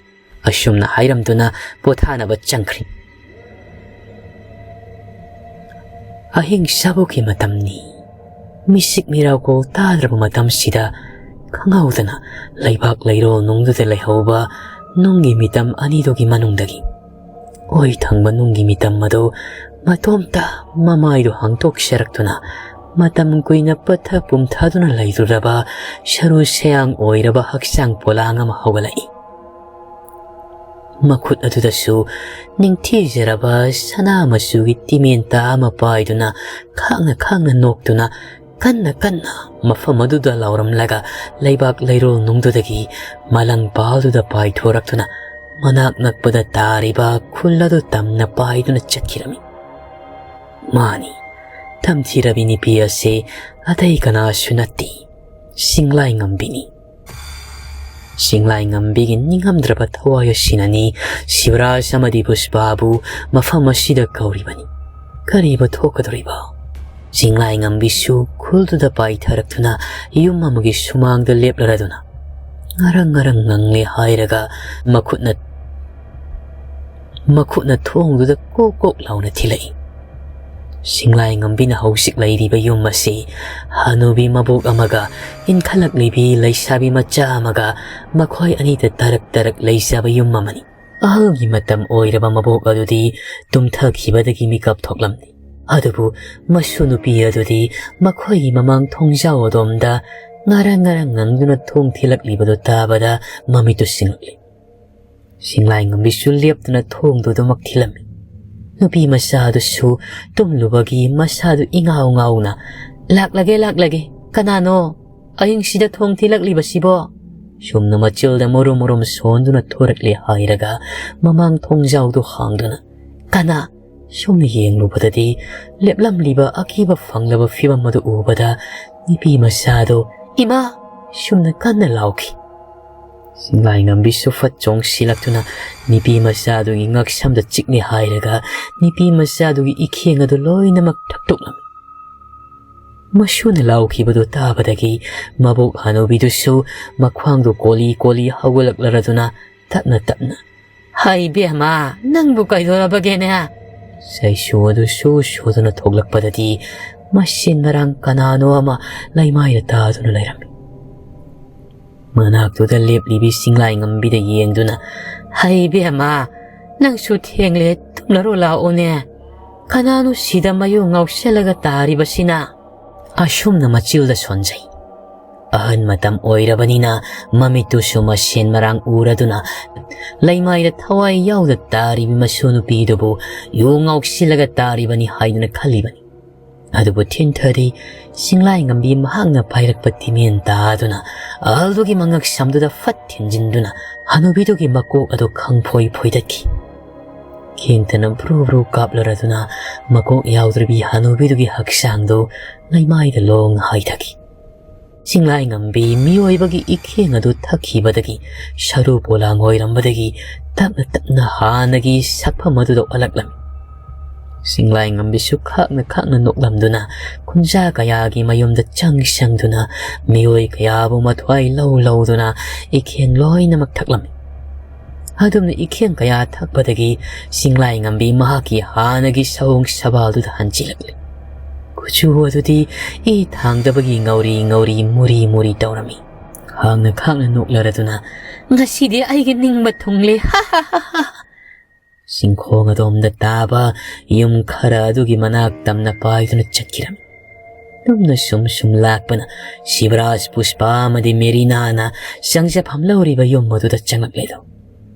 ꯑꯁꯨꯝꯅ ꯍꯥꯏꯔꯝꯗꯨꯅ ꯄꯣꯊꯥꯅꯕ ꯆꯪꯈ꯭ꯔꯤ꯫ ꯑꯍꯤꯡ ꯆꯥꯕꯣꯛꯀꯤ ꯃꯇꯝꯅꯤ꯫ ꯃꯤꯁꯤꯛ ꯃꯤꯔꯥꯎꯀꯣꯜ ꯇꯥꯗ꯭ꯔꯕ ꯃꯇꯝꯁꯤꯗ ꯈꯪꯍꯧꯗꯅ ꯂꯩꯕꯥꯛ ꯂꯩꯔꯣꯜ ꯅꯨꯡꯗꯨꯗ ꯂꯩꯍꯧꯕ ꯅꯨꯡꯒꯤ ꯃꯤꯇꯝ ꯑꯅꯤꯗꯨꯒꯤ ꯃꯅꯨꯡꯗꯒꯤ ꯑꯣꯏ ꯊꯪꯕ ꯅꯨꯡꯒꯤ ꯃꯤꯇꯝ ꯑꯗꯨ ꯃꯇꯣꯝꯇ ꯃꯃꯥꯏꯗꯨ ꯍꯥꯡꯗꯣꯛꯆꯔꯛꯇꯨꯅ ꯃꯇꯝ ꯀꯨꯏꯅ ꯄꯠꯊ ꯄꯨꯝꯊꯗꯨꯅ ꯂꯩꯔꯨꯔꯕ ꯁꯔꯨ ꯁꯌꯥꯡ ꯑꯣꯏꯔꯕ ꯍꯛꯆꯥꯡ ꯄꯣꯂꯥꯡ ꯑꯃ ꯍꯧꯒꯠꯂꯛꯏ꯫ ꯃꯈꯨꯠ ꯑꯗꯨꯗꯁꯨ ꯅꯤꯡꯊꯤꯖꯔꯕ ꯁꯅꯥ ꯃꯆꯨꯒꯤ ꯇꯤꯃꯦꯟꯇꯥ ꯑꯃ ꯄꯥꯏꯗꯨꯅ ꯈꯥꯡꯅ ꯈꯥꯡꯅ ꯅꯣꯛꯇꯨꯅ ꯀꯟꯅ ꯀꯟꯅ ꯃꯐꯝ ꯑꯗꯨꯗ ꯂꯥꯎꯔꯝꯂꯒ ꯂꯩꯕꯥꯛ ꯂꯩꯔꯣꯜ ꯅꯨꯡꯗꯨꯗꯒꯤ ꯃꯂꯪ ꯄꯥꯜꯗꯨꯗ ꯄꯥꯏꯊꯣꯔꯛꯇꯨꯅ ꯃꯅꯥꯛ ꯅꯛꯄꯗ ꯇꯥꯔꯤꯕ ꯈꯨꯜ ꯑꯗꯨ ꯇꯝꯅ ꯄꯥꯏꯗꯨꯅ ꯆꯠꯈꯤꯔꯝꯃꯤ꯫ ꯃꯥꯅꯤ, ꯇꯝꯊꯤꯔꯕꯤ ꯅꯨꯄꯤ ꯑꯁꯤ ꯑꯇꯩ ꯀꯅꯥꯁꯨ ꯅꯠꯇꯦ, ꯆꯤꯡꯂꯥꯏ ꯉꯝꯕꯤꯅꯤ꯫ ꯆꯤꯡꯂꯥꯏ ꯉꯝꯕꯤꯒꯤ ꯅꯤꯡꯉꯝꯗ꯭ꯔꯕ ꯊꯋꯥꯏ ꯑꯁꯤꯅꯅꯤ ꯁꯤꯕꯔꯥꯖ ꯑꯃꯗꯤ ꯄꯨꯁꯄꯥꯕꯨ ꯃꯐꯝ ꯑꯁꯤꯗ ꯀꯧꯔꯤꯕꯅꯤ꯫ ꯀꯔꯤꯕꯨ ꯊꯣꯛꯀꯗꯧꯔꯤꯕ? ꯆꯤꯡꯂꯥꯏ ꯉꯝꯕꯤꯁꯨ ꯈꯨꯜꯗꯨꯗ ꯄꯥꯏꯊꯔꯛꯇꯨꯅ ꯌꯨꯝ ꯑꯃꯒꯤ ꯁꯨꯃꯥꯡꯗ ꯂꯦꯞꯂꯔꯗꯨꯅ ꯉꯔꯪ ꯉꯔꯪ ꯉꯪꯂꯦ ꯍꯥꯏꯔꯒ ꯃꯈꯨꯠꯅ, ꯃꯈꯨꯠꯅ ꯊꯣꯡꯗꯨꯗ ꯀꯣꯛ ꯀꯣꯛ ꯂꯥꯎꯅ ꯊꯤꯜꯂꯛꯏ꯫ ꯆꯤꯡꯂꯥꯏ ꯉꯝꯕꯤꯅ ꯍꯧꯖꯤꯛ ꯂꯩꯔꯤꯕ ꯌꯨꯝ ꯑꯁꯤ ꯍꯅꯨꯕꯤ ꯃꯕꯣꯛ ꯑꯃꯒ ꯏꯟꯈꯠꯂꯛꯂꯤꯕꯤ ꯂꯩꯁꯥꯕꯤ ꯃꯆꯥ ꯑꯃꯒ ꯃꯈꯣꯏ ꯑꯅꯤꯗ ꯇꯔꯛ ꯇꯔꯛ ꯂꯩꯖꯕ ꯌꯨꯝ ꯑꯃꯅꯤ꯫ ꯑꯍꯜꯒꯤ ꯃꯇꯝ ꯑꯣꯏꯔꯕ ꯃꯕꯣꯛ ꯑꯗꯨꯗꯤ ꯇꯨꯝꯊꯈꯤꯕꯗꯒꯤ ꯃꯤꯀꯞ ꯊꯣꯛꯂꯝꯂꯤ꯫ ꯑꯗꯨꯕꯨ ꯃꯁꯨ ꯅꯨꯄꯤ ꯑꯗꯨꯗꯤ ꯃꯈꯣꯏꯒꯤ ꯃꯃꯥꯡ ꯊꯣꯡꯖꯥꯎ ꯑꯗꯣꯝꯗ ꯉꯔꯪ ꯉꯔꯪ ꯉꯪꯗꯨꯅ ꯊꯣꯡ ꯊꯤꯜꯂꯛꯂꯤꯕꯗꯨ ꯇꯥꯕꯗ ꯃꯃꯤꯠꯇꯨ ꯁꯤꯡꯂꯛꯂꯤ꯫ ꯁꯤꯡꯂꯥꯏꯉꯝꯕꯤꯁꯨ ꯂꯦꯞꯇꯅ ꯊꯣꯡꯗꯨ ꯑꯗꯨꯃꯛ ꯊꯤꯜꯂꯝꯃꯤ꯫ ꯅꯨꯄꯤ ꯃꯆꯥꯗꯨꯁꯨ ꯇꯨꯝꯂꯨꯕꯒꯤ ꯃꯁꯥꯗꯨ ꯏꯉꯥꯎ ꯉꯥꯎꯅ, "ꯂꯥꯛꯂꯒꯦ, ꯂꯥꯛꯂꯒꯦ꯫ ꯀꯅꯥꯅꯣ? ꯑꯍꯤꯡꯁꯤꯗ ꯊꯣꯡ ꯊꯤꯜꯂꯛꯂꯤꯕꯁꯤꯕꯣ?" ꯁꯨꯝꯅ ꯃꯆꯤꯜꯗ ꯃꯔꯨꯝ ꯃꯔꯨꯝ ꯁꯣꯟꯗꯨꯅ ꯊꯣꯔꯛꯂꯦ ꯍꯥꯏꯔꯒ ꯃꯃꯥꯡ ꯊꯣꯡꯖꯥꯎꯗꯨ ꯍꯥꯡꯗꯨꯅ, "ꯀꯅꯥ?" ꯁꯨꯝꯅ ꯌꯦꯡꯂꯨꯕꯗꯗꯤ ꯂꯦꯞꯂꯝꯂꯤꯕ ꯑꯀꯤꯕ ꯐꯪꯂꯕ ꯐꯤꯕꯝ ꯑꯗꯨ ꯎꯕꯗ ꯅꯨꯄꯤ ꯃꯆꯥꯗꯨ, "ꯏꯃꯥ!" ꯁꯨꯝꯅ ꯀꯟꯅ ꯂꯥꯎꯈꯤ꯫ ꯁꯤꯡꯂꯥꯏꯉꯝꯕꯤꯁꯨ ꯐꯠ ꯆꯣꯡꯁꯤꯜꯂꯛꯇꯨꯅ ꯅꯨꯄꯤ ꯃꯆꯥꯗꯨꯒꯤ ꯉꯛꯁꯝꯗ ꯆꯤꯛꯂꯦ ꯍꯥꯏꯔꯒ ꯅꯨꯄꯤ ꯃꯆꯥꯗꯨꯒꯤ ꯏꯈꯦꯡ ꯑꯗꯨ ꯂꯣꯏꯅꯃꯛ ꯊꯛꯇꯣꯛꯂꯝꯃꯤ꯫ ꯃꯁꯨꯅ ꯂꯥꯎꯈꯤꯕꯗꯨ ꯇꯥꯕꯗꯒꯤ ꯃꯕꯣꯛ ꯍꯅꯨꯕꯤꯗꯨꯁꯨ ꯃꯈ꯭ꯋꯥꯡꯗꯨ ꯀꯣꯜꯂꯤ ꯀꯣꯜꯂꯤ ꯍꯧꯒꯠꯂꯛꯂꯔꯗꯨꯅ ꯇꯞꯅ ꯇꯞꯅ, "ꯍꯩ ꯕꯦꯝꯃ, ꯅꯪꯕꯨ ꯀꯩꯗꯧꯔꯕꯒꯦꯅꯦ?" ꯆꯩꯁꯨ ꯑꯗꯨ ꯁꯨ ꯁꯨꯗꯨꯅ ꯊꯣꯛꯂꯛꯄꯗꯗꯤ ꯃꯁꯦꯟ ꯃꯔꯥꯡ ꯀꯅꯥꯅꯣ ꯑꯃ ꯂꯩꯃꯥꯏꯗ ꯇꯥꯗꯨꯅ ꯂꯩꯔꯝꯃꯤ꯫ ꯃꯅꯥꯛꯇꯨꯗ ꯂꯦꯞꯂꯤꯕꯤ ꯁꯤꯡꯂꯥꯏꯉꯝꯕꯤꯗ ꯌꯦꯡꯗꯨꯅ, "ꯍꯩ ꯕꯦꯝꯃ, ꯅꯪꯁꯨ ꯊꯦꯡꯂꯦ, ꯇꯨꯝꯂꯔꯣ ꯂꯥꯛꯑꯣꯅꯦ꯫ ꯀꯅꯥꯅꯣ ꯁꯤꯗ ꯃꯌꯨ ꯉꯥꯎꯁꯜꯂꯒ ꯇꯥꯔꯤꯕꯁꯤꯅ?" ꯑꯁꯨꯝꯅ ꯃꯆꯤꯜꯗ ꯁꯣꯟꯖꯩ꯫ ꯑꯍꯟ ꯃꯇꯝ ꯑꯣꯏꯔꯕꯅꯤꯅ ꯃꯃꯤꯠꯇꯨꯁꯨ ꯃꯁꯦꯟ ꯃꯔꯥꯡ ꯎꯔꯗꯨꯅ ꯂꯩꯃꯥꯏꯗ ꯊꯋꯥꯏ ꯌꯥꯎꯗ ꯇꯥꯔꯤꯕꯤ ꯃꯁꯨ ꯅꯨꯄꯤꯗꯨꯕꯨ ꯌꯨ ꯉꯥꯎꯁꯤꯜꯂꯒ ꯇꯥꯔꯤꯕꯅꯤ ꯍꯥꯏꯗꯨꯅ ꯈꯜꯂꯤꯕꯅꯤ꯫ ꯑꯗꯨꯕꯨ ꯊꯤꯟꯊꯗꯤ ꯁꯤꯡꯂꯥꯏꯉꯝꯕꯤ ꯃꯍꯥꯛꯅ ꯄꯥꯏꯔꯛꯄ ꯇꯤꯃꯦꯟ ꯇꯥꯗꯨꯅ ꯑꯍꯜꯗꯨꯒꯤ ꯃꯉꯛ ꯁꯝꯗꯨꯗ ꯐꯠ ꯊꯤꯟꯖꯤꯟꯗꯨꯅ ꯍꯅꯨꯕꯤꯗꯨꯒꯤ ꯃꯀꯣꯛ ꯑꯗꯨ ꯈꯪꯐꯣꯏ ꯐꯣꯏꯗꯠꯈꯤ꯫ ꯈꯦꯡꯇꯅ ꯕ꯭ꯔꯨ ꯕ꯭ꯔꯨ ꯀꯥꯞꯂꯔꯗꯨꯅ ꯃꯀꯣꯛ ꯌꯥꯎꯗ꯭ꯔꯕꯤ ꯍꯅꯨꯕꯤꯗꯨꯒꯤ ꯍꯛꯆꯥꯡꯗꯨ ꯂꯩꯃꯥꯏꯗ ꯂꯣꯡꯅ ꯍꯥꯏꯊꯈꯤ꯫ ꯁꯤꯡꯂꯥꯏꯉꯝꯕꯤ ꯃꯤꯑꯣꯏꯕꯒꯤ ꯏꯈꯦꯡ ꯑꯗꯨ ꯊꯛꯈꯤꯕꯗꯒꯤ ꯁꯔꯨ ꯄꯣꯂꯥꯡ ꯑꯣꯏꯔꯝꯕꯗꯒꯤ ꯇꯞꯅ ꯇꯞꯅ ꯍꯥꯟꯅꯒꯤ ꯁꯛꯐꯝ ꯑꯗꯨꯗ ꯑꯣꯜꯂꯛꯂꯝꯃꯤ꯫ ꯁꯤꯡꯂꯥꯏꯉꯝꯕꯤꯁꯨ ꯈꯥꯛꯅ ꯈꯥꯛꯅ ꯅꯣꯛꯂꯝꯗꯨꯅ ꯈꯨꯟꯖꯥ ꯀꯌꯥꯒꯤ ꯃꯌꯨꯝꯗ ꯆꯪ ꯆꯪꯗꯨꯅ ꯃꯤꯑꯣꯏ ꯀꯌꯥꯕꯨ ꯃꯊ꯭ꯋꯥꯏ ꯂꯧ ꯂꯧꯗꯨꯅ ꯏꯈꯦꯡ ꯂꯣꯏꯅꯃꯛ ꯊꯛꯂꯝꯃꯤ꯫ ꯑꯗꯨꯝꯅ ꯏꯈꯦꯡ ꯀꯌꯥ ꯊꯛꯄꯗꯒꯤ ꯁꯤꯡꯂꯥꯏꯉꯝꯕꯤ ꯃꯍꯥꯛꯀꯤ ꯍꯥꯟꯅꯒꯤ ꯁꯑꯣꯡ ꯁꯕꯥꯜꯗꯨꯗ ꯍꯟꯖꯤꯜꯂꯛꯂꯤ꯫ ꯀꯨꯆꯨ ꯑꯗꯨꯗꯤ ꯏ ꯊꯥꯡꯗꯕꯒꯤ ꯉꯧꯔꯤ ꯉꯧꯔꯤ ꯃꯨꯔꯤ ꯃꯨꯔꯤ ꯇꯧꯔꯝꯃꯤ꯫ ꯈꯥꯡꯅ ꯈꯥꯡꯅ ꯅꯣꯛꯂꯔꯗꯨꯅ, "ꯉꯁꯤꯗꯤ ꯑꯩꯒꯤ ꯅꯤꯡꯕ ꯊꯨꯡꯂꯦ, ꯍꯥ ꯍꯥ ꯍꯥ ꯍꯥ!" ꯆꯤꯡꯈꯣꯡ ꯑꯗꯣꯝꯗ ꯇꯥꯕ ꯌꯨꯝ ꯈꯔ ꯑꯗꯨꯒꯤ ꯃꯅꯥꯛ ꯇꯝꯅ ꯄꯥꯏꯗꯨꯅ ꯆꯠꯈꯤꯔꯝꯃꯤ꯫ ꯇꯨꯝꯅ ꯁꯨꯝ ꯁꯨꯝ ꯂꯥꯛꯄꯅ ꯁꯤꯕꯔꯥꯖ, ꯄꯨꯁꯄꯥ ꯑꯃꯗꯤ ꯃꯦꯔꯤꯅꯥꯅ ꯆꯪꯖꯐꯝ ꯂꯧꯔꯤꯕ ꯌꯨꯝ ꯑꯗꯨꯗ ꯆꯪꯂꯛꯂꯦꯗꯣ꯫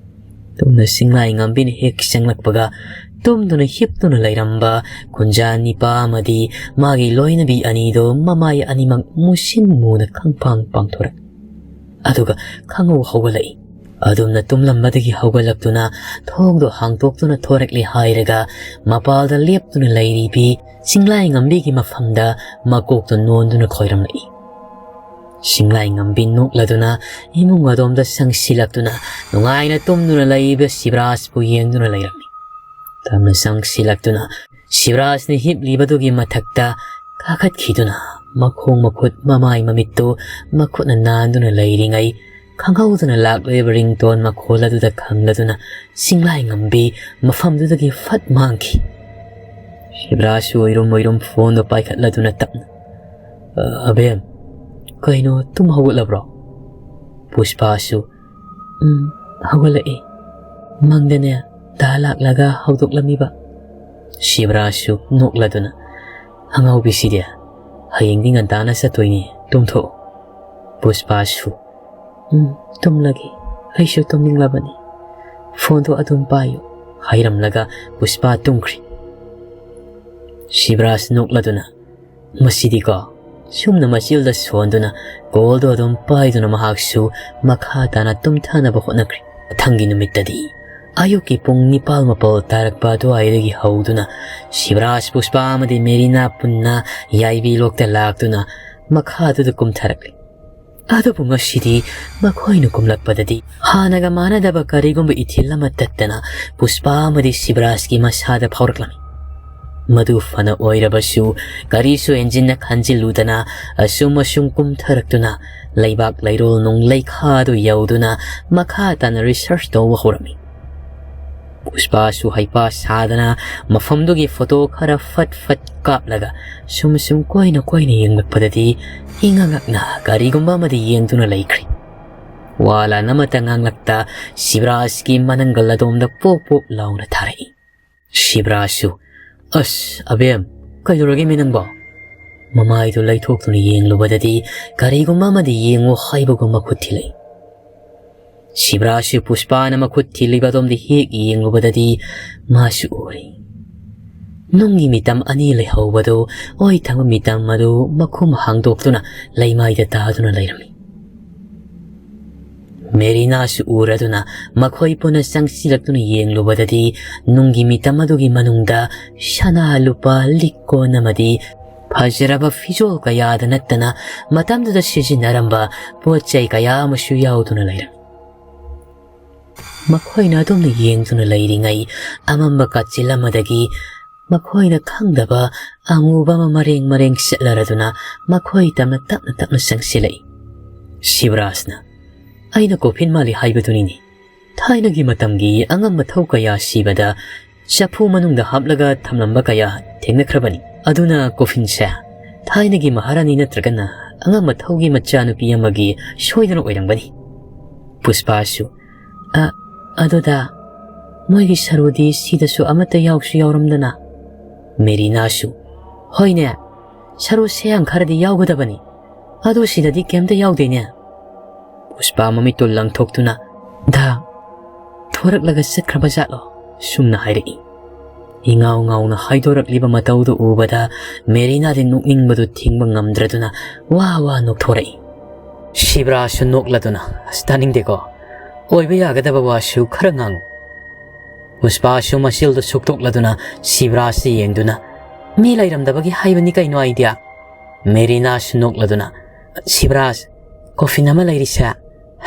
ꯇꯨꯝꯅ ꯆꯤꯡꯂꯥꯏ ꯉꯝꯕꯤꯅ ꯍꯦꯛ ꯆꯪꯂꯛꯄꯒ ꯇꯨꯝꯗꯨꯅ ꯍꯤꯞꯇꯨꯅ ꯂꯩꯔꯝꯕ ꯈꯨꯟꯖꯥ ꯅꯤꯄꯥ ꯑꯃꯗꯤ ꯃꯥꯒꯤ ꯂꯣꯏꯅꯕꯤ ꯑꯅꯤꯗꯣ ꯃꯃꯥꯏ ꯑꯅꯤꯃꯛ ꯃꯨꯁꯤꯟ ꯃꯨꯅ ꯈꯪꯄꯥꯡ ꯄꯥꯡꯊꯣꯔꯛꯏ꯫ ꯑꯗꯨꯒ ꯈꯪꯍꯧ ꯍꯧꯒꯠꯂꯛꯏ꯫ ꯑꯗꯨꯝꯅ ꯇꯨꯝꯂꯝꯕꯗꯒꯤ ꯍꯧꯒꯠꯂꯛꯇꯨꯅ ꯊꯣꯡꯗꯣ ꯍꯥꯡꯇꯣꯛꯇꯨꯅ ꯊꯣꯔꯛꯂꯦ ꯍꯥꯏꯔꯒ ꯃꯄꯥꯜꯗ ꯂꯦꯞꯇꯨꯅ ꯂꯩꯔꯤꯕꯤ ꯆꯤꯡꯂꯥꯏ ꯉꯝꯕꯤꯒꯤ ꯃꯐꯝꯗ ꯃꯀꯣꯛꯇꯣ ꯅꯣꯟꯗꯨꯅ ꯈꯣꯏꯔꯝꯂꯛꯏ꯫ ꯆꯤꯡꯂꯥꯏ ꯉꯝꯕꯤ ꯅꯣꯛꯂꯗꯨꯅ ꯏꯃꯨꯡ ꯑꯗꯣꯝꯗ ꯆꯪꯁꯤꯜꯂꯛꯇꯨꯅ ꯅꯨꯡꯉꯥꯏꯅ ꯇꯨꯝꯗꯨꯅ ꯂꯩꯔꯤꯕ ꯁꯤꯕꯔꯥꯖꯄꯨ ꯌꯦꯡꯗꯨꯅ ꯂꯩꯔꯝꯃꯤ꯫ ꯇꯞꯅ ꯆꯪꯁꯤꯜꯂꯛꯇꯨꯅ ꯁꯤꯕꯔꯥꯖꯅ ꯍꯤꯞꯂꯤꯕꯗꯨꯒꯤ ꯃꯊꯛꯇ ꯀꯥꯈꯠꯈꯤꯗꯨꯅ ꯃꯈꯣꯡ ꯃꯈꯨꯠ ꯃꯃꯥꯏ ꯃꯃꯤꯠꯇꯨ ꯃꯈꯨꯠꯅ ꯅꯥꯟꯗꯨꯅ ꯂꯩꯔꯤꯉꯩ ꯈꯪꯍꯧꯗꯅ ꯂꯥꯛꯂꯤꯕ ꯔꯤꯡꯇꯣꯟ ꯃꯈꯣꯜ ꯑꯗꯨꯗ ꯈꯪꯂꯗꯨꯅ ꯆꯤꯡꯂꯥꯏ ꯉꯝꯕꯤ ꯃꯐꯝꯗꯨꯗꯒꯤ ꯐꯠ ꯃꯥꯡꯈꯤ꯫ ꯁꯤꯕꯔꯥꯖꯁꯨ ꯑꯣꯏꯔꯨꯝ ꯑꯣꯏꯔꯨꯝ ꯐꯣꯟꯗꯣ ꯄꯥꯏꯈꯠꯂꯗꯨꯅ ꯇꯞꯅ, "ꯑ, ꯑꯕꯦꯝ, ꯀꯩꯅꯣ, ꯇꯨꯝ ꯍꯧꯒꯠꯂꯕ꯭ꯔꯣ?" ꯄꯨꯁꯄꯥꯁꯨ, "ꯎꯝ, ꯍꯧꯒꯠꯂꯛꯑꯦ꯫ ꯃꯪꯗꯅꯦ ꯗꯥ ꯂꯥꯛꯂꯒ ꯍꯧꯗꯣꯛꯂꯝꯃꯤꯕ꯫" ꯁꯤꯕꯔꯥꯖꯁꯨ ꯅꯣꯛꯂꯗꯨꯅ, "ꯑꯉꯥꯎꯕꯤꯁꯤꯗꯤ, ꯍꯌꯦꯡꯗꯤ ꯉꯟꯇꯥꯅ ꯆꯠꯇꯣꯏꯅꯤ, ꯇꯨꯝꯊꯣꯛꯑꯣ꯫" ꯄꯨꯁꯄꯥꯁꯨ, "ꯎꯝ, ꯇꯨꯝꯂꯒꯦ, ꯑꯩꯁꯨ ꯇꯨꯝꯅꯤꯡꯂꯕꯅꯤ꯫ ꯐꯣꯟꯗꯣ ꯑꯗꯨꯝ ꯄꯥꯏꯌꯨ꯫" ꯍꯥꯏꯔꯝꯂꯒ ꯄꯨꯁꯄꯥ ꯇꯨꯝꯈ꯭ꯔꯤ꯫ ꯁꯤꯕꯔꯥꯖ ꯅꯣꯛꯂꯗꯨꯅ, "ꯃꯁꯤꯗꯤꯀꯣ꯫" ꯁꯨꯝꯅ ꯃꯆꯤꯜꯗ ꯁꯣꯟꯗꯨꯅ ꯀꯣꯜꯗꯣ ꯑꯗꯨꯝ ꯄꯥꯏꯗꯨꯅ ꯃꯍꯥꯛꯁꯨ ꯃꯈꯥ ꯇꯥꯅ ꯇꯨꯝꯊꯅꯕ ꯍꯣꯠꯅꯈ꯭ꯔꯤ꯫ ꯃꯊꯪꯒꯤ ꯅꯨꯃꯤꯠꯇꯗꯤ ꯑꯌꯨꯛꯀꯤ ꯄꯨꯡ ꯅꯤꯄꯥꯜ ꯃꯥꯄꯜ ꯇꯥꯔꯛꯄ ꯑꯗꯨꯋꯥꯏꯗꯒꯤ ꯍꯧꯗꯨꯅ ꯁꯤꯕꯔꯥꯖ, ꯄꯨꯁꯄꯥ ꯑꯃꯗꯤ ꯃꯦꯔꯤꯅꯥ ꯄꯨꯟꯅ ꯌꯥꯏꯕꯤ ꯂꯣꯛꯇ ꯂꯥꯛꯇꯨꯅ ꯃꯈꯥꯗꯨꯗ ꯀꯨꯝꯊꯔꯛꯂꯤ꯫ ꯑꯗꯨꯕꯨ ꯉꯁꯤꯗꯤ ꯃꯈꯣꯏꯅ ꯀꯨꯝꯂꯛꯄꯗꯗꯤ ꯍꯥꯟꯅꯒ ꯃꯥꯟꯅꯗꯕ ꯀꯔꯤꯒꯨꯝꯕ ꯏꯊꯤꯜ ꯑꯃ ꯇꯠꯇꯅ ꯄꯨꯁꯄꯥ ꯑꯃꯗꯤ ꯁꯤꯕꯔꯥꯖꯀꯤ ꯃꯁꯥꯗ ꯐꯥꯎꯔꯛꯂꯝꯃꯤ꯫ ꯃꯗꯨ ꯐꯅ ꯑꯣꯏꯔꯕꯁꯨ ꯀꯔꯤꯁꯨ ꯍꯦꯟꯖꯤꯟꯅ ꯈꯟꯖꯤꯜꯂꯨꯗꯅ ꯑꯁꯨꯝ ꯑꯁꯨꯝ ꯀꯨꯝꯊꯔꯛꯇꯨꯅ ꯂꯩꯕꯥꯛ ꯂꯩꯔꯣꯜ ꯅꯨꯡ ꯂꯩꯈꯥꯗꯨ ꯌꯧꯗꯨꯅ ꯃꯈꯥ ꯇꯥꯅ ꯔꯤꯁꯔꯁ ꯇꯧꯕ ꯍꯧꯔꯝꯃꯤ꯫ ꯄꯨꯁꯄꯥꯁꯨ ꯍꯩꯄꯥ ꯁꯥꯗꯅ ꯃꯐꯝꯗꯨꯒꯤ ꯐꯣꯇꯣ ꯈꯔ ꯐꯠ ꯐꯠ ꯀꯥꯞꯂꯒ ꯁꯨꯝ ꯁꯨꯝ ꯀꯣꯏꯅ ꯀꯣꯏꯅ ꯌꯦꯡꯂꯛꯄꯗꯗꯤ ꯏꯉꯛ ꯉꯛꯅ ꯀꯔꯤꯒꯨꯝꯕ ꯑꯃꯗꯤ ꯌꯦꯡꯗꯨꯅ ꯂꯩꯈ꯭ꯔꯦ꯫ ꯋꯥ ꯂꯥꯟ ꯑꯃꯠꯇ ꯉꯥꯡꯂꯛꯇ ꯁꯤꯕ꯭ꯔꯥꯖꯀꯤ ꯃꯅꯪꯒꯜ ꯑꯗꯣꯝꯗ ꯄꯣꯞ ꯄꯣꯞ ꯂꯥꯎꯅ ꯊꯥꯔꯛꯏ꯫ ꯁꯤꯕ꯭ꯔꯥꯖꯁꯨ, "ꯑꯁ, ꯑꯕꯦꯝ, ꯀꯩꯗꯧꯔꯒꯦ ꯃꯤ ꯅꯪꯕꯣ?" ꯃꯃꯥꯏꯗꯨ ꯂꯩꯊꯣꯛꯇꯨꯅ ꯌꯦꯡꯂꯨꯕꯗꯗꯤ ꯀꯔꯤꯒꯨꯝꯕ ꯑꯃꯗꯤ ꯌꯦꯡꯉꯨ ꯍꯥꯏꯕꯒꯨꯝ ꯃꯈꯨꯠ ꯊꯤꯜꯂꯛꯏ꯫ ꯁꯤꯕ꯭ꯔꯥꯖꯁꯨ ꯄꯨꯁꯄꯥꯅ ꯃꯈꯨꯠ ꯊꯤꯜꯂꯤꯕ ꯑꯗꯣꯝꯗ ꯍꯦꯛ ꯌꯦꯡꯂꯨꯕꯗꯗꯤ ꯃꯥꯁꯨ ꯎꯔꯦ꯫ ꯅꯨꯡꯒꯤ ꯃꯤꯇꯝ ꯑꯅꯤ ꯂꯩꯍꯧꯕꯗꯨ ꯑꯣꯏ ꯊꯪꯕ ꯃꯤꯇꯝ ꯑꯗꯨ ꯃꯈꯨꯝ ꯍꯥꯡꯗꯣꯛꯇꯨꯅ ꯂꯩꯃꯥꯏꯗ ꯇꯥꯗꯨꯅ ꯂꯩꯔꯝꯃꯤ꯫ ꯃꯦꯔꯤꯅꯥꯁꯨ ꯎꯔꯗꯨꯅ ꯃꯈꯣꯏ ꯄꯨꯟꯅ ꯆꯪꯁꯤꯜꯂꯛꯇꯨꯅ ꯌꯦꯡꯂꯨꯕꯗꯗꯤ ꯅꯨꯡꯒꯤ ꯃꯤꯇꯝ ꯑꯗꯨꯒꯤ ꯃꯅꯨꯡꯗ ꯁꯅꯥ ꯂꯨꯄꯥ ꯂꯤꯛ ꯀꯣꯟ ꯑꯃꯗꯤ ꯐꯖꯔꯕ ꯐꯤꯖꯣꯜ ꯀꯌꯥꯗ ꯅꯠꯇꯅ ꯃꯇꯝꯗꯨꯗ ꯁꯤꯖꯤꯟꯅꯔꯝꯕ ꯄꯣꯠ ꯆꯩ ꯀꯌꯥ ꯑꯃꯁꯨ ꯌꯥꯎꯗꯨꯅ ꯂꯩꯔꯝꯃꯤ꯫ ꯃꯈꯣꯏꯅ ꯑꯗꯨꯝꯅ ꯌꯦꯡꯗꯨꯅ ꯂꯩꯔꯤꯉꯩ ꯑꯃꯝꯕ ꯀꯥꯆꯤꯜ ꯑꯃꯗꯒꯤ ꯃꯈꯣꯏꯅ ꯈꯪꯗꯕ ꯑꯃꯨꯕ ꯑꯃ ꯃꯔꯦꯡ ꯃꯔꯦꯡ ꯆꯠꯂꯔꯗꯨꯅ ꯃꯈꯣꯏ ꯇꯝꯅ ꯇꯞꯅ ꯇꯞꯅ ꯆꯪꯁꯤꯜꯂꯛꯏ꯫ ꯁꯤꯕꯔꯥꯖꯅ, "ꯑꯩꯅ ꯀꯣꯐꯤꯟ ꯃꯥꯜꯂꯤ ꯍꯥꯏꯕꯗꯨꯅꯤꯅꯦ꯫ ꯊꯥꯏꯅꯒꯤ ꯃꯇꯝꯒꯤ ꯑꯉꯝꯕ ꯊꯧ ꯀꯌꯥ ꯁꯤꯕꯗ ꯆꯐꯨ ꯃꯅꯨꯡꯗ ꯍꯥꯞꯂꯒ ꯊꯝꯂꯝꯕ ꯀꯌꯥ ꯊꯦꯡꯅꯈ꯭ꯔꯕꯅꯤ꯫ ꯑꯗꯨꯅ ꯀꯣꯐꯤꯟꯁꯦ ꯊꯥꯏꯅꯒꯤ ꯃꯍꯥꯔꯥꯅꯤ ꯅꯠꯇ꯭ꯔꯒꯅ ꯑꯉꯝꯕ ꯊꯧꯒꯤ ꯃꯆꯥꯅꯨꯄꯤ ꯑꯃꯒꯤ ꯁꯣꯏꯗꯅ ꯑꯣꯏꯔꯝꯒꯅꯤ꯫" ꯄꯨꯁꯄꯥꯁꯨ, "ꯑ, ꯑꯗꯨꯗ ꯃꯣꯏꯒꯤ ꯁꯔꯨꯗꯤ ꯁꯤꯗꯁꯨ ꯑꯃꯠꯇ ꯌꯥꯎꯁꯨ ꯌꯥꯎꯔꯝꯗꯅ?" ꯃꯦꯔꯤꯅꯥꯁꯨ, "ꯍꯣꯏꯅꯦ, ꯁꯔꯨ ꯁꯌꯥꯡ ꯈꯔꯗꯤ ꯌꯥꯎꯒꯗꯕꯅꯤ, ꯑꯗꯨ ꯁꯤꯗꯗꯤ ꯀꯩꯝꯇ ꯌꯥꯎꯗꯦꯅꯦ꯫" ꯄꯨꯁꯄꯥ ꯃꯃꯤꯠꯇꯨ ꯂꯪꯊꯣꯛꯇꯨꯅ, "ꯗꯥ, ꯊꯣꯔꯛꯂꯒ ꯆꯠꯈ꯭ꯔꯕ ꯖꯥꯠꯂꯣ?" ꯁꯨꯝꯅ ꯍꯥꯏꯔꯛꯏ꯫ ꯏꯉꯥꯎ ꯉꯥꯎꯅ ꯍꯥꯏꯗꯣꯔꯛꯂꯤꯕ ꯃꯇꯧꯗꯨ ꯎꯕꯗ ꯃꯦꯔꯤꯅꯥꯗꯤ ꯅꯣꯛꯅꯤꯡꯕꯗꯨ ꯊꯤꯡꯕ ꯉꯝꯗ꯭ꯔꯗꯨꯅ ꯋꯥ ꯋꯥ ꯅꯣꯛꯊꯣꯔꯛꯏ꯫ ꯁꯤꯕ꯭ꯔꯥꯁꯨ ꯅꯣꯛꯂꯗꯨꯅ, "ꯑꯁ, ꯇꯥꯅꯤꯡꯗꯦꯀꯣ꯫ ꯑꯣꯏꯕ ꯌꯥꯒꯗꯕ ꯋꯥꯁꯨ ꯈꯔ ꯉꯥꯡꯉꯨ꯫" ꯄꯨꯁꯄꯥꯁꯨ ꯃꯆꯤꯜꯗꯨ ꯁꯨꯛꯇꯣꯛꯂꯗꯨꯅ ꯁꯤꯕ꯭ꯔꯥꯖꯇ ꯌꯦꯡꯗꯨꯅ, "ꯃꯤ ꯂꯩꯔꯝꯗꯕꯒꯤ ꯍꯥꯏꯕꯅꯤ ꯀꯩꯅꯣ ꯑꯩꯗꯤ?" ꯃꯦꯔꯤꯅꯥꯁꯨ ꯅꯣꯛꯂꯗꯨꯅ, "ꯁꯤꯕ꯭ꯔꯥꯖ, ꯀꯣꯐꯤꯟ ꯑꯃ ꯂꯩꯔꯤꯁꯦ,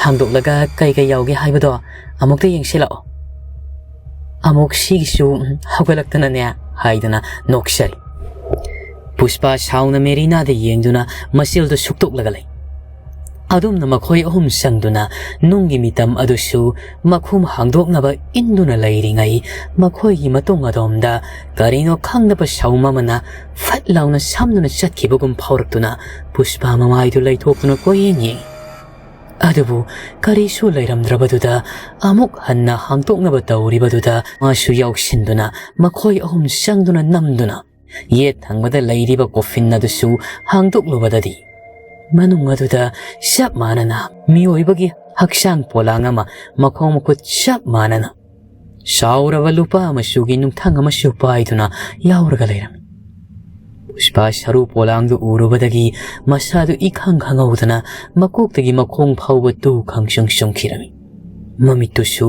ꯍꯥꯡꯗꯣꯛꯂꯒ ꯀꯩ ꯀꯩ ꯌꯥꯎꯒꯦ ꯍꯥꯏꯕꯗꯣ ꯑꯃꯨꯛꯇ ꯌꯦꯡꯁꯤꯜꯂꯛꯑꯣ꯫ ꯑꯃꯨꯛ ꯁꯤꯒꯤꯁꯨ ꯍꯧꯒꯠꯂꯛꯇꯅꯅꯦ," ꯍꯥꯏꯗꯨꯅ ꯅꯣꯛꯆꯔꯤ꯫ ꯄꯨꯁꯄꯥ ꯁꯥꯎꯅ ꯃꯦꯔꯤꯅꯥꯗ ꯌꯦꯡꯗꯨꯅ ꯃꯆꯤꯜꯗꯨ ꯁꯨꯛꯇꯣꯛꯂꯒ ꯂꯩ꯫ ꯑꯗꯨꯝꯅ ꯃꯈꯣꯏ ꯑꯍꯨꯝ ꯆꯪꯗꯨꯅ ꯅꯨꯡꯒꯤ ꯃꯤꯇꯝ ꯑꯗꯨꯁꯨ ꯃꯈꯨꯝ ꯍꯥꯡꯗꯣꯛꯅꯕ ꯏꯟꯗꯨꯅ ꯂꯩꯔꯤꯉꯩ, ꯃꯈꯣꯏꯒꯤ ꯃꯇꯨꯡ ꯑꯗꯣꯝꯗ ꯀꯔꯤꯅꯣ ꯈꯪꯗꯕ ꯁꯥꯎꯝ ꯑꯃꯅ ꯐꯠ ꯂꯥꯎꯅ ꯁꯝꯗꯨꯅ ꯆꯠꯈꯤꯕꯒꯨꯝ ꯐꯥꯎꯔꯛꯇꯨꯅ ꯄꯨꯁꯄꯥ ꯃꯃꯥꯏꯗꯨ ꯂꯩꯊꯣꯛꯇꯨꯅ ꯀꯣꯏꯌꯦꯡ ꯌꯦꯡꯏ꯫ ꯑꯗꯨꯕꯨ ꯀꯔꯤꯁꯨ ꯂꯩꯔꯝꯗ꯭ꯔꯕꯗꯨꯗ ꯑꯃꯨꯛ ꯍꯟꯅ ꯍꯥꯡꯗꯣꯛꯅꯕ ꯇꯧꯔꯤꯕꯗꯨꯗ ꯃꯥꯁꯨ ꯌꯥꯎꯁꯤꯟꯗꯨꯅ ꯃꯈꯣꯏ ꯑꯍꯨꯝ ꯆꯪꯗꯨꯅ ꯅꯝꯗꯨꯅ ꯌꯦꯠ ꯊꯪꯕꯗ ꯂꯩꯔꯤꯕ ꯀꯣꯐꯤꯟ ꯑꯗꯨꯁꯨ ꯍꯥꯡꯗꯣꯛꯂꯨꯕꯗꯗꯤ ꯃꯅꯨꯡ ꯑꯗꯨꯗ ꯆꯞ ꯃꯥꯟꯅꯅ ꯃꯤꯑꯣꯏꯕꯒꯤ ꯍꯛꯆꯥꯡ ꯄꯣꯂꯥꯡ ꯑꯃ ꯃꯈꯣꯡ ꯃꯈꯨꯠ ꯆꯞ ꯃꯥꯟꯅꯅ ꯆꯥꯎꯔꯕ ꯂꯨꯄꯥ ꯃꯆꯨꯒꯤ ꯅꯨꯡꯊꯪ ꯑꯃꯁꯨ ꯄꯥꯏꯗꯨꯅ ꯌꯥꯎꯔꯒ ꯂꯩꯔꯝꯃꯤ꯫ ꯄꯨꯁꯄꯥ ꯁꯔꯨ ꯄꯣꯂꯥꯡꯗꯨ ꯎꯔꯨꯕꯗꯒꯤ ꯃꯁꯥꯗꯨ ꯏꯈꯪ ꯈꯪꯍꯧꯗꯅ ꯃꯀꯣꯛꯇꯒꯤ ꯃꯈꯣꯡ ꯐꯥꯎꯕ ꯇꯨ ꯈꯪꯆꯨꯡ ꯆꯨꯡꯈꯤꯔꯝꯃꯤ꯫ ꯃꯃꯤꯠꯇꯨꯁꯨ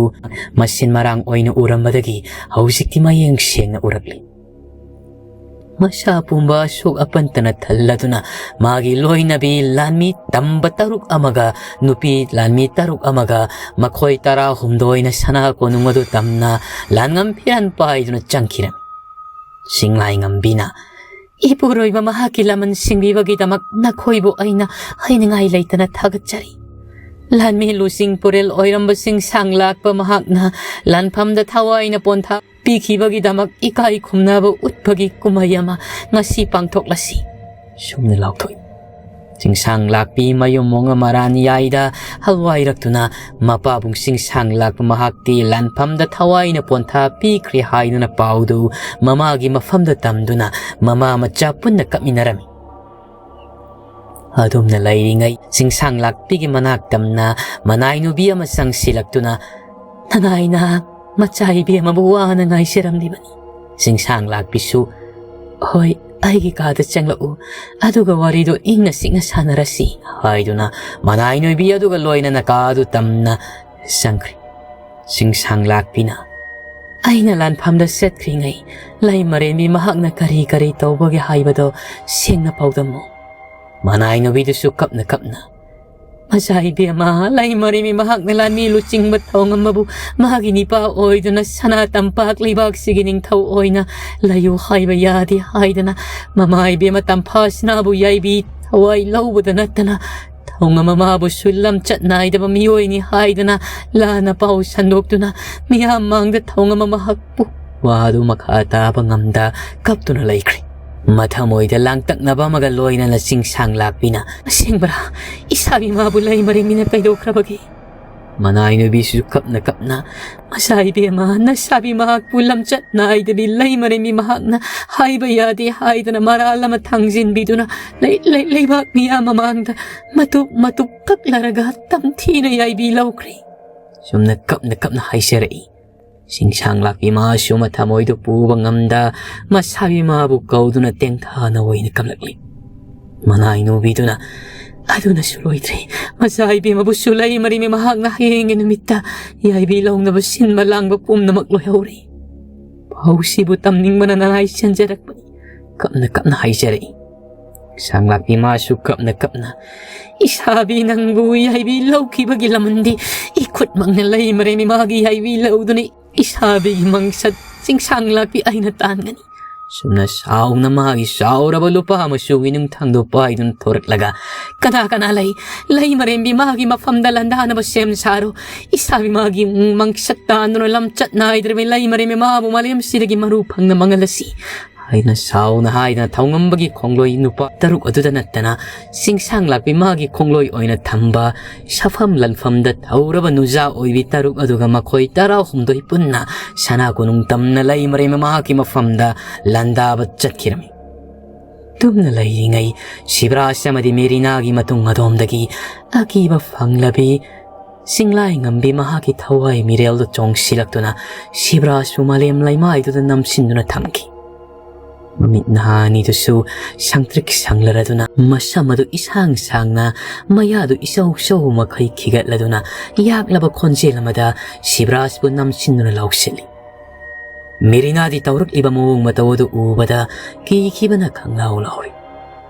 ꯃꯁꯤꯟ ꯃꯔꯥꯡ ꯑꯣꯏꯅ ꯎꯔꯝꯕꯗꯒꯤ ꯍꯧꯖꯤꯛꯇꯤ ꯃꯌꯦꯡ ꯁꯦꯡꯅ ꯎꯔꯛꯂꯤ꯫ ꯃꯁꯥ ꯄꯨꯝꯕ ꯑꯁꯣꯛ ꯑꯄꯟꯇꯅ ꯊꯜꯂꯗꯨꯅ ꯃꯥꯒꯤ ꯂꯣꯏꯅꯕꯤ ꯂꯥꯟꯃꯤ ꯇꯝꯕ ꯇꯔꯨꯛ ꯑꯃꯒ ꯅꯨꯄꯤ ꯂꯥꯟꯃꯤ ꯇꯔꯨꯛ ꯑꯃꯒ ꯃꯈꯣꯏ ꯇꯔꯥꯍꯨꯝꯗꯣꯏꯅ ꯁꯅꯥ ꯀꯣꯅꯨꯡ ꯑꯗꯨ ꯇꯝꯅ ꯂꯥꯟꯉꯝ ꯐꯤꯔꯥꯟ ꯄꯥꯏꯗꯨꯅ ꯆꯪꯈꯤꯔꯝꯃꯤ꯫ ꯆꯤꯡꯂꯥꯏꯉꯝꯕꯤꯅ, "ꯏꯄꯨꯔꯣꯏꯕ ꯃꯍꯥꯛꯀꯤ ꯂꯃꯟ ꯁꯤꯡꯕꯤꯕꯒꯤꯗꯃꯛ ꯅꯈꯣꯏꯕꯨ ꯑꯩꯅ ꯍꯥꯏꯅꯤꯡꯉꯥꯏ ꯂꯩꯇꯅ ꯊꯥꯒꯠꯆꯔꯤ꯫ ꯂꯥꯟꯃꯤ ꯂꯨꯆꯤꯡ ꯄꯨꯔꯦꯜ ꯑꯣꯏꯔꯝꯕꯁꯤꯡ ꯁꯥꯡ ꯂꯥꯛꯄ ꯃꯍꯥꯛꯅ ꯂꯥꯟꯐꯝꯗ ꯊꯋꯥꯏꯅ ꯄꯣꯟꯊꯥ ꯄꯤꯈꯤꯕꯒꯤꯗꯃꯛ ꯏꯀꯥꯏ ꯈꯨꯝꯅꯕ ꯎꯠꯄꯒꯤ ꯀꯨꯝꯍꯩ ꯑꯃ ꯉꯁꯤ ꯄꯥꯡꯊꯣꯛꯂꯁꯤ" ꯁꯨꯝꯅ ꯂꯥꯎꯊꯣꯛꯏ꯫ ꯆꯤꯡꯁꯥꯡ ꯂꯥꯛꯄꯤ ꯃꯌꯨꯝ ꯃꯣꯡ ꯑꯃ ꯔꯥꯟ ꯌꯥꯏꯗ ꯍꯜꯋꯥꯏꯔꯛꯇꯨꯅ ꯃꯄꯥꯕꯨꯡ ꯆꯤꯡꯁꯥꯡ ꯂꯥꯛꯄ ꯃꯍꯥꯛꯇꯤ ꯂꯥꯟꯐꯝꯗ ꯊꯋꯥꯏꯅ ꯄꯣꯟꯊꯥ ꯄꯤꯈ꯭ꯔꯦ ꯍꯥꯏꯗꯨꯅ ꯄꯥꯎꯗꯨ ꯃꯃꯥꯒꯤ ꯃꯐꯝꯗ ꯇꯝꯗꯨꯅ ꯃꯃꯥ ꯃꯆꯥ ꯄꯨꯟꯅ ꯀꯞꯃꯤꯟꯅꯔꯝꯃꯤ꯫ ꯑꯗꯨꯝꯅ ꯂꯩꯔꯤꯉꯩ ꯆꯤꯡꯁꯥꯡ ꯂꯥꯛꯄꯤꯒꯤ ꯃꯅꯥꯛ ꯇꯝꯅ ꯃꯅꯥꯏ ꯅꯨꯄꯤ ꯑꯃ ꯆꯪꯁꯤꯜꯂꯛꯇꯨꯅ, "ꯅꯅꯥꯏꯅ ꯃꯆꯥ ꯏꯕꯦꯝꯃꯕꯨ ꯋꯥꯅ ꯉꯥꯏꯖꯔꯝꯂꯤꯕꯅꯤ꯫" ꯆꯤꯡꯁꯥꯡ ꯂꯥꯛꯄꯤꯁꯨ, "ꯍꯣꯏ, ꯑꯩꯒꯤ ꯀꯥꯗ ꯆꯪꯂꯛꯎ, ꯑꯗꯨꯒ ꯋꯥꯔꯤꯗꯨ ꯏꯪꯅ ꯆꯤꯛꯅ ꯁꯥꯟꯅꯔꯁꯤ" ꯍꯥꯏꯗꯨꯅ ꯃꯅꯥꯏ ꯅꯣꯏꯕꯤ ꯑꯗꯨꯒ ꯂꯣꯏꯅꯅ ꯀꯥ ꯑꯗꯨ ꯇꯝꯅ ꯆꯪꯈ꯭ꯔꯦ꯫ ꯆꯤꯡꯁꯥꯡ ꯂꯥꯛꯄꯤꯅ, "ꯑꯩꯅ ꯂꯥꯟꯐꯝꯗ ꯆꯠꯈ꯭ꯔꯤꯉꯩ ꯂꯩꯃꯔꯦꯟꯕꯤ ꯃꯍꯥꯛꯅ ꯀꯔꯤ ꯀꯔꯤ ꯇꯧꯕꯒꯦ ꯍꯥꯏꯕꯗꯣ ꯁꯦꯡꯅ ꯄꯥꯎꯗꯝꯃꯨ꯫" ꯃꯅꯥꯏ ꯅꯨꯄꯤꯗꯨꯁꯨ ꯀꯞꯅ ꯀꯞꯅ, "ꯃꯆꯥ ꯏꯕꯦꯝꯃ, ꯂꯩꯃꯔꯦꯟꯕꯤ ꯃꯍꯥꯛꯅ ꯂꯥꯟꯃꯤ ꯂꯨꯆꯤꯡꯕ ꯊꯧꯉꯝ ꯑꯃꯕꯨ ꯃꯥꯒꯤ ꯅꯤꯄꯥ ꯑꯣꯏꯗꯨꯅ ꯁꯅꯥ ꯇꯝꯄꯥꯛ ꯂꯩꯕꯥꯛꯁꯤꯒꯤ ꯅꯤꯡꯊꯧ ꯑꯣꯏꯅ ꯂꯩꯌꯨ ꯍꯥꯏꯕ ꯌꯥꯗꯦ ꯍꯥꯏꯗꯅ ꯃꯃꯥ ꯏꯕꯦꯝꯃ ꯇꯝꯐꯥꯁꯅꯥꯕꯨ ꯌꯥꯏꯕꯤ ꯊꯋꯥꯏ ꯂꯧꯕꯗ ꯅꯠꯇꯅ ꯊꯧꯉꯝ ꯑꯃꯕꯨꯁꯨ ꯂꯝꯆꯠ ꯅꯥꯏꯗꯕ ꯃꯤꯑꯣꯏꯅꯤ ꯍꯥꯏꯗꯅ ꯂꯥꯟꯅ ꯄꯥꯎ ꯁꯟꯗꯣꯛꯇꯨꯅ ꯃꯤꯌꯥꯝ ꯃꯥꯡꯗ ꯊꯧꯉꯝ ꯑꯃ ꯍꯛꯄꯨ" ꯋꯥꯗꯨ ꯃꯈꯥ ꯇꯥꯕ ꯉꯝꯗ ꯀꯞꯇꯨꯅ ꯂꯩꯈ꯭ꯔꯦ꯫ ꯃꯊꯃꯣꯏꯗ ꯂꯥꯡꯇꯛꯅꯕ ꯑꯃꯒ ꯂꯣꯏꯅꯅ ꯆꯤꯡꯁꯥꯡ ꯂꯥꯛꯄꯤꯅ, "ꯑꯁꯦꯡꯕꯔꯥ? ꯏꯁ, ꯁꯥꯕꯤ ꯃꯥꯕꯨ ꯂꯩꯃꯔꯦꯟꯕꯤꯅ ꯀꯩꯗꯧꯈ꯭ꯔꯕꯒꯦ? ꯃꯅꯥꯏ ꯅꯨꯄꯤꯁꯨ ꯀꯞꯅ ꯀꯞꯅ, "ꯃꯆꯥ ꯏꯕꯦꯝꯃ, ꯅꯁꯥꯕꯤ ꯃꯍꯥꯛꯄꯨ ꯂꯝꯆꯠ ꯅꯥꯏꯗꯕꯤ ꯂꯩꯃꯔꯦꯟꯕꯤ ꯃꯍꯥꯛꯅ ꯍꯥꯏꯕ ꯌꯥꯗꯦ ꯍꯥꯏꯗꯨꯅ ꯃꯔꯥꯜ ꯑꯃ ꯊꯥꯡꯖꯤꯟꯕꯤꯗꯨꯅ ꯂꯩ-, ꯂꯩ-, ꯂꯩꯕꯥꯛ ꯃꯤꯌꯥꯝ ꯃꯃꯥꯡꯗ ꯃꯇꯨꯞ ꯃꯇꯨꯞ ꯀꯛꯂꯔꯒ ꯇꯝꯊꯤꯅ ꯌꯥꯏꯕꯤ ꯂꯧꯈ꯭ꯔꯦ"꯫ ꯁꯨꯝꯅ ꯀꯞꯅ ꯀꯞꯅ ꯍꯥꯏꯖꯔꯛꯏ꯫ ꯆꯤꯡꯁꯥꯡ ꯂꯥꯛꯄꯤ ꯃꯥꯁꯨ ꯃꯊꯃꯣꯏꯗꯨ ꯄꯨꯕ ꯉꯝꯗ ꯃꯁꯥꯕꯤ ꯃꯥꯕꯨ ꯀꯧꯗꯨꯅ ꯇꯦꯡꯊꯥꯅ ꯑꯣꯏꯅ ꯀꯞꯂꯛꯂꯤ꯫ ꯃꯅꯥꯏ ꯅꯨꯄꯤꯗꯨꯅ, "ꯑꯗꯨꯅꯁꯨ ꯂꯣꯏꯗ꯭ꯔꯦ, ꯃꯆꯥ ꯏꯕꯦꯝꯃꯕꯨꯁꯨ ꯂꯩꯃꯔꯦꯟꯕꯤ ꯃꯍꯥꯛꯅ ꯍꯌꯦꯡꯒꯤ ꯅꯨꯃꯤꯠꯇ ꯌꯥꯏꯕꯤ ꯂꯧꯅꯕ ꯁꯤꯟꯕ ꯂꯥꯡꯕ ꯄꯨꯝꯅꯃꯛ ꯂꯣꯏꯍꯧꯔꯦ"꯫ ꯄꯥꯎꯁꯤꯕꯨ ꯇꯝꯅꯤꯡꯕꯅ ꯅꯅꯥꯏ ꯆꯦꯟꯖꯔꯛꯄꯅꯤ꯫ ꯀꯞꯅ ꯀꯞꯅ ꯍꯥꯏꯖꯔꯛꯏ꯫ ꯆꯤꯡꯁꯥꯡ ꯂꯥꯛꯄꯤ ꯃꯥꯁꯨ ꯀꯞꯅ ꯀꯞꯅ, "ꯏꯁꯥꯕꯤ ꯅꯪꯕꯨ ꯌꯥꯏꯕꯤ ꯂꯧꯈꯤꯕꯒꯤ ꯂꯃꯟꯗꯤ ꯏꯈꯨꯠꯃꯛꯅ ꯂꯩꯃꯔꯦꯟꯕꯤ ꯃꯥꯒꯤ ꯌꯥꯏꯕꯤ ꯂꯧꯗꯨꯅ ꯏꯁꯥꯕꯤꯒꯤ ꯃꯪꯁꯠ ꯆꯤꯡꯁꯥꯡ ꯂꯥꯛꯄꯤ ꯑꯩꯅ ꯇꯥꯟꯒꯅꯤ"꯫ ꯁꯨꯝꯅ ꯁꯥꯎꯅ ꯃꯥꯒꯤ ꯆꯥꯎꯔꯕ ꯂꯨꯄꯥ ꯃꯆꯨꯒꯤ ꯅꯨꯡꯊꯪꯗꯨ ꯄꯥꯏꯗꯨꯅ ꯊꯣꯔꯛꯂꯒ, "ꯀꯅꯥ ꯀꯅꯥ ꯂꯩ? ꯂꯩꯃꯔꯦꯟꯕꯤ ꯃꯥꯒꯤ ꯃꯐꯝꯗ ꯂꯥꯟꯗꯥꯅꯕ ꯁꯦꯝ ꯁꯥꯔꯣ꯫ ꯏꯁꯥꯕꯤ ꯃꯥꯒꯤ ꯃꯪꯁꯠ ꯇꯥꯟꯗꯨꯅ ꯂꯝꯆꯠ ꯅꯥꯏꯗ꯭ꯔꯕꯤ ꯂꯩꯃꯔꯦꯟꯕꯤ ꯃꯥꯕꯨ ꯃꯥꯂꯦꯝꯁꯤꯗꯒꯤ ꯃꯔꯨ ꯐꯪꯅ ꯃꯥꯡꯍꯜꯂꯁꯤ" ꯍꯥꯏꯅ ꯁꯥꯎꯅ ꯍꯥꯏꯗꯨꯅ ꯊꯧꯉꯝꯕꯒꯤ ꯈꯣꯡꯂꯣꯏ ꯅꯨꯄꯥ ꯇꯔꯨꯛ ꯑꯗꯨꯗ ꯅꯠꯇꯅ ꯆꯤꯡꯁꯥꯡ ꯂꯥꯛꯄꯤ ꯃꯥꯒꯤ ꯈꯣꯡꯂꯣꯏ ꯑꯣꯏꯅ ꯊꯝꯕ ꯁꯥꯐꯝ ꯂꯥꯟꯐꯝꯗ ꯊꯧꯔꯕ ꯅꯨꯖꯥ ꯑꯣꯏꯕꯤ ꯇꯔꯨꯛ ꯑꯗꯨꯒ ꯃꯈꯣꯏ ꯇꯔꯥꯍꯨꯝꯗꯣꯏ ꯄꯨꯟꯅ ꯁꯅꯥ ꯀꯣꯅꯨꯡ ꯇꯝꯅ ꯂꯩꯃꯔꯦꯟꯕꯤ ꯃꯍꯥꯛꯀꯤ ꯃꯐꯝꯗ ꯂꯥꯟꯗꯥꯕ ꯆꯠꯈꯤꯔꯝꯃꯤ꯫ ꯇꯨꯝꯅ ꯂꯩꯔꯤꯉꯩ ꯁꯤꯕꯔꯥꯖ ꯑꯃꯗꯤ ꯃꯦꯔꯤꯅꯥꯒꯤ ꯃꯇꯨꯡ ꯑꯗꯣꯝꯗꯒꯤ ꯑꯀꯤꯕ ꯐꯪꯂꯕꯤ ꯆꯤꯡꯂꯥꯏ ꯉꯝꯕꯤ ꯃꯍꯥꯛꯀꯤ ꯊꯋꯥꯏ ꯃꯤꯔꯦꯜꯗ ꯆꯣꯡꯁꯤꯜꯂꯛꯇꯨꯅ ꯁꯤꯕꯔꯥꯖꯄꯨ ꯃꯥꯂꯦꯝ ꯂꯩꯃꯥꯏꯗꯨꯗ ꯅꯝꯁꯤꯟꯗꯨꯅ ꯊꯝꯈꯤ꯫ ꯃꯃꯤꯠ ꯅꯍꯥ ꯑꯅꯤꯗꯨꯁꯨ ꯁꯪꯇ꯭ꯔꯤꯛ ꯁꯪꯂꯔꯗꯨꯅ, ꯃꯁꯝ ꯑꯗꯨ ꯏꯁꯥꯡ ꯁꯥꯡꯅ, ꯃꯌꯥꯗꯨ ꯏꯆꯧ ꯆꯧꯕ ꯃꯈꯩ ꯈꯤꯒꯠꯂꯗꯨꯅ, ꯌꯥꯛꯂꯕ ꯈꯣꯟꯖꯦꯜ ꯑꯃꯗ ꯁꯤꯕꯔꯥꯖꯄꯨ ꯅꯝꯁꯤꯟꯗꯨꯅ ꯂꯥꯎꯁꯤꯜꯂꯤ꯫ ꯃꯦꯔꯤꯅꯥꯗꯤ ꯇꯧꯔꯛꯂꯤꯕ ꯃꯑꯣꯡ ꯃꯇꯧ ꯑꯗꯨ ꯎꯕꯗ ꯀꯤꯈꯤꯕꯅ ꯈꯪꯂꯥꯎ ꯂꯥꯎꯔꯤ꯫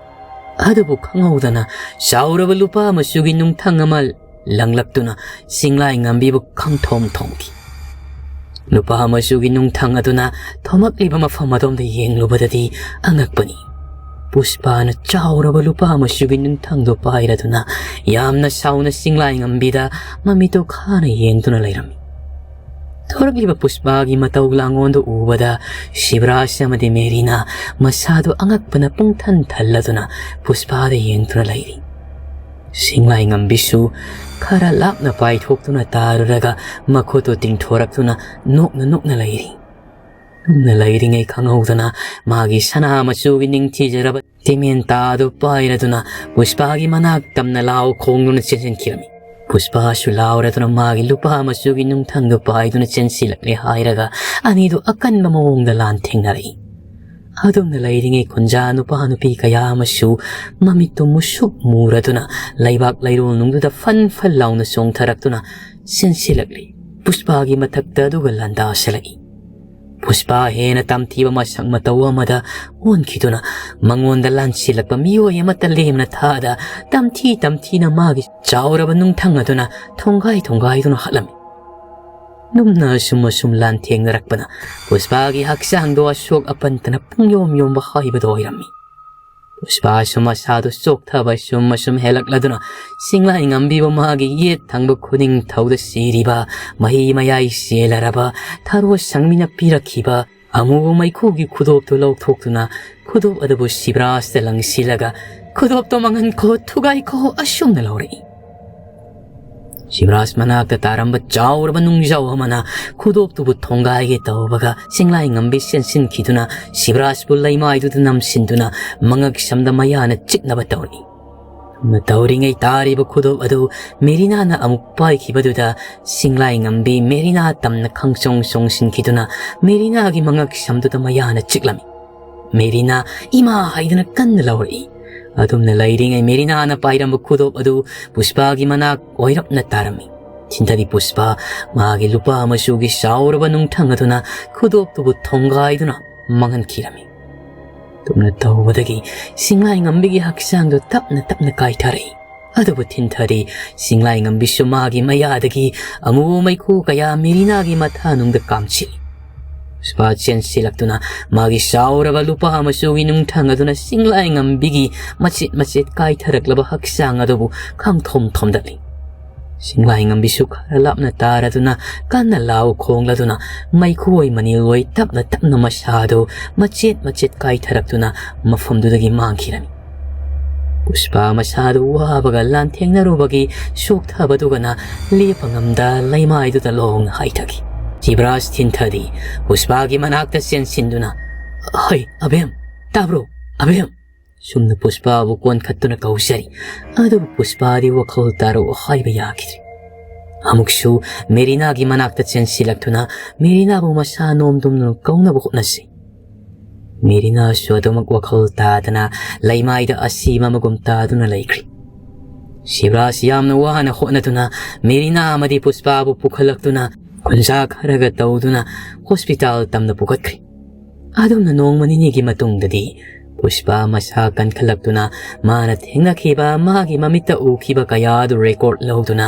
ꯑꯗꯨꯕꯨ ꯈꯪꯍꯧꯗꯅ ꯆꯥꯎꯔꯕ ꯂꯨꯄꯥ ꯃꯆꯨꯒꯤ ꯅꯨꯡꯊꯪ ꯑꯃ ꯂꯪꯂꯛꯇꯨꯅ ꯆꯤꯡꯂꯥꯏ ꯉꯝꯕꯤꯕꯨ ꯈꯪꯊꯣꯝ ꯊꯣꯝꯈꯤ꯫ ꯂꯨꯄꯥ ꯃꯆꯨꯒꯤ ꯅꯨꯡꯊꯪ ꯑꯗꯨꯅ ꯊꯣꯝꯂꯛꯂꯤꯕ ꯃꯐꯝ ꯑꯗꯣꯝꯗ ꯌꯦꯡꯂꯨꯕꯗꯗꯤ ꯑꯉꯛꯄꯅꯤ꯫ ꯄꯨꯁꯄꯥꯅ ꯆꯥꯎꯔꯕ ꯂꯨꯄꯥ ꯃꯆꯨꯒꯤ ꯅꯨꯡꯊꯪꯗꯨ ꯄꯥꯏꯔꯗꯨꯅ ꯌꯥꯝꯅ ꯁꯥꯎꯅ ꯆꯤꯡꯂꯥꯏ ꯉꯝꯕꯤꯗ ꯃꯃꯤꯠꯇꯨ ꯈꯥꯅ ꯌꯦꯡꯗꯨꯅ ꯂꯩꯔꯝꯃꯤ꯫ ꯊꯣꯔꯛꯂꯤꯕ ꯄꯨꯁꯄꯥꯒꯤ ꯃꯇꯧ ꯂꯥꯡꯑꯣꯟꯗꯨ ꯎꯕꯗ ꯁꯤꯕꯔꯥꯖ ꯑꯃꯗꯤ ꯃꯦꯔꯤꯅꯥ ꯃꯁꯥꯗꯨ ꯑꯉꯛꯄꯅ ꯄꯨꯡꯊꯟ ꯊꯜꯂꯗꯨꯅ ꯄꯨꯁꯄꯥꯗ ꯌꯦꯡꯗꯨꯅ ꯂꯩꯔꯤ꯫ ꯁꯤꯡꯂꯥꯏꯉꯝꯕꯤꯁꯨ ꯈꯔ ꯂꯥꯞꯅ ꯄꯥꯏꯊꯣꯛꯇꯨꯅ ꯇꯥꯔꯨꯔꯒ ꯃꯈꯨꯠꯇꯨ ꯇꯤꯡꯊꯣꯔꯛꯇꯨꯅ ꯅꯣꯛꯅ ꯅꯣꯛꯅ ꯂꯩꯔꯤ꯫ ꯅꯣꯛꯅ ꯂꯩꯔꯤꯉꯩ ꯈꯪꯍꯧꯗꯅ ꯃꯥꯒꯤ ꯁꯅꯥ ꯃꯆꯨꯒꯤ ꯅꯤꯡꯊꯤꯖꯔꯕ ꯇꯤꯃꯦꯟꯇꯥꯗꯨ ꯄꯥꯏꯔꯗꯨꯅ ꯄꯨꯁꯄꯥꯒꯤ ꯃꯅꯥꯛ ꯇꯝꯅ ꯂꯥꯎ ꯈꯣꯡꯗꯨꯅ ꯆꯦꯟꯁꯤꯟꯈꯤꯔꯝꯃꯤ꯫ ꯄꯨꯁꯄꯥꯁꯨ ꯂꯥꯎꯔꯗꯨꯅ ꯃꯥꯒꯤ ꯂꯨꯄꯥ ꯃꯆꯨꯒꯤ ꯅꯨꯡꯊꯪꯗꯨ ꯄꯥꯏꯗꯨꯅ ꯆꯦꯟꯁꯤꯜꯂꯛꯂꯦ ꯍꯥꯏꯔꯒ ꯑꯅꯤꯗꯨ ꯑꯀꯟꯕ ꯃꯑꯣꯡꯗ ꯂꯥꯟꯊꯦꯡꯅꯔꯛꯏ꯫ ꯑꯗꯨꯝꯅ ꯂꯩꯔꯤꯉꯩ ꯈꯨꯟꯖꯥ ꯅꯨꯄꯥ ꯅꯨꯄꯤ ꯀꯌꯥ ꯑꯃꯁꯨ ꯃꯃꯤꯠꯇꯨ ꯃꯨꯁꯨꯛ ꯃꯨꯔꯗꯨꯅ ꯂꯩꯕꯥꯛ ꯂꯩꯔꯣꯜꯅꯨꯡꯗꯨꯗ ꯐꯟ ꯐꯟ ꯂꯥꯎꯅ ꯆꯣꯡꯊꯔꯛꯇꯨꯅ ꯆꯦꯟꯁꯤꯜꯂꯛꯂꯤ꯫ ꯄꯨꯁꯄꯥꯒꯤ ꯃꯊꯛꯇ ꯑꯗꯨꯒ ꯂꯥꯟꯗꯥꯁꯤꯜꯂꯛꯏ꯫ ꯄꯨꯁꯄꯥ ꯍꯦꯟꯅ ꯇꯝꯊꯤꯕ ꯃꯁꯛ ꯃꯇꯧ ꯑꯃꯗ ꯑꯣꯟꯈꯤꯗꯨꯅ ꯃꯉꯣꯟꯗ ꯂꯥꯟꯁꯤꯜꯂꯛꯄ ꯃꯤꯑꯣꯏ ꯑꯃꯠꯇ ꯂꯦꯝꯅ ꯊꯥꯗ ꯇꯝꯊꯤ ꯇꯝꯊꯤꯅ ꯃꯥꯒꯤ ꯆꯥꯎꯔꯕ ꯅꯨꯡꯊꯪ ꯑꯗꯨꯅ ꯊꯣꯡꯒꯥꯏ ꯊꯣꯡꯒꯥꯏꯗꯨꯅ ꯍꯥꯠꯂꯝꯃꯤ꯫ ꯅꯨꯝꯅ ꯑꯁꯨꯝ ꯑꯁꯨꯝ ꯂꯥꯟꯊꯦꯡꯅꯔꯛꯄꯅ ꯄꯨꯁꯄꯥꯒꯤ ꯍꯛꯆꯥꯡꯗꯣ ꯑꯁꯣꯛ ꯑꯄꯟꯇꯅ ꯄꯨꯡꯌꯣꯝ ꯌꯣꯝꯕ ꯍꯥꯏꯕꯗꯣ ꯑꯣꯏꯔꯝꯃꯤ꯫ ꯄꯨꯁꯄꯥꯁꯨ ꯃꯁꯥꯗꯨ ꯆꯣꯛꯊꯕ ꯑꯁꯨꯝ ꯑꯁꯨꯝ ꯍꯦꯜꯂꯛꯂꯗꯨꯅ ꯁꯤꯡꯂꯥꯏ ꯉꯝꯕꯤꯕ ꯃꯥꯒꯤ ꯌꯦꯠ ꯊꯪꯕ ꯈꯨꯅꯤꯡꯊꯧꯗ ꯁꯤꯔꯤꯕ ꯃꯍꯤ ꯃꯌꯥꯏ ꯆꯦꯜꯂꯔꯕ ꯊꯔꯣ ꯁꯪꯃꯤꯅ ꯄꯤꯔꯛꯈꯤꯕ ꯑꯃꯨꯕ ꯃꯩꯈꯨꯒꯤ ꯈꯨꯗꯣꯞꯇꯨ ꯂꯧꯊꯣꯛꯇꯨꯅ ꯈꯨꯗꯣꯞ ꯑꯗꯨꯕꯨ ꯁꯤꯕ꯭ꯔꯥꯖꯇ ꯂꯪꯁꯤꯜꯂꯒ "ꯈꯨꯗꯣꯞꯇꯣ ꯃꯥꯡꯍꯟꯈꯣ, ꯊꯨꯒꯥꯏꯈꯣ" ꯑꯁꯨꯝꯅ ꯂꯧꯔꯛꯏ꯫ ꯁꯤꯕ꯭ꯔꯥꯖ ꯃꯅꯥꯛꯇ ꯇꯥꯔꯝꯕ ꯆꯥꯎꯔꯕ ꯅꯨꯡꯖꯥꯎ ꯑꯃꯅ ꯈꯨꯗꯣꯞꯇꯨꯕꯨ ꯊꯣꯡꯒꯥꯏꯒꯦ ꯇꯧꯕꯒ ꯁꯤꯡꯂꯥꯏ ꯉꯝꯕꯤ ꯆꯦꯟꯁꯤꯟꯈꯤꯗꯨꯅ ꯁꯤꯕ꯭ꯔꯥꯖꯄꯨ ꯂꯩꯃꯥꯏꯗꯨꯗ ꯅꯝꯁꯤꯟꯗꯨꯅ ꯃꯉꯛ ꯁꯝꯗ ꯃꯌꯥꯅ ꯆꯤꯛꯅꯕ ꯇꯧꯔꯛꯏ꯫ ꯑꯗꯨꯅ ꯇꯧꯔꯤꯉꯩ ꯇꯥꯔꯤꯕ ꯈꯨꯗꯣꯞ ꯑꯗꯨ ꯃꯦꯔꯤꯅꯥꯅ ꯑꯃꯨꯛ ꯄꯥꯏꯈꯤꯕꯗꯨꯗ ꯁꯤꯡꯂꯥꯏ ꯉꯝꯕꯤ ꯃꯦꯔꯤꯅꯥ ꯇꯝꯅ ꯈꯪꯆꯣꯡ ꯆꯣꯡꯁꯤꯟꯈꯤꯗꯨꯅ ꯃꯦꯔꯤꯅꯥꯒꯤ ꯃꯉꯛ ꯁꯝꯗꯨꯗ ꯃꯌꯥꯅ ꯆꯤꯛꯂꯝꯃꯤ꯫ ꯃꯦꯔꯤꯅꯥ "ꯏꯃꯥ" ꯍꯥꯏꯗꯨꯅ ꯀꯟꯅ ꯂꯥꯎꯔꯛꯏ꯫ ꯑꯗꯨꯝꯅ ꯂꯩꯔꯤꯉꯩ ꯃꯦꯔꯤꯅꯥꯅ ꯄꯥꯏꯔꯝꯕ ꯈꯨꯗꯣꯞ ꯑꯗꯨ ꯄꯨꯁꯄꯥꯒꯤ ꯃꯅꯥꯛ ꯑꯣꯏꯔꯞꯅ ꯇꯥꯔꯝꯃꯤ꯫ ꯊꯤꯟꯊꯔꯤ ꯄꯨꯁꯄꯥ ꯃꯥꯒꯤ ꯂꯨꯄꯥ ꯃꯆꯨꯒꯤ ꯆꯥꯎꯔꯕ ꯅꯨꯡꯊꯪ ꯑꯗꯨꯅ ꯈꯨꯗꯣꯞꯇꯨꯕꯨ ꯊꯣꯡꯒꯥꯏꯗꯨꯅ ꯃꯥꯡꯍꯟꯈꯤꯔꯝꯃꯤ꯫ ꯑꯗꯨꯝꯅ ꯇꯧꯕꯗꯒꯤ ꯁꯤꯡꯂꯥꯏ ꯉꯝꯕꯤꯒꯤ ꯍꯛꯆꯥꯡꯗꯨ ꯇꯞꯅ ꯇꯞꯅ ꯀꯥꯏꯊꯔꯛꯏ꯫ ꯑꯗꯨꯕꯨ ꯊꯤꯟꯊꯔꯤ ꯁꯤꯡꯂꯥꯏ ꯉꯝꯕꯤꯁꯨ ꯃꯥꯒꯤ ꯃꯌꯥꯗꯒꯤ ꯑꯃꯨꯕ ꯃꯩꯈꯨ ꯀꯌꯥ ꯃꯦꯔꯤꯅꯥꯒꯤ ꯃꯊꯥꯅꯨꯡꯗ ꯀꯥꯝꯁꯤꯜꯂꯤ꯫ ꯄꯨꯁꯄꯥ ꯆꯦꯟꯁꯤꯜꯂꯛꯇꯨꯅ ꯃꯥꯒꯤ ꯆꯥꯎꯔꯕ ꯂꯨꯄꯥ ꯃꯆꯨꯒꯤ ꯅꯨꯡꯊꯪ ꯑꯗꯨꯅ ꯁꯤꯡꯂꯥꯏ ꯉꯝꯕꯤꯒꯤ ꯃꯆꯦꯠ ꯃꯆꯦꯠ ꯀꯥꯏꯊꯔꯛꯂꯕ ꯍꯛꯆꯥꯡ ꯑꯗꯨꯕꯨ ꯈꯪꯊꯣꯝ ꯊꯣꯝꯗꯠꯂꯤ꯫ ꯁꯤꯡꯂꯥꯏ ꯉꯝꯕꯤꯁꯨ ꯈꯔ ꯂꯥꯞꯅ ꯇꯥꯔꯗꯨꯅ ꯀꯟꯅ ꯂꯥꯎ ꯈꯣꯡꯂꯗꯨꯅ ꯃꯩꯈꯨꯑꯣꯏ ꯃꯅꯤꯜꯑꯣꯏ ꯇꯞꯅ ꯇꯞꯅ ꯃꯁꯥꯗꯨ ꯃꯆꯦꯠ ꯃꯆꯦꯠ ꯀꯥꯏꯊꯔꯛꯇꯨꯅ ꯃꯐꯝꯗꯨꯗꯒꯤ ꯃꯥꯡꯈꯤꯔꯝꯃꯤ꯫ ꯄꯨꯁꯄꯥ ꯃꯁꯥꯗꯨ ꯋꯥꯕꯒ ꯂꯥꯟꯊꯦꯡꯅꯔꯨꯕꯒꯤ ꯁꯣꯛꯊꯕꯗꯨꯒꯅ ꯂꯦꯞꯄ ꯉꯝꯗ ꯂꯩꯃꯥꯏꯗꯨꯗ ꯂꯣꯡꯅ ꯍꯥꯏꯊꯈꯤ꯫ ꯁꯤꯕꯔꯥꯖ ꯊꯤꯟꯊꯗꯤ ꯄꯨꯁꯄꯥꯒꯤ ꯃꯅꯥꯛꯇ ꯆꯦꯟꯁꯤꯟꯗꯨꯅ, "ꯍꯩ, ꯑꯕꯦꯝ, ꯇꯥꯕ꯭ꯔꯣ? ꯑꯕꯦꯝ!" ꯁꯨꯝꯅ ꯄꯨꯁꯄꯥꯕꯨ ꯀꯣꯟꯈꯠꯇꯨꯅ ꯀꯧꯖꯔꯤ꯫ ꯑꯗꯨꯕꯨ ꯄꯨꯁꯄꯥꯗꯤ ꯋꯥꯈꯜ ꯇꯥꯔꯣ ꯍꯥꯏꯕ ꯌꯥꯈꯤꯗ꯭ꯔꯦ꯫ ꯑꯃꯨꯛꯁꯨ ꯃꯦꯔꯤꯅꯥꯒꯤ ꯃꯅꯥꯛꯇ ꯆꯦꯟꯁꯤꯜꯂꯛꯇꯨꯅ ꯃꯦꯔꯤꯅꯥꯕꯨ ꯃꯁꯥ ꯅꯣꯝꯗꯨꯝꯗꯨꯅ ꯀꯧꯅꯕ ꯍꯣꯠꯅꯁꯤ꯫ ꯃꯦꯔꯤꯅꯥꯁꯨ ꯑꯗꯨꯃꯛ ꯋꯥꯈꯜ ꯇꯥꯗꯅ ꯂꯩꯃꯥꯏꯗ ꯑꯁꯤꯕ ꯑꯃꯒꯨꯝ ꯇꯥꯗꯨꯅ ꯂꯩꯈ꯭ꯔꯤ꯫ ꯁꯤꯕꯔꯥꯖ ꯌꯥꯝꯅ ꯋꯥꯅ ꯍꯣꯠꯅꯗꯨꯅ ꯃꯦꯔꯤꯅꯥ ꯑꯃꯗꯤ ꯄꯨꯁꯄꯥꯕꯨ ꯄꯨꯈꯠꯂꯛꯇꯨꯅ ꯈꯨꯟꯖꯥ ꯈꯔꯒ ꯇꯧꯗꯨꯅ ꯍꯣꯁꯄꯤꯇꯥꯜ ꯇꯝꯅ ꯄꯨꯈꯠꯈ꯭ꯔꯤ꯫ ꯑꯗꯨꯝꯅ ꯅꯣꯡꯃ ꯅꯤꯅꯤꯒꯤ ꯃꯇꯨꯡꯗꯗꯤ ꯄꯨꯁꯄꯥ ꯃꯁꯥ ꯀꯟꯈꯠꯂꯛꯇꯨꯅ ꯃꯥꯅ ꯊꯦꯡꯅꯈꯤꯕ, ꯃꯥꯒꯤ ꯃꯃꯤꯠꯇ ꯎꯈꯤꯕ ꯀꯌꯥ ꯑꯗꯨ ꯔꯦꯀꯣꯔꯗ ꯂꯧꯗꯨꯅ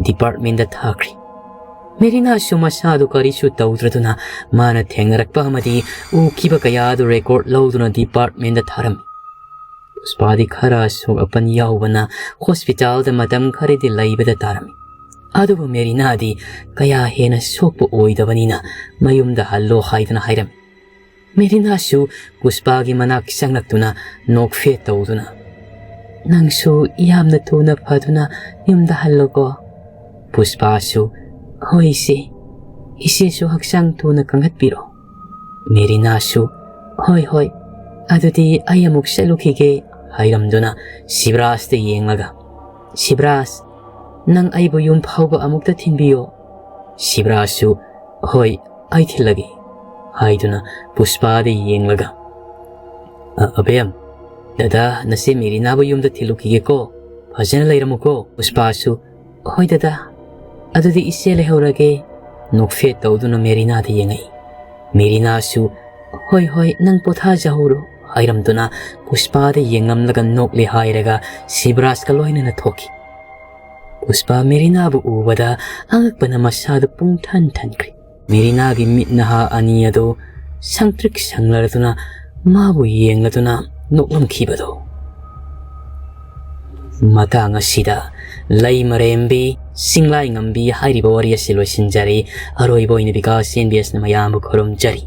ꯗꯤꯄꯥꯔꯠꯃꯦꯟꯗ ꯊꯥꯈ꯭ꯔꯤ꯫ ꯃꯦꯔꯤꯅꯥꯁꯨ ꯃꯁꯥꯗꯨ ꯀꯔꯤꯁꯨ ꯇꯧꯗ꯭ꯔꯗꯨꯅ ꯃꯥꯅ ꯊꯦꯡꯅꯔꯛꯄ ꯑꯃꯗꯤ ꯎꯈꯤꯕ ꯀꯌꯥ ꯑꯗꯨ ꯔꯦꯀꯣꯔꯗ ꯂꯧꯗꯨꯅ ꯗꯤꯄꯥꯔꯠꯃꯦꯟꯗ ꯊꯥꯔꯝꯃꯤ꯫ ꯄꯨꯁꯄꯥꯗꯤ ꯈꯔ ꯑꯁꯣꯛ ꯑꯄꯟ ꯌꯥꯎꯕꯅ ꯍꯣꯁꯄꯤꯇꯥꯜꯗ ꯃꯇꯝ ꯈꯔꯗꯤ ꯂꯩꯕꯗ ꯇꯥꯔꯝꯃꯤ꯫ ꯑꯗꯨꯕꯨ ꯃꯦꯔꯤꯅꯥꯗꯤ ꯀꯌꯥ ꯍꯦꯟꯅ ꯁꯣꯛꯄ ꯑꯣꯏꯗꯕꯅꯤꯅ ꯃꯌꯨꯝꯗ ꯍꯜꯂꯣ ꯍꯥꯏꯗꯨꯅ ꯍꯥꯏꯔꯝꯃꯤ꯫ ꯃꯦꯔꯤꯅꯥꯁꯨ ꯄꯨꯁꯄꯥꯒꯤ ꯃꯅꯥꯛ ꯆꯪꯂꯛꯇꯨꯅ ꯅꯣꯛꯐꯦꯠ ꯇꯧꯗꯨꯅ, "ꯅꯪꯁꯨ ꯌꯥꯝꯅ ꯊꯨꯅ ꯐꯗꯨꯅ ꯌꯨꯝꯗ ꯍꯜꯂꯣꯀꯣ꯫" ꯄꯨꯁꯄꯥꯁꯨ, "ꯍꯣꯏ ꯏꯆꯦ, ꯏꯆꯦꯁꯨ ꯍꯛꯆꯥꯡ ꯊꯨꯅ ꯀꯟꯈꯠꯄꯤꯔꯣ꯫" ꯃꯦꯔꯤꯅꯥꯁꯨ, "ꯍꯣꯏ ꯍꯣꯏ, ꯑꯗꯨꯗꯤ ꯑꯩ ꯑꯃꯨꯛ ꯆꯠꯂꯨꯈꯤꯒꯦ" ꯍꯥꯏꯔꯝꯗꯨꯅ ꯁꯤꯕꯔꯥꯖꯇ ꯌꯦꯡꯂꯒ, "ꯁꯤꯕꯔꯥꯖ, ꯅꯪ ꯑꯩꯕꯨ ꯌꯨꯝ ꯐꯥꯎꯕ ꯑꯃꯨꯛꯇ ꯊꯤꯟꯕꯤꯌꯣ꯫" ꯁꯤꯕꯔꯥꯖꯁꯨ, "ꯍꯣꯏ, ꯑꯩ ꯊꯤꯜꯂꯒꯦ" ꯍꯥꯏꯗꯨꯅ ꯄꯨꯁꯄꯥꯗ ꯌꯦꯡꯂꯒ, "ꯑ-, ꯑꯕꯦꯝ, ꯗꯗꯥ, ꯅꯆꯦ ꯃꯦꯔꯤꯅꯥꯕꯨ ꯌꯨꯝꯗ ꯊꯤꯜꯂꯨꯈꯤꯒꯦꯀꯣ꯫ ꯐꯖꯅ ꯂꯩꯔꯝꯃꯨꯀꯣ꯫" ꯄꯨꯁꯄꯥꯁꯨ, "ꯍꯣꯏ ꯗꯗꯥ, ꯑꯗꯨꯗꯤ ꯏꯆꯦ ꯂꯩꯍꯧꯔꯒꯦ꯫" ꯅꯣꯛꯐꯦꯠ ꯇꯧꯗꯨꯅ ꯃꯦꯔꯤꯅꯥꯗ ꯌꯦꯡꯉꯛꯏ꯫ ꯃꯦꯔꯤꯅꯥꯁꯨ, "ꯍꯣꯏ ꯍꯣꯏ, ꯅꯪ ꯄꯣꯊꯥꯖꯍꯧꯔꯣ" ꯍꯥꯏꯔꯝꯗꯨꯅ ꯄꯨꯁꯄꯥꯗ ꯌꯦꯡꯂꯝꯂꯒ ꯅꯣꯛꯂꯦ ꯍꯥꯏꯔꯒ ꯁꯤꯕꯔꯥꯖꯀ ꯂꯣꯏꯅꯅ ꯊꯣꯛꯈꯤ꯫ ꯄꯨꯁꯄꯥ ꯃꯦꯔꯤꯅꯥꯕꯨ ꯎꯕꯗ ꯑꯉꯛꯄꯅ ꯃꯁꯥꯗꯨ ꯄꯨꯡꯊꯟ ꯊꯟꯈ꯭ꯔꯤ꯫ ꯃꯦꯔꯤꯅꯥꯒꯤ ꯃꯤꯠ ꯅꯍꯥ ꯑꯅꯤ ꯑꯗꯨ ꯁꯪꯇ꯭ꯔꯤꯛ ꯁꯪꯂꯔꯗꯨꯅ ꯃꯥꯕꯨ ꯌꯦꯡꯂꯗꯨꯅ ꯅꯣꯛꯂꯝꯈꯤꯕꯗꯣ꯫ ꯃꯇꯥꯡ ꯑꯁꯤꯗ ꯂꯩꯃꯔꯦꯝꯕꯤ, ꯆꯤꯡꯂꯥꯏ ꯉꯝꯕꯤ ꯍꯥꯏꯔꯤꯕ ꯋꯥꯔꯤ ꯑꯁꯤ ꯂꯣꯏꯁꯤꯟꯖꯔꯦ꯫ ꯑꯔꯣꯏꯕ ꯑꯣꯏꯅ ꯕꯤꯀꯥꯁ ꯑꯦꯟ ꯕꯤ ꯑꯦꯁꯅ ꯃꯌꯥꯝꯕꯨ ꯈꯨꯔꯨꯝꯖꯔꯤ꯫